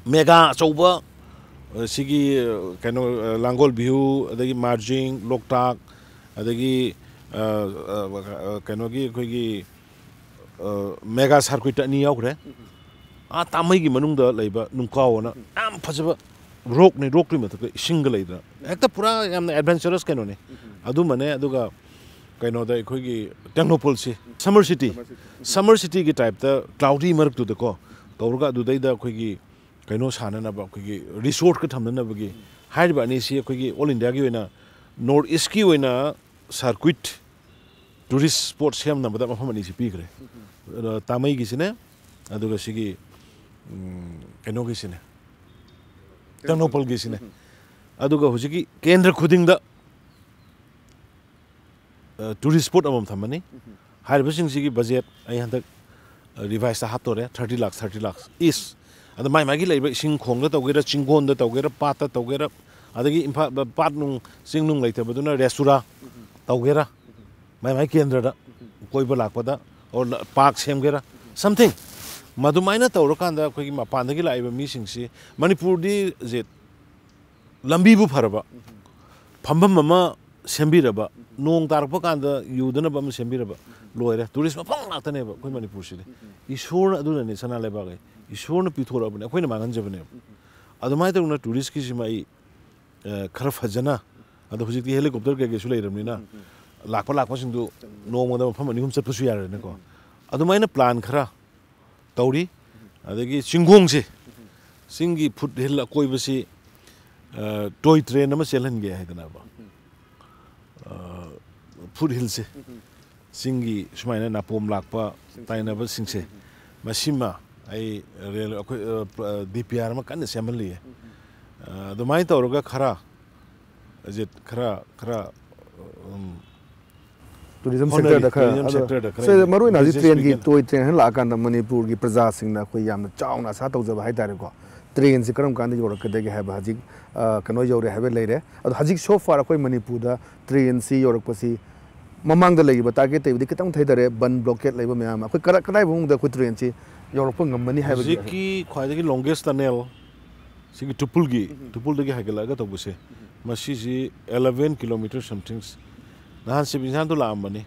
ꯃꯦꯒꯥ ꯑꯆꯧꯕ, ꯑ, ꯁꯤꯒꯤ, ꯑ, ꯀꯩꯅꯣ, ꯑ, ꯂꯥꯡꯒꯣꯜ ꯚ꯭ꯌꯨ, ꯑꯗꯒꯤ ꯃꯥꯔꯖꯤꯡ, ꯂꯣꯛꯇꯥꯛ, ꯑꯗꯒꯤ, ꯑ, ꯑ, ꯑ, ꯀꯩꯅꯣꯒꯤ ꯑꯩꯈꯣꯏꯒꯤ, ꯑ, ꯃꯦꯒꯥ ꯁꯥꯔꯀ꯭ꯌꯨꯠꯇ ꯑꯅꯤ ꯌꯥꯎꯈ꯭ꯔꯦ꯫ ꯑꯥ ꯇꯥꯃꯩꯒꯤ ꯃꯅꯨꯡꯗ ꯂꯩꯕ ꯅꯨꯡꯀꯥꯎ ꯑꯅ ꯌꯥꯝ ꯐꯖꯕ ꯔꯣꯛꯅꯤ, ꯔꯣꯛꯇꯨꯒꯤ ꯃꯊꯛꯇ ꯏꯁꯤꯡꯒ ꯂꯩꯗꯅ, ꯍꯦꯛꯇ ꯄꯨꯔꯥ ꯌꯥꯝꯅ ꯑꯦꯗꯚꯦꯟꯆꯔꯁ ꯀꯩꯅꯣꯅꯤ꯫ ꯑꯗꯨꯃꯅꯦ, ꯑꯗꯨꯒ ꯀꯩꯅꯣꯗ ꯑꯩꯈꯣꯏꯒꯤ ꯇꯦꯡꯅꯧꯄꯜꯁꯤ ꯁꯝꯃꯔ ꯁꯤꯇꯤ, ꯁꯝꯃꯔ ꯁꯤꯇꯤꯒꯤ ꯇꯥꯏꯞꯇ ꯀ꯭ꯂꯥꯎꯗꯤ ꯃꯔꯛꯇꯨꯗꯀꯣ ꯇꯧꯔꯒ ꯑꯗꯨꯗꯩꯗ ꯑꯩꯈꯣꯏꯒꯤ ꯀꯩꯅꯣ ꯁꯥꯅꯅꯕ, ꯑꯩꯈꯣꯏꯒꯤ ꯔꯤꯁꯣꯔꯠꯀ ꯊꯝꯅꯅꯕꯒꯤ ꯍꯥꯏꯔꯤꯕ ꯑꯅꯤꯁꯤ ꯑꯩꯈꯣꯏꯒꯤ ꯑꯣꯜ ꯏꯟꯗꯤꯌꯥꯒꯤ ꯑꯣꯏꯅ ꯅꯣꯔꯠ ꯏꯁꯀꯤ ꯑꯣꯏꯅ ꯁꯥꯔꯀ꯭ꯌꯨꯠ ꯇꯨꯔꯤꯁ ꯁ꯭ꯄꯣꯠ ꯁꯦꯝꯅꯕꯗ ꯃꯐꯝ ꯑꯅꯤꯁꯤ ꯄꯤꯈ꯭ꯔꯦ꯫ ꯑꯗꯣ ꯇꯥꯃꯩꯒꯤꯁꯤꯅꯦ, ꯑꯗꯨꯒ ꯁꯤꯒꯤ, ꯎꯝ, ꯀꯩꯅꯣꯒꯤꯁꯤꯅꯦ, ꯇꯦꯡꯅꯧꯄꯜꯒꯤꯁꯤꯅꯦ꯫ ꯑꯗꯨꯒ ꯍꯧꯖꯤꯛꯀꯤ ꯀꯦꯟꯗ꯭ꯔ ꯈꯨꯗꯤꯡꯗ ꯇꯨꯔꯤꯁ ꯁ꯭ꯄꯣꯠ ꯑꯃꯃꯝ ꯊꯝꯃꯅꯤ꯫ ꯍꯥꯏꯔꯤꯕꯁꯤꯡꯁꯤꯒꯤ ꯕꯖꯦꯠ ꯑꯩ ꯍꯟꯗꯛ ꯔꯤꯚꯥꯏꯁꯇ ꯍꯥꯞꯇꯣꯔꯦ, ꯊꯥꯔꯇꯤ ꯂꯥꯛ, ꯊꯥꯔꯇꯤ ꯂꯥꯛ ꯏꯁ꯫ ꯑꯗ ꯃꯥꯏ ꯃꯥꯏꯒꯤ ꯂꯩꯕ ꯏꯁꯤꯡ ꯈꯣꯡꯗ ꯇꯧꯒꯦꯔꯥ, ꯆꯤꯡꯒꯣꯟꯗ ꯇꯧꯒꯦꯔꯥ, ꯄꯥꯠꯇ ꯇꯧꯒꯦꯔꯥ, ꯑꯗꯒꯤ ꯏꯝꯐꯥꯜ ꯄꯥꯠ ꯅꯨꯡ ꯆꯤꯡ ꯅꯨꯡ ꯂꯩꯇꯕꯗꯨꯅ ꯔꯦꯁꯇꯨꯔꯥ ꯇꯧꯒꯦꯔꯥ, ꯃꯥꯏ ꯃꯥꯏ ꯀꯦꯟꯗ꯭ꯔꯗ ꯀꯣꯏꯕ ꯂꯥꯛꯄꯗ ꯑꯣꯔ ꯄꯥꯔꯛ ꯁꯦꯝꯒꯦꯔꯥ, ꯁꯝꯊꯤꯡ꯫ ꯃꯗꯨꯃꯥꯏꯅ ꯇꯧꯔꯀꯥꯟꯗ ꯑꯩꯈꯣꯏꯒꯤ ꯃꯄꯥꯟꯗꯒꯤ ꯂꯥꯛꯏꯕ ꯃꯤꯁꯤꯡꯁꯤ, ꯃꯅꯤꯄꯨꯔꯗꯤ ꯖꯦ ꯂꯝꯕꯤꯕꯨ ꯐꯔꯕ, ꯐꯝꯐꯝ ꯑꯃ ꯁꯦꯝꯕꯤꯔꯕ, ꯅꯣꯡ ꯇꯥꯔꯛꯄ ꯀꯥꯟꯗ ꯌꯨꯗꯅꯕ ꯑꯃ ꯁꯦꯝꯕꯤꯔꯕ, ꯂꯣꯏꯔꯦ꯫ ꯇꯨꯔꯤꯁ ꯃꯐꯝ ꯉꯥꯛꯇꯅꯦꯕ ꯑꯩꯈꯣꯏ ꯃꯅꯤꯄꯨꯔꯁꯤꯗꯤ꯫ ꯏꯁꯣꯔꯅ ꯑꯗꯨꯅꯅꯦ ꯁꯅꯥ ꯂꯩꯕꯥꯛ ꯑꯩ, ꯏꯁꯣꯔꯅ ꯄꯤꯊꯣꯔꯛꯑꯕꯅꯦ, ꯑꯩꯈꯣꯏꯅ ꯃꯥꯡꯍꯟꯖꯕꯅꯦꯕ꯫ ꯑꯗꯨꯃꯥꯏꯅ ꯇꯧꯗꯅ ꯇꯨꯔꯤꯁꯀꯤꯁꯤꯃ ꯑꯩ, ꯑ, ꯈꯔ ꯐꯖꯅ, ꯑꯗꯣ ꯍꯧꯖꯤꯛꯇꯤ ꯍꯦꯂꯤꯀꯣꯞꯇꯔ ꯀꯩꯀꯩꯁꯨ ꯂꯩꯔꯕꯅꯤꯅ, ꯂꯥꯛꯄ ꯂꯥꯛꯄꯁꯤꯡꯗꯨ ꯅꯣꯡꯃꯗ ꯃꯐꯝ ꯑꯅꯤ ꯑꯍꯨꯝ ꯆꯠꯄꯁꯨ ꯌꯥꯔꯦꯅꯀꯣ꯫ ꯑꯗꯨꯃꯥꯏꯅ ꯄ꯭ꯂꯥꯟ ꯈꯔ ꯇꯧꯔꯤ꯫ ꯑꯗꯒꯤ ꯆꯤꯡꯈꯣꯡꯁꯦ, ꯆꯤꯡꯒꯤ ꯐꯨꯠ ꯍꯤꯜ ꯑꯀꯣꯏꯕꯁꯤ, ꯑ, ꯇꯣꯏ ꯇ꯭ꯔꯦꯟ ꯑꯃ ꯆꯦꯜꯍꯟꯒꯦ ꯍꯥꯏꯗꯅꯕ꯫ ꯑ, ꯐꯨꯠ ꯍꯤꯜꯁꯦ, ꯆꯤꯡꯒꯤ ꯁꯨꯃꯥꯏꯅ ꯅꯥꯄꯣꯝ ꯂꯥꯛꯄ ꯇꯥꯏꯅꯕꯁꯤꯡꯁꯦ, ꯃꯁꯤꯃ ꯑꯩ ꯔꯦꯜ, ꯑꯩꯈꯣꯏ, ꯑ, ꯄ-, ꯗꯤ ꯄꯤ ꯑꯥꯔ ꯑꯃ ꯀꯟꯅ ꯁꯦꯝꯍꯜꯂꯤꯌꯦ꯫ ꯑ, ꯑꯗꯨꯃꯥꯏꯅ ꯇꯧꯔꯒ ꯈꯔ, ꯑꯖꯤꯠ, ꯈꯔ, ꯈꯔ, ꯎꯝ, ꯇꯨꯔꯤꯖꯝ ꯍꯣꯠꯅꯔꯤ, ꯁꯦꯛꯇꯔꯗ ꯈꯔ, ꯇꯨꯔꯤꯖꯝ ꯑꯗꯣ ꯁꯦꯛꯇꯔꯗ ꯈꯔ ꯁꯤꯗ ꯏꯟ-, ꯃꯔꯨꯑꯣꯏꯅ ꯍꯧꯖꯤꯛ ꯏꯟꯇꯔꯦꯁ ꯇ꯭ꯔꯦꯟꯒꯤ, ꯄꯤꯒꯅꯤ꯫ ꯇꯣꯏ ꯇ꯭ꯔꯦꯟ ꯍꯥꯏꯅ ꯂꯥꯛꯑꯀꯥꯟꯗ ꯃꯅꯤꯄꯨꯔꯒꯤ ꯄ꯭ꯔꯖꯥꯁꯤꯡꯅ ꯑꯩꯈꯣꯏ ꯌꯥꯝꯅ ꯆꯥꯎꯅ ꯑꯁꯥ ꯇꯧꯖꯕ ꯍꯥꯏꯇꯥꯔꯦꯀꯣ꯫ ꯇ꯭ꯔꯦꯟꯁꯤ ꯀꯔꯝ ꯀꯥꯟꯗ ꯌꯧꯔꯛꯀꯗꯒꯦ ꯍꯥꯏꯕ ꯍꯧꯖꯤꯛ, ꯑ, ꯀꯩꯅꯣ ꯌꯧꯔꯦ ꯍꯥꯏꯕ ꯂꯩꯔꯦ꯫ ꯑꯗꯣ ꯍꯧꯖꯤꯛ so far ꯑꯩꯈꯣꯏ ꯃꯅꯤꯄꯨꯔꯗ ꯇ꯭ꯔꯦꯟꯁꯤ ꯌꯧꯔꯛꯄꯁꯤ ꯃꯃꯥꯡꯗ ꯂꯩꯈꯤꯕ ꯇꯥꯔꯒꯦꯠꯇꯩꯕꯨꯗꯤ ꯈꯤꯇꯪ ꯊꯩꯗꯔꯦ, ꯕꯟ ꯕ꯭ꯂꯣꯀꯦꯠ ꯂꯩꯕ ꯃꯌꯥꯝ ꯑꯃ꯫ ꯑꯩꯈꯣꯏ ꯀꯔ-, ꯀꯗꯥꯏ ꯐꯥꯎꯕꯗ ꯑꯩꯈꯣꯏ ꯇ꯭ꯔꯦꯟꯁꯤ ꯌꯧꯔꯛꯄ ꯉꯝꯃꯅꯤ ꯍꯥꯏꯕꯒꯤ ꯍꯧꯖꯤꯛꯀꯤ ꯈ꯭ꯋꯥꯏꯗꯒꯤ ꯂꯣꯡꯒꯦꯁ ꯇꯅꯦꯜ ꯁꯤꯒꯤ ꯇꯨꯄꯨꯜꯒꯤ, ꯎꯝ꯫ ꯇꯨꯄꯨꯜꯗꯒꯤ ꯍꯥꯏꯒꯠꯂꯛꯑꯒ ꯇꯧꯕꯁꯦ, ꯎꯝ꯫ ꯃꯁꯤꯁꯤ eleven kilometre something꯫ ꯅꯍꯥꯟ ꯁꯤꯕ ꯏꯟꯁꯥꯟꯗꯣ ꯂꯥꯛꯑꯝꯕꯅꯤ꯫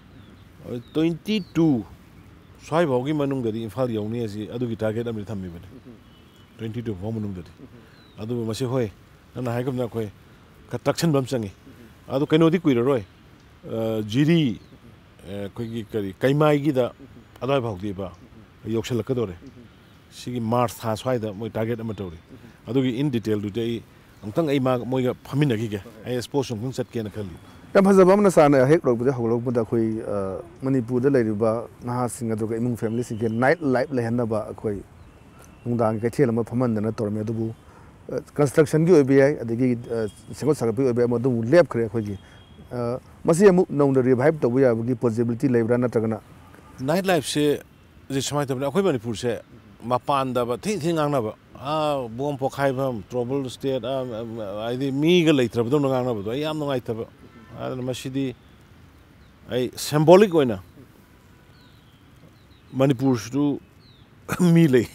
Twenty two ꯁ꯭ꯋꯥꯏꯐꯥꯎꯒꯤ ꯃꯅꯨꯡꯗꯗꯤ ꯏꯝꯐꯥꯜ ꯌꯧꯅꯤ ꯍꯥꯏꯁꯤ ꯑꯗꯨꯒꯤ ꯇꯥꯔꯒꯦꯠ ꯑꯃꯗꯤ ꯊꯝꯃꯤꯕꯅꯤ꯫ ꯎꯝ꯫ Twenty two ꯐꯥꯎ ꯃꯅꯨꯡꯗꯗꯤ꯫ ꯎꯝ꯫ ꯑꯗꯨꯕꯨ ꯃꯁꯤ ꯍꯣꯏ, ꯅꯪꯅ ꯍꯥꯏꯒꯨꯝꯅ ꯑꯩꯈꯣꯏ ꯈꯔ ꯇꯛꯁꯟꯕ ꯑꯃ ꯆꯪꯉꯤ꯫ ꯎꯝ꯫ ꯑꯗꯨ ꯀꯩꯅꯣꯗꯤ ꯀꯨꯏꯔꯔꯣꯏ꯫ ꯑ, ꯖꯤꯔꯤ, ꯑ, ꯑꯩꯈꯣꯏꯒꯤ ꯀꯔꯤ, ꯀꯩꯃꯥꯏꯒꯤꯗ ꯑꯗꯨꯋꯥꯏ ꯐꯥꯎꯗꯤꯕ ꯌꯧꯁꯜꯂꯛꯀꯗꯧꯔꯦ꯫ ꯁꯤꯒꯤ ꯃꯥꯔꯆ ꯊꯥ ꯁ꯭ꯋꯥꯏꯗ ꯃꯣꯏ ꯇꯥꯔꯒꯦꯠ ꯑꯃ ꯇꯧꯔꯤ꯫ ꯑꯗꯨꯒꯤ in detail ꯗꯨꯗꯤ ꯑꯩ ꯑꯃꯨꯛꯇꯪ ꯑꯩ ꯃꯥ, ꯃꯣꯏꯒ ꯐꯝꯃꯤꯟꯅꯈꯤꯒꯦ꯫ ꯑꯩ ꯁ꯭ꯄꯣꯔꯠꯁ ꯑꯃꯨꯛꯇꯪ ꯆꯠꯀꯦꯅ ꯈꯜꯂꯤ꯫ ꯌꯥꯝ ꯐꯖꯕ ꯑꯃꯅ ꯁꯥꯔꯅ ꯍꯦꯛ ꯍꯧꯔꯛꯄꯗ, ꯍꯧꯒꯠꯂꯛꯄꯗ ꯑꯩꯈꯣꯏ, ꯑ, ꯃꯅꯤꯄꯨꯔꯗ ꯂꯩꯔꯤꯕ ꯅꯍꯥꯁꯤꯡ ꯑꯗꯨꯒ ꯏꯃꯨꯡ ꯐꯦꯃꯤꯂꯤꯁꯤꯡꯁꯦ ꯅꯥꯏꯠ ꯂꯥꯏꯐ ꯂꯩꯍꯟꯅꯕ ꯑꯩꯈꯣꯏ ꯅꯨꯡꯗꯥꯡꯒꯤ ꯀꯩꯊꯦꯜ ꯑꯃ ꯐꯝꯍꯟꯗꯅ ꯇꯧꯔꯝꯃꯤ꯫ ꯑꯗꯨꯕꯨ, ꯑ, ꯀꯟꯁꯇ꯭ꯔꯛꯁꯟꯒꯤ ꯑꯣꯏꯕ ꯌꯥꯏ, ꯑꯗꯒꯤ, ꯑ, ꯁꯦꯝꯒꯠ ꯁꯥꯒꯠꯄꯒꯤ ꯑꯣꯏꯕ ꯌꯥꯏ, ꯃꯗꯨ ꯑꯃꯨꯛ ꯂꯦꯞꯈ꯭ꯔꯦ꯫ ꯑꯩꯈꯣꯏꯒꯤ ꯑ, ꯃꯁꯤ ꯑꯃꯨꯛ ꯅꯧꯅ revive ꯇꯧꯕ ꯌꯥꯕꯒꯤ possibility ꯂꯩꯕ꯭ꯔꯥ, ꯅꯠꯇ꯭ꯔꯒꯅ? Night lifeꯁꯦ ꯍꯧꯖꯤꯛ ꯁꯨꯃꯥꯏꯅ ꯇꯧꯕꯅꯤ, ꯑꯩꯈꯣꯏ ꯃꯅꯤꯄꯨꯔꯁꯦ ꯃꯄꯥꯟꯗꯕ ꯊꯤ ꯊꯤ ꯉꯥꯡꯅꯕ, ꯑꯥ, ꯕꯣꯝ ꯄꯣꯈꯥꯏꯐꯝ, trouble state, ꯑꯥ, ꯍꯥꯏꯗꯤ ꯃꯤꯒ ꯂꯩꯇ꯭ꯔꯕꯗꯧꯅ ꯉꯥꯡꯅꯕꯗꯣ ꯑꯩ ꯌꯥꯝ ꯅꯨꯡꯉꯥꯏꯇꯕ꯫ ꯑꯗꯨꯅ ꯃꯁꯤꯗꯤ ꯑꯩ symbolic ꯑꯣꯏꯅ ꯃꯅꯤꯄꯨꯔꯁꯨ ꯃꯤ ꯂꯩ,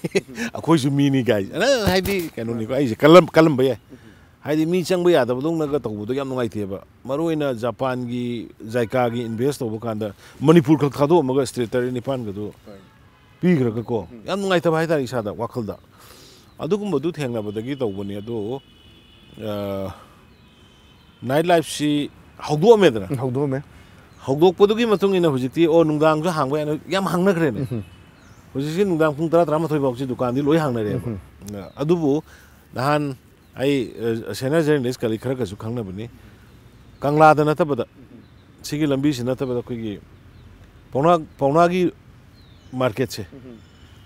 ꯑꯩꯈꯣꯏꯁꯨ ꯃꯤꯅꯤ ꯀꯥꯏꯁꯦ꯫ ꯑꯅ ꯍꯥꯏꯗꯤ ꯀꯩꯅꯣꯅꯤꯀꯣ, ꯑꯩꯁꯦ ꯀꯜꯂꯝ-, ꯀꯜꯂꯝꯕ ꯌꯥꯏ꯫ ꯍꯥꯏꯗꯤ ꯃꯤ ꯆꯪꯕ ꯌꯥꯗꯕꯗꯧꯅꯒ ꯇꯧꯕꯗꯣ ꯌꯥꯝ ꯅꯨꯡꯉꯥꯏꯇꯦꯕ꯫ ꯃꯔꯨꯑꯣꯏꯅ ꯖꯄꯥꯟꯒꯤ JICAꯒꯤ invest ꯇꯧꯕ ꯀꯥꯟꯗ ꯃꯅꯤꯄꯨꯔ ꯈꯛ ꯊꯥꯗꯣꯛꯑꯝꯃꯒ state ꯇꯔꯦꯠ ꯅꯤꯄꯥꯟꯒꯗꯣ ꯄꯤꯈ꯭ꯔꯒꯀꯣ, ꯌꯥꯝ ꯅꯨꯡꯉꯥꯏꯇꯕ ꯍꯥꯏꯇꯥꯔꯦ ꯏꯁꯥꯗ, ꯋꯥꯈꯜꯗ꯫ ꯑꯗꯨꯒꯨꯝꯕꯗꯨ ꯊꯦꯡꯅꯕꯗꯒꯤ ꯇꯧꯕꯅꯤ꯫ ꯑꯗꯣ, ꯑ, night lifeꯁꯤ ꯍꯧꯗꯣꯛꯑꯝꯃꯦꯗꯅ꯫ ꯍꯧꯗꯣꯛꯑꯝꯃꯦ꯫ ꯍꯧꯗꯣꯛꯄꯗꯨꯒꯤ ꯃꯇꯨꯡ ꯏꯟꯅ ꯍꯧꯖꯤꯛꯇꯤ, ꯑꯣ, ꯅꯨꯡꯗꯥꯡꯁꯨ ꯍꯥꯡꯕ ꯌꯥꯏꯅ ꯌꯥꯝ ꯍꯥꯡꯅꯈ꯭ꯔꯦꯅꯦ꯫ ꯍꯧꯖꯤꯛꯁꯤ ꯅꯨꯡꯗꯥꯡ ꯄꯨꯡ ꯇꯔꯥ, ꯇꯔꯥꯃꯥꯊꯣꯏ ꯐꯥꯎꯁꯤ ꯗꯨꯀꯥꯟꯗꯤ ꯂꯣꯏ ꯍꯥꯡꯅꯔꯦꯕ꯫ ꯑꯗꯨꯕꯨ ꯅꯍꯥꯟ ꯑꯩ, ꯑ, senior journalist ꯀꯔꯤ ꯈꯔꯒꯁꯨ ꯈꯪꯅꯕꯅꯤ, ꯀꯪꯂꯥꯗ ꯅꯠꯇꯕꯗ, ꯁꯤꯒꯤ ꯂꯝꯕꯤꯁꯤ ꯅꯠꯇꯕꯗ ꯑꯩꯈꯣꯏꯒꯤ ꯄꯥꯎꯅꯥ, ꯄꯥꯎꯅꯥꯒꯤ marketꯁꯦ,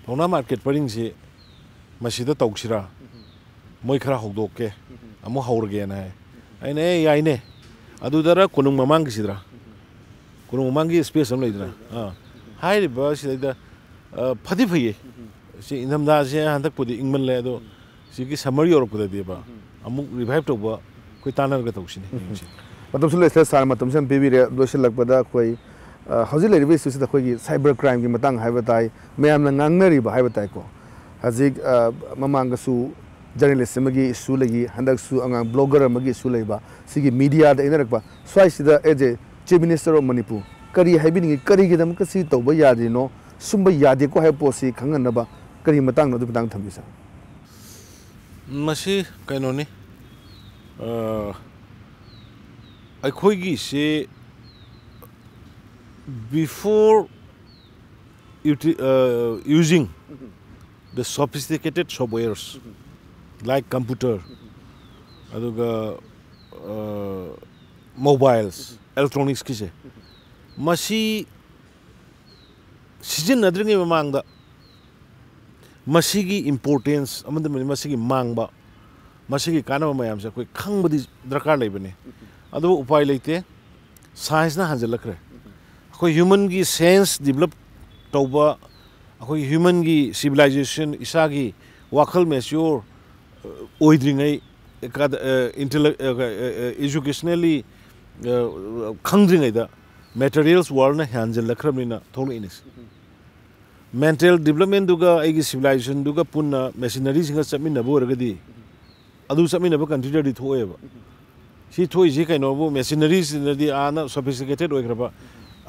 ꯄꯥꯎꯅꯥ market ꯄꯔꯤꯡꯁꯤ ꯃꯁꯤꯗ ꯇꯧꯁꯤꯔꯥ, ꯃꯣꯏ ꯈꯔ ꯍꯧꯗꯣꯛꯀꯦ, ꯑꯃꯨꯛ ꯍꯧꯔꯒꯦꯅ ꯍꯥꯏ꯫ ꯑꯩꯅ, "ꯑꯦ, ꯌꯥꯏꯅꯦ, ꯑꯗꯨꯗꯔ ꯀꯣꯅꯨꯡ ꯃꯃꯥꯡꯒꯤꯁꯤꯗꯔ?" ꯀꯣꯅꯨꯡ ꯃꯃꯥꯡꯒꯤ space ꯑꯃ ꯂꯩꯗꯅ, ꯑꯥ, ꯍꯥꯏꯔꯤꯕ ꯁꯤꯗꯩꯗ, ꯑ, ꯐꯗꯤ ꯐꯩꯌꯦ꯫ ꯁꯤ ꯏꯪꯊꯝꯊꯥꯁꯦ ꯍꯟꯗꯛꯄꯨꯗꯤ ꯏꯪꯃꯜꯂꯦ, ꯑꯗꯣ ꯁꯤꯒꯤ summer ꯌꯧꯔꯛꯄꯗꯗꯤꯕ ꯑꯃꯨꯛ revive ꯇꯧꯕ ꯑꯩꯈꯣꯏ ꯇꯥꯟꯅꯔꯒ ꯇꯧꯁꯤꯅꯦ, ꯌꯦꯡꯁꯤ꯫ ꯃꯇꯝꯁꯨ ꯂꯣꯏꯁꯤꯜꯂꯦ, sir, ꯃꯇꯝꯁꯨ ꯌꯥꯝ ꯄꯤꯕꯤꯔꯦ꯫ ꯂꯣꯏꯁꯤꯜꯂꯛꯄꯗ ꯑꯩꯈꯣꯏ, ꯑ, ꯍꯧꯖꯤꯛ ꯂꯩꯔꯤꯕ issue ꯁꯤꯗ ꯑꯩꯈꯣꯏꯒꯤ cyber crimeꯒꯤ ꯃꯇꯥꯡ ꯍꯥꯏꯕ ꯇꯥꯏ, ꯃꯌꯥꯝꯅ ꯉꯥꯡꯅꯔꯤꯕ ꯍꯥꯏꯕ ꯇꯥꯏꯀꯣ꯫ ꯍꯧꯖꯤꯛ, ꯑ, ꯃꯃꯥꯡꯗꯁꯨ journalist ꯑꯃꯒꯤ issue ꯂꯩꯈꯤ, ꯍꯟꯗꯛꯁꯨ ꯑꯉꯥꯡ blogger ꯑꯃꯒꯤ issue ꯂꯩꯕ, ꯁꯤꯒꯤ mediaꯗ ꯏꯟꯅꯔꯛꯄ, ꯁ꯭ꯋꯥꯏꯁꯤꯗ as a Chief Minister of Manipur ꯀꯔꯤ ꯍꯥꯏꯕꯤꯅꯤꯡꯉꯤ? ꯀꯔꯤꯒꯤꯗꯃꯛꯇ ꯁꯤ ꯇꯧꯕ ꯌꯥꯗ꯭ꯔꯤꯅꯣ? ꯁꯨꯝꯕ ꯌꯥꯗꯦꯀꯣ ꯍꯥꯏꯕ ꯄꯣꯠꯁꯤ ꯈꯪꯍꯟꯅꯕ ꯀꯔꯤ ꯃꯇꯥꯡꯅꯣ? ꯑꯗꯨ ꯃꯇꯥꯡꯗ ꯊꯝꯕꯤꯌꯨ, sir꯫ ꯃꯁꯤ ꯀꯩꯅꯣꯅꯤ, ꯑ, ꯑꯩꯈꯣꯏꯒꯤꯁꯤ before uti-, ꯑ, using the sophisticated softwares like computer, ꯑꯗꯨꯒ, ꯑ, mobiles, electronicsꯀꯤꯁꯦ, ꯃꯁꯤ ꯁꯤꯖꯤꯟꯅꯗ꯭ꯔꯤꯉꯩ ꯃꯃꯥꯡꯗ ꯃꯁꯤꯒꯤ importance ꯑꯃꯗꯤ ꯃꯁꯤꯒꯤ ꯃꯥꯡꯕ, ꯃꯁꯤꯒꯤ ꯀꯥꯟꯅꯕ ꯃꯌꯥꯝꯁꯦ ꯑꯩꯈꯣꯏ ꯈꯪꯕꯗꯤ ꯗꯔꯀꯥꯔ ꯂꯩꯕꯅꯤ꯫ ꯑꯗꯨꯕꯨ ꯎꯄꯥꯏ ꯂꯩꯇꯦ꯫ ꯁꯥꯏꯟꯁꯅ ꯍꯥꯟꯖꯜꯂꯛꯈ꯭ꯔꯦ꯫ ꯑꯩꯈꯣꯏ ꯍ꯭ꯌꯨꯃꯟꯒꯤ ꯁꯦꯟꯁ ꯗꯤꯕꯂꯞ ꯇꯧꯕ, ꯑꯩꯈꯣꯏꯒꯤ ꯍ꯭ꯌꯨꯃꯟꯒꯤ ꯁꯤꯚꯤꯂꯥꯏꯖꯦꯁꯟ, ꯏꯁꯥꯒꯤ ꯋꯥꯈꯜ ꯃꯦꯆ꯭ꯌꯣꯔ ꯑꯣꯏꯗ꯭ꯔꯤꯉꯩ, ꯏꯟꯇꯦꯂꯦꯛ ꯏꯖꯨꯀꯦꯁꯅꯦꯜꯂꯤ ꯈꯪꯗ꯭ꯔꯤꯉꯩꯗ ꯃꯦꯇꯔꯤꯌꯦꯜꯁ ꯋꯥꯔꯜꯅ ꯍꯦꯟꯖꯜꯂꯛꯈ꯭ꯔꯕꯅꯤꯅ ꯊꯣꯛꯂꯛꯏꯅꯦ꯫ ꯃꯦꯟꯇꯦꯜ ꯗꯤꯕꯂꯞꯃꯦꯟꯗꯨꯒ ꯑꯩꯒꯤ ꯁꯤꯚꯤꯂꯥꯏꯖꯦꯁꯟꯗꯨꯒ ꯄꯨꯟꯅ ꯃꯦꯁꯤꯅꯔꯤꯁꯤꯡꯒ ꯆꯠꯃꯤꯟꯅꯕ ꯑꯣꯏꯔꯒꯗꯤ, ꯑꯗꯨ ꯆꯠꯃꯤꯟꯅꯕ ꯀꯟꯇ꯭ꯔꯤꯗꯗꯤ ꯊꯣꯛꯑꯦꯕ꯫ ꯁꯤ ꯊꯣꯛꯏꯁꯤ ꯀꯩꯅꯣꯕꯨ, ꯃꯦꯁꯤꯅꯔꯤꯁꯤꯅꯗꯤ ꯑꯥꯅ ꯁꯣꯐꯤꯁꯇꯤꯀꯦꯇꯦꯠ ꯑꯣꯏꯈ꯭ꯔꯕ,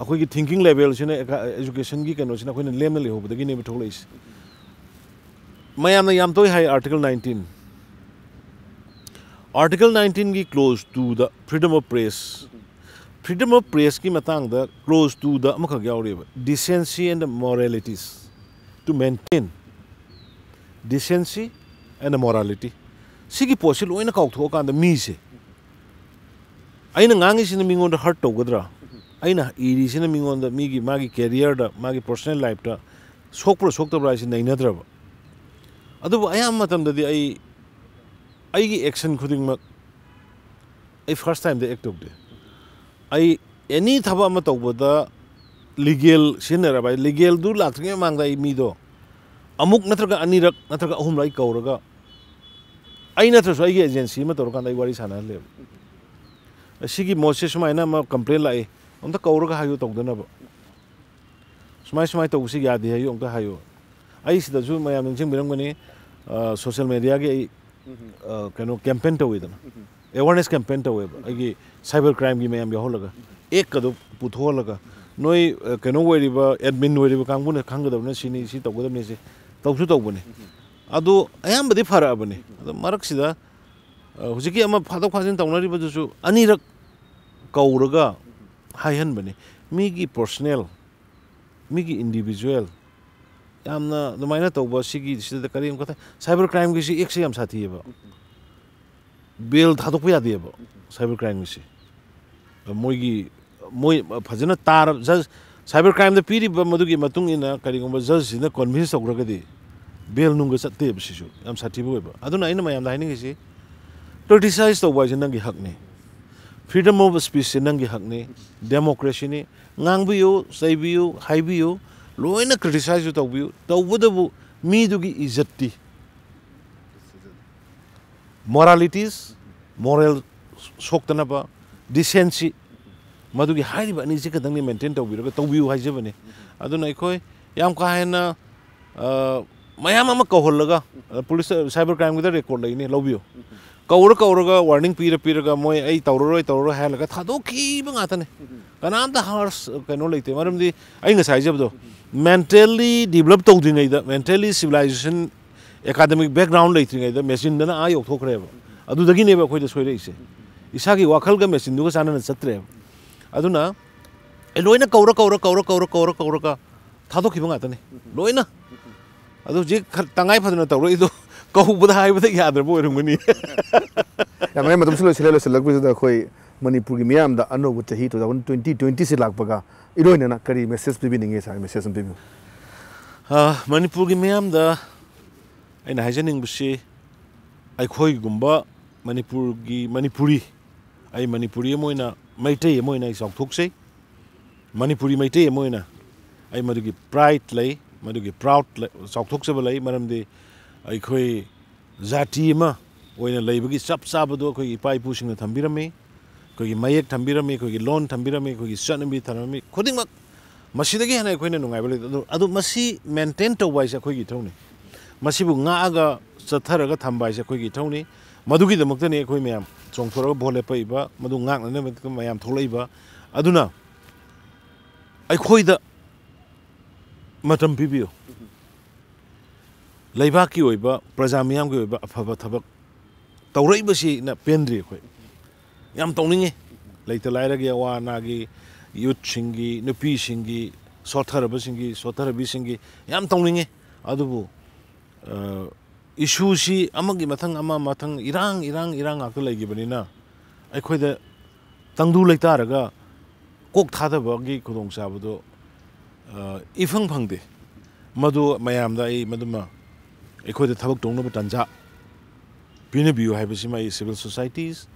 ꯑꯩꯈꯣꯏꯒꯤ ꯊꯤꯡꯀꯤꯡ ꯂꯦꯚꯦꯜꯁꯤꯅ, ꯑꯦꯖꯨꯀꯦꯁꯟꯒꯤ ꯀꯩꯅꯣꯁꯤꯅ ꯑꯩꯈꯣꯏꯅ ꯂꯦꯝꯅ ꯂꯩꯍꯧꯕꯗꯒꯤꯅꯦꯕ ꯊꯣꯛꯂꯛꯏꯁꯦ꯫ ꯃꯌꯥꯝꯅ ꯌꯥꯝ ꯇꯣꯏ ꯍꯥꯏ ꯑꯥꯔꯇꯤꯀꯜ ꯅꯥꯏꯟꯇꯤꯟ꯫ ꯑꯥꯔꯇꯤꯀꯜ ꯅꯥꯏꯟꯇꯤꯟꯒꯤ ꯀ꯭ꯂꯣꯖ ꯇꯨꯗ freedom of press, freedom of pressꯀꯤ ꯃꯇꯥꯡꯗ ꯀ꯭ꯂꯣꯖ ꯇꯨꯗ ꯑꯃꯈꯛ ꯌꯥꯎꯔꯤꯕ, decency and moralities to maintain, decency and morality꯫ ꯁꯤꯒꯤ ꯄꯣꯠꯁꯤ ꯂꯣꯏꯅ ꯀꯥꯎꯊꯣꯛꯑꯀꯥꯟꯗ ꯃꯤꯁꯦ, ꯑꯩꯅ ꯉꯥꯡꯉꯤꯁꯤꯅ ꯃꯤꯉꯣꯟꯗ ꯍꯔꯠ ꯇꯧꯒꯗ꯭ꯔꯥ, ꯑꯩꯅ ꯏꯔꯤꯁꯤꯅ ꯃꯤꯉꯣꯟꯗ, ꯃꯤꯒꯤ, ꯃꯥꯒꯤ ꯀꯦꯔꯤꯌꯔꯗ, ꯃꯥꯒꯤ ꯄꯔꯁꯣꯅꯦꯜ ꯂꯥꯏꯐꯇ ꯁꯣꯛꯄ꯭ꯔꯥ ꯁꯣꯛꯇꯕ꯭ꯔꯥ ꯍꯥꯏꯁꯤ ꯅꯩꯅꯗ꯭ꯔꯕ꯫ ꯑꯗꯨꯕꯨ ꯑꯌꯥꯝꯕ ꯃꯇꯝꯗꯗꯤ ꯑꯩ ꯑꯩꯒꯤ ꯑꯦꯛꯁꯟ ꯈꯨꯗꯤꯡꯃꯛ ꯑꯩ ꯐꯥꯔꯁ ꯇꯥꯏꯝꯗ ꯑꯦꯛ ꯇꯧꯗꯦ꯫ ꯑꯩ ꯑꯦꯅꯤ ꯊꯕꯛ ꯑꯃ ꯇꯧꯕꯗ ꯂꯤꯒꯦꯜ ꯁꯤꯖꯤꯟꯅꯔꯕ ꯍꯥꯏ, ꯂꯤꯒꯦꯜꯗꯨ ꯂꯥꯛꯇ꯭ꯔꯤꯉꯩ ꯃꯃꯥꯡꯗ ꯑꯩ ꯃꯤꯗꯣ ꯑꯃꯨꯛ ꯅꯠꯇ꯭ꯔꯒ ꯑꯅꯤꯔꯛ ꯅꯠꯇ꯭ꯔꯒ ꯑꯍꯨꯝꯂꯛ ꯑꯩ ꯀꯧꯔꯒ, ꯑꯩ ꯅꯠꯇ꯭ꯔꯁꯨ ꯑꯩꯒꯤ ꯑꯦꯖꯦꯟꯁꯤ ꯑꯃ ꯇꯧꯔꯀꯥꯟꯗ ꯑꯩ ꯋꯥꯔꯤ ꯁꯥꯟꯅꯍꯜꯂꯦꯕ꯫ ꯁꯤꯒꯤ ꯃꯣꯠꯁꯦ ꯁꯨꯃꯥꯏꯅ ꯑꯃ ꯀꯝꯄ꯭ꯂꯦꯟ ꯂꯥꯛꯏ, ꯑꯝꯇ ꯀꯧꯔꯒ ꯍꯥꯏꯌꯨ ꯇꯧꯗꯅꯕ꯫ ꯁꯨꯃꯥꯏ ꯁꯨꯃꯥꯏ ꯇꯧꯕꯁꯤ ꯌꯥꯗꯦ ꯍꯥꯏꯌꯨ, ꯑꯝꯇ ꯍꯥꯏꯌꯨ꯫ ꯑꯩ ꯁꯤꯗꯁꯨ ꯃꯌꯥꯝ ꯅꯤꯡꯁꯤꯡꯕꯤꯔꯝꯒꯅꯤ, ꯑ, ꯁꯣꯁꯤꯌꯦꯜ ꯃꯦꯗꯤꯌꯥꯒꯤ ꯑꯩ, ꯑ, ꯀꯩꯅꯣ ꯀꯦꯝꯄꯦꯟ ꯇꯧꯋꯤꯗꯅ, ꯑꯦꯋꯥꯔꯅꯦꯁ ꯀꯦꯝꯄꯦꯟ ꯇꯧꯋꯦꯕ, ꯑꯩꯒꯤ ꯁꯥꯏꯕꯔ ꯀ꯭ꯔꯥꯏꯝꯒꯤ ꯃꯌꯥꯝ ꯌꯥꯎꯍꯜꯂꯒ, ꯑꯦꯛꯀꯗꯣ ꯄꯨꯊꯣꯛꯍꯜꯂꯒ, ꯅꯣꯏ, ꯑ, ꯀꯩꯅꯣ ꯑꯣꯏꯔꯤꯕ, ꯑꯦꯗꯃꯤꯟ ꯑꯣꯏꯔꯤꯕ ꯀꯥꯡꯕꯨꯅ ꯈꯪꯒꯗꯕꯅ ꯁꯤꯅꯤ, ꯁꯤ ꯇꯧꯒꯗꯕꯅꯤ, ꯁꯤ ꯇꯧꯁꯨ ꯇꯧꯕꯅꯤ꯫ ꯑꯗꯨ ꯑꯌꯥꯝꯕꯗꯤ ꯐꯔꯛꯑꯕꯅꯤ꯫ ꯑꯗꯣ ꯃꯔꯛꯁꯤꯗ, ꯑ, ꯍꯧꯖꯤꯛꯀꯤ ꯑꯃ ꯐꯥꯗꯣꯛ ꯐꯥꯖꯤꯟ ꯇꯧꯅꯔꯤꯕꯗꯨꯁꯨ ꯑꯅꯤꯔꯛ ꯀꯧꯔꯒ ꯍꯥꯏꯍꯟꯕꯅꯤ꯫ ꯃꯤꯒꯤ ꯄꯔꯁꯣꯅꯦꯜ, ꯃꯤꯒꯤ ꯏꯟꯗꯤꯚꯤꯖꯨꯋꯦꯜ, ꯌꯥꯝꯅ ꯑꯗꯨꯃꯥꯏꯅ ꯇꯧꯕ ꯁꯤꯒꯤ, ꯁꯤꯗ ꯀꯔꯤꯒꯨꯝꯕ ꯁꯥꯏꯕꯔ ꯀ꯭ꯔꯥꯏꯝꯒꯤꯁꯤ ꯑꯦꯛꯁꯦ ꯌꯥꯝ ꯁꯥꯊꯤꯑꯕ꯫ ꯕꯦꯜ ꯊꯥꯗꯣꯛꯄ ꯌꯥꯗꯦꯕ ꯁꯥꯏꯕꯔ ꯀ꯭ꯔꯥꯏꯝꯒꯤꯁꯤ꯫ ꯃꯣꯏꯒꯤ, ꯃꯣꯏ ꯐꯖꯅ ꯇꯥꯔ-, ꯖꯁ, ꯁꯥꯏꯕꯔ ꯀ꯭ꯔꯥꯏꯝꯗ ꯄꯤꯔꯤꯕ ꯃꯗꯨꯒꯤ ꯃꯇꯨꯡ ꯏꯟꯅ ꯀꯔꯤꯒꯨꯝꯕ ꯖꯁꯁꯤꯅ ꯀꯟꯚꯤꯟꯁ ꯇꯧꯈ꯭ꯔꯒꯗꯤ ꯕꯦꯜ ꯅꯨꯡꯒ ꯆꯠꯇꯦꯕ꯫ ꯁꯤꯁꯨ ꯌꯥꯝ ꯁꯥꯊꯤꯕ ꯑꯣꯏꯕ꯫ ꯑꯗꯨꯅ ꯑꯩꯅ ꯃꯌꯥꯝꯗ ꯍꯥꯏꯅꯤꯡꯉꯤꯁꯤ, ꯀ꯭ꯔꯤꯇꯤꯁꯥꯏꯖ ꯇꯧꯕ ꯍꯥꯏꯁꯦ ꯅꯪꯒꯤ ꯍꯛꯅꯤ꯫ Freedom of speech ꯁꯦ ꯅꯪꯒꯤ ꯍꯛꯅꯤ, democracy ꯅꯤ꯫ ꯉꯥꯡꯕꯤꯌꯨ, ꯆꯩꯕꯤꯌꯨ, ꯍꯥꯏꯕꯤꯌꯨ, ꯂꯣꯏꯅ criticize ꯁꯨ ꯇꯧꯕꯤꯌꯨ꯫ ꯇꯧꯕꯇꯕꯨ ꯃꯤꯗꯨꯒꯤ ꯏꯖꯠꯇꯤ, moralities, moral ꯁꯣꯛꯇꯅꯕ, decency, ꯃꯗꯨꯒꯤ ꯍꯥꯏꯔꯤꯕ ꯑꯅꯤꯁꯤ ꯈꯛꯇꯪꯗꯤ maintain ꯇꯧꯕꯤꯔꯒ ꯇꯧꯕꯤꯌꯨ ꯍꯥꯏꯖꯕꯅꯤ꯫ ꯑꯗꯨꯅ ꯑꯩꯈꯣꯏ ꯌꯥꯝ ꯀꯥ ꯍꯦꯟꯅ, ꯑ, ꯃꯌꯥꯝ ꯑꯃ ꯀꯧꯍꯜꯂꯒ, ꯑ, police, cyber crime ꯒꯤꯗ record ꯂꯩꯅꯤ, ꯂꯧꯕꯤꯌꯨ꯫ ꯀꯧꯔ ꯀꯧꯔꯒ warning ꯄꯤꯔ ꯄꯤꯔꯒ ꯃꯣꯏ ꯑꯩ ꯇꯧꯔꯔꯣꯏ, ꯇꯧꯔꯔꯣꯏ ꯍꯥꯏꯍꯜꯂꯒ ꯊꯥꯗꯣꯛꯈꯤꯕ ꯉꯥꯛꯇꯅꯦ꯫ ꯀꯅꯥꯝꯇ harsh ꯀꯩꯅꯣ ꯂꯩꯇꯦ꯫ ꯃꯔꯝꯗꯤ ꯑꯩ ꯉꯁꯥꯏ ꯍꯥꯏꯖꯕꯗꯣ, mentally develop ꯇꯧꯗ꯭ꯔꯤꯉꯩꯗ, mentally civilization, academic background ꯂꯩꯇ꯭ꯔꯤꯉꯩꯗ machine ꯗꯅ ꯑꯥ ꯌꯧꯊꯣꯛꯈ꯭ꯔꯦꯕ꯫ ꯑꯗꯨꯗꯒꯤꯅꯦꯕ ꯑꯩꯈꯣꯏꯗ ꯁꯣꯏꯔꯛꯏꯁꯦ꯫ ꯏꯁꯥꯒꯤ ꯋꯥꯈꯜꯒ machine ꯗꯨꯒ ꯆꯥꯟꯅꯅ ꯆꯠꯇ꯭ꯔꯦꯕ꯫ ꯑꯗꯨꯅ ꯑꯦ, ꯂꯣꯏꯅ ꯀꯧꯔ ꯀꯧꯔ ꯀꯧꯔ ꯀꯧꯔ ꯀꯧꯔ ꯀꯧꯔꯒ ꯊꯥꯗꯣꯛꯈꯤꯕ ꯉꯥꯛꯇꯅꯤ꯫ ꯂꯣꯏꯅ꯫ ꯑꯗꯨ ꯍꯧꯖꯤꯛ ꯈꯔ ꯇꯉꯥꯏ ꯐꯗꯅ ꯇꯧꯔꯛꯏꯗꯣ ꯀꯧꯕꯗ ꯍꯥꯏꯕꯗ ꯌꯥꯗ꯭ꯔꯕ ꯑꯣꯏꯔꯝꯒꯅꯤ꯫ ꯌꯥꯝ ꯅꯨꯡꯉꯥꯏ, ꯃꯇꯝꯁꯨ ꯂꯣꯏꯁꯤꯜꯂꯦ꯫ ꯂꯣꯏꯁꯤꯜꯂꯛꯄꯁꯤꯗ ꯑꯩꯈꯣꯏ ꯃꯅꯤꯄꯨꯔꯒꯤ ꯃꯤꯌꯥꯝꯗ ꯑꯅꯧꯕ ꯆꯍꯤ two thousand twenty twenty ꯁꯤ ꯂꯥꯛꯄꯒ ꯏꯔꯣꯏꯅꯅ ꯀꯔꯤ message ꯄꯤꯕꯤꯅꯤꯡꯉꯤ, sir? Message ꯑꯃ ꯄꯤꯕꯤꯌꯨ꯫ ꯑ, ꯃꯅꯤꯄꯨꯔꯒꯤ ꯃꯤꯌꯥꯝꯗ ꯑꯩꯅ ꯍꯥꯏꯖꯅꯤꯡꯕꯁꯤ, ꯑꯩꯈꯣꯏꯒꯨꯝꯕ ꯃꯅꯤꯄꯨꯔꯒꯤ, ꯃꯅꯤꯄꯨꯔꯤ, ꯑꯩ ꯃꯅꯤꯄꯨꯔꯤ ꯑꯃ ꯑꯣꯏꯅ, ꯃꯩꯇꯩ ꯑꯃ ꯑꯣꯏꯅ ꯑꯩ ꯆꯥꯎꯊꯣꯛꯆꯩ꯫ ꯃꯅꯤꯄꯨꯔꯤ ꯃꯩꯇꯩ ꯑꯃ ꯑꯣꯏꯅ ꯑꯩ ꯃꯗꯨꯒꯤ pride ꯂꯩ, ꯃꯗꯨꯒꯤ proud ꯂꯩ, ꯆꯥꯎꯊꯣꯛꯆꯕ ꯂꯩ꯫ ꯃꯔꯝꯗꯤ ꯑꯩꯈꯣꯏ ꯖꯥꯇꯤ ꯑꯃ ꯑꯣꯏꯅ ꯂꯩꯕꯒꯤ ꯆꯞ ꯆꯥꯕꯗꯣ ꯑꯩꯈꯣꯏꯒꯤ ꯏꯄꯥ ꯏꯄꯨꯁꯤꯡꯅ ꯊꯝꯕꯤꯔꯝꯃꯤ, ꯑꯩꯈꯣꯏꯒꯤ ꯃꯌꯦꯛ ꯊꯝꯕꯤꯔꯝꯃꯤ, ꯑꯩꯈꯣꯏꯒꯤ ꯂꯣꯟ ꯊꯝꯕꯤꯔꯝꯃꯤ, ꯑꯩꯈꯣꯏꯒꯤ ꯆꯠꯅꯕꯤ ꯊꯝꯕꯤꯔꯝꯃꯤ꯫ ꯈꯨꯗꯤꯡꯃꯛ ꯃꯁꯤꯗꯒꯤ ꯍꯦꯟꯅ ꯑꯩꯈꯣꯏꯅ ꯅꯨꯡꯉꯥꯏꯕ ꯂꯩꯇꯦ꯫ ꯑꯗꯨ, ꯑꯗꯨ ꯃꯁꯤ maintain ꯇꯧꯕ ꯍꯥꯏꯁꯦ ꯑꯩꯈꯣꯏꯒꯤ ꯏꯊꯧꯅꯤ꯫ ꯃꯁꯤꯕꯨ ꯉꯥꯛꯑꯒ ꯆꯠꯊꯔꯒ ꯊꯝꯕ ꯍꯥꯏꯁꯦ ꯑꯩꯈꯣꯏꯒꯤ ꯏꯊꯧꯅꯤ꯫ ꯃꯗꯨꯒꯤꯗꯃꯛꯇꯅꯤ ꯑꯩꯈꯣꯏ ꯃꯌꯥꯝ ꯆꯣꯡꯊꯣꯔꯒ ꯚꯣꯠ ꯂꯦꯞꯄꯛꯏꯕ, ꯃꯗꯨ ꯉꯥꯛꯅꯅꯕ ꯃꯌꯥꯝ ꯊꯣꯛꯂꯛꯏꯕ꯫ ꯑꯗꯨꯅ ꯑꯩꯈꯣꯏꯗ ꯃꯇꯝ ꯄꯤꯕꯤꯌꯨ꯫ ꯂꯩꯕꯥꯛꯀꯤ ꯑꯣꯏꯕ, ꯄ꯭ꯔꯖꯥ ꯃꯤꯌꯥꯝꯒꯤ ꯑꯣꯏꯕ ꯑꯐꯕ ꯊꯕꯛ ꯇꯧꯔꯛꯏꯕꯁꯤꯅ ꯄꯦꯟꯗ꯭ꯔꯤ ꯑꯩꯈꯣꯏ꯫ ꯌꯥꯝ ꯇꯧꯅꯤꯡꯉꯤ꯫ ꯂꯩꯇ ꯂꯥꯏꯔꯒꯤ, ꯑꯋꯥ ꯑꯅꯥꯒꯤ, youth ꯁꯤꯡꯒꯤ, ꯅꯨꯄꯤꯁꯤꯡꯒꯤ, ꯁꯣꯠꯊꯔꯕꯁꯤꯡꯒꯤ, ꯁꯣꯠꯊꯔꯕꯤꯁꯤꯡꯒꯤ ꯌꯥꯝ ꯇꯧꯅꯤꯡꯉꯤ꯫ ꯑꯗꯨꯕꯨ, ꯑ, issue ꯁꯤ ꯑꯃꯒꯤ ꯃꯊꯪ ꯑꯃ, ꯃꯊꯪ ꯏꯔꯥꯡ, ꯏꯔꯥꯡ, ꯏꯔꯥꯡ ꯉꯥꯛꯇ ꯂꯩꯈꯤꯕꯅꯤꯅ ꯑꯩꯈꯣꯏꯗ ꯇꯪꯗꯨ ꯂꯩꯇꯥꯔꯒ ꯀꯣꯛ ꯊꯥꯗꯕꯒꯤ ꯈꯨꯗꯣꯡꯆꯥꯕꯗꯣ, ꯑ, ꯏꯐꯪ ꯐꯪꯗꯦ꯫ ꯃꯗꯨ ꯃꯌꯥꯝꯗ ꯑꯩ ꯃꯗꯨꯃ, ꯑꯩꯈꯣꯏꯗ ꯊꯕꯛ ꯇꯧꯅꯕ ꯇꯥꯟꯖꯥ ꯄꯤꯅꯕꯤꯌꯨ ꯍꯥꯏꯕꯁꯤꯃ ꯑꯩ civil societies,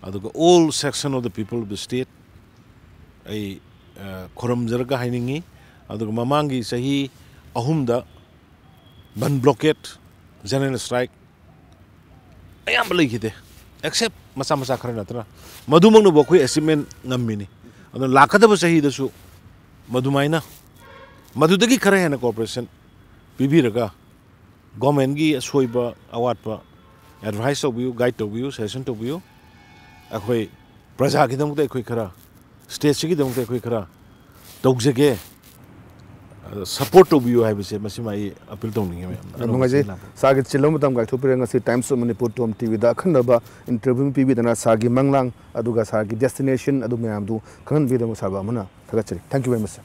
ꯑꯗꯨꯒ all section of the people of the state ꯑꯩ ꯑ, ꯈꯨꯔꯨꯝꯖꯔꯒ ꯍꯥꯏꯅꯤꯡꯉꯤ꯫ ꯑꯗꯨꯒ ꯃꯃꯥꯡꯒꯤ ꯆꯍꯤ ꯑꯍꯨꯝꯗ ꯕꯟ ꯕ꯭ꯂꯣꯀꯦꯠ, ꯖꯦꯅꯔꯦꯜ ꯁ꯭ꯇ꯭ꯔꯥꯏꯛ ꯑꯌꯥꯝꯕ ꯂꯩꯈꯤꯗꯦ, ꯑꯦꯛꯁꯦꯞ ꯃꯆꯥ ꯃꯆꯥ ꯈꯔ ꯅꯠꯇꯅ꯫ ꯃꯗꯨꯃꯛꯅꯕꯨ ꯑꯩꯈꯣꯏ ꯑꯦꯆꯤꯞꯃꯦꯟ ꯉꯝꯃꯤꯅꯤ꯫ ꯑꯗꯨꯅ ꯂꯥꯛꯀꯗꯕ ꯆꯍꯤꯗꯁꯨ ꯃꯗꯨꯃꯥꯏꯅ, ꯃꯗꯨꯗꯒꯤ ꯈꯔ ꯍꯦꯟꯅ ꯀꯣꯑꯣꯄꯔꯦꯁꯟ ꯄꯤꯕꯤꯔꯒ ꯒꯣꯔꯃꯦꯟꯒꯤ ꯑꯁꯣꯏꯕ ꯑꯋꯥꯠꯄ ꯑꯦꯗꯚꯥꯏꯁ ꯇꯧꯕꯤꯌꯨ, ꯒꯥꯏꯗ ꯇꯧꯕꯤꯌꯨ, ꯁꯖꯦꯁꯟ ꯇꯧꯕꯤꯌꯨ꯫ ꯑꯩꯈꯣꯏ ꯄ꯭ꯔꯖꯥꯒꯤꯗꯃꯛꯇ ꯑꯩꯈꯣꯏ ꯈꯔ, ꯁ꯭ꯇꯦꯠꯁꯤꯒꯤꯗꯃꯛꯇ ꯑꯩꯈꯣꯏ ꯈꯔ ꯇꯧꯖꯒꯦ, ꯁꯞꯄꯣꯔꯠ ꯇꯧꯕꯤꯌꯨ ꯍꯥꯏꯕꯁꯦ ꯃꯁꯤꯃ ꯑꯩ ꯑꯄꯤꯜ ꯇꯧꯅꯤꯡꯉꯤ ꯃꯌꯥꯝꯗ꯫ ꯌꯥꯝ ꯅꯨꯡꯉꯥꯏꯖꯩ꯫ ꯁꯥꯔꯒꯤ ꯆꯤꯜꯂꯕ ꯃꯇꯝ ꯀꯥꯏꯊꯣꯛꯄꯤꯔꯒ ꯉꯁꯤ Times of Manipur Tom T Vꯗ ꯑꯈꯟꯅꯕ ꯏꯟꯇꯔꯚ꯭ꯌꯨ ꯄꯤꯕꯤꯗꯅ ꯁꯥꯔꯒꯤ ꯃꯪꯂꯥꯡ ꯑꯗꯨꯒ ꯁꯥꯔꯒꯤ ꯗꯦꯁꯇꯤꯅꯦꯁꯟ ꯑꯗꯨ ꯃꯌꯥꯝꯗꯨ ꯈꯪꯍꯟꯕꯤꯗꯕ ꯁꯥꯔꯕ ꯑꯃꯅ ꯊꯥꯒꯠꯆꯔꯤ꯫ Thank you very much, sir꯫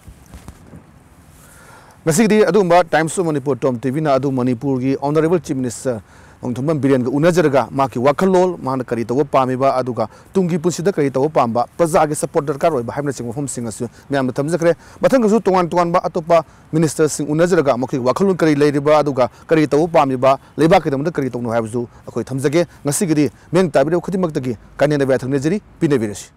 ꯉꯁꯤꯒꯤꯗꯤ ꯑꯗꯨꯒꯨꯝꯕ Times of Manipur Tom T Vꯅ ꯑꯗꯨ ꯃꯅꯤꯄꯨꯔꯒꯤ ꯑꯣꯅꯔꯦꯕꯜ ꯆꯤꯐ ꯃꯤꯅꯤꯁꯇꯔ ꯅꯣꯡꯊꯣꯝꯕꯝ ꯕꯤꯔꯦꯟꯒ ꯎꯅꯖꯔꯒ ꯃꯍꯥꯛꯀꯤ ꯋꯥꯈꯜꯂꯣꯟ, ꯃꯥꯅ ꯀꯔꯤ ꯇꯧꯕ ꯄꯥꯝꯃꯤꯕ, ꯑꯗꯨꯒ ꯇꯨꯡꯒꯤ ꯄꯨꯟꯁꯤꯗ ꯀꯔꯤ ꯇꯧꯕ ꯄꯥꯝꯕ, ꯄ꯭ꯔꯖꯥꯒꯤ ꯁꯄꯣꯔꯠ ꯗꯔꯀꯥꯔ ꯑꯣꯏꯕ ꯍꯥꯏꯕꯅꯆꯤꯡꯕ ꯋꯥꯐꯝꯁꯤꯡ ꯑꯁꯤ ꯃꯌꯥꯝꯗ ꯊꯝꯖꯈ꯭ꯔꯦ꯫ ꯃꯊꯪꯗꯁꯨ ꯇꯣꯉꯥꯟ ꯇꯣꯉꯥꯟꯕ ꯑꯇꯣꯞꯄ ꯃꯤꯅꯤꯁꯇꯔꯁꯤꯡ ꯎꯅꯖꯔꯒ ꯃꯈꯣꯏꯒꯤ ꯋꯥꯈꯜꯂꯣꯟ ꯀꯔꯤ ꯂꯩꯔꯤꯕ, ꯑꯗꯨꯒ ꯀꯔꯤ ꯇꯧꯕ ꯄꯥꯝꯃꯤꯕ, ꯂꯩꯕꯥꯛꯀꯤꯗꯃꯛꯇ ꯀꯔꯤ ꯇꯧꯅꯣ ꯍꯥꯏꯕꯁꯨ ꯑꯩꯈꯣꯏ ꯊꯝꯖꯒꯦ꯫ ꯉꯁꯤꯒꯤꯗꯤ ꯃꯤꯠꯌꯦꯡ ꯇꯥꯕꯤꯔꯤꯕ ꯈꯨꯗꯤꯡꯃꯛꯇꯒꯤ ꯀꯥꯏꯅꯅꯕ ꯌꯥꯊꯪ ꯅꯤꯖꯔꯤ꯫ ꯄꯤꯅꯕꯤꯔꯁꯤ꯫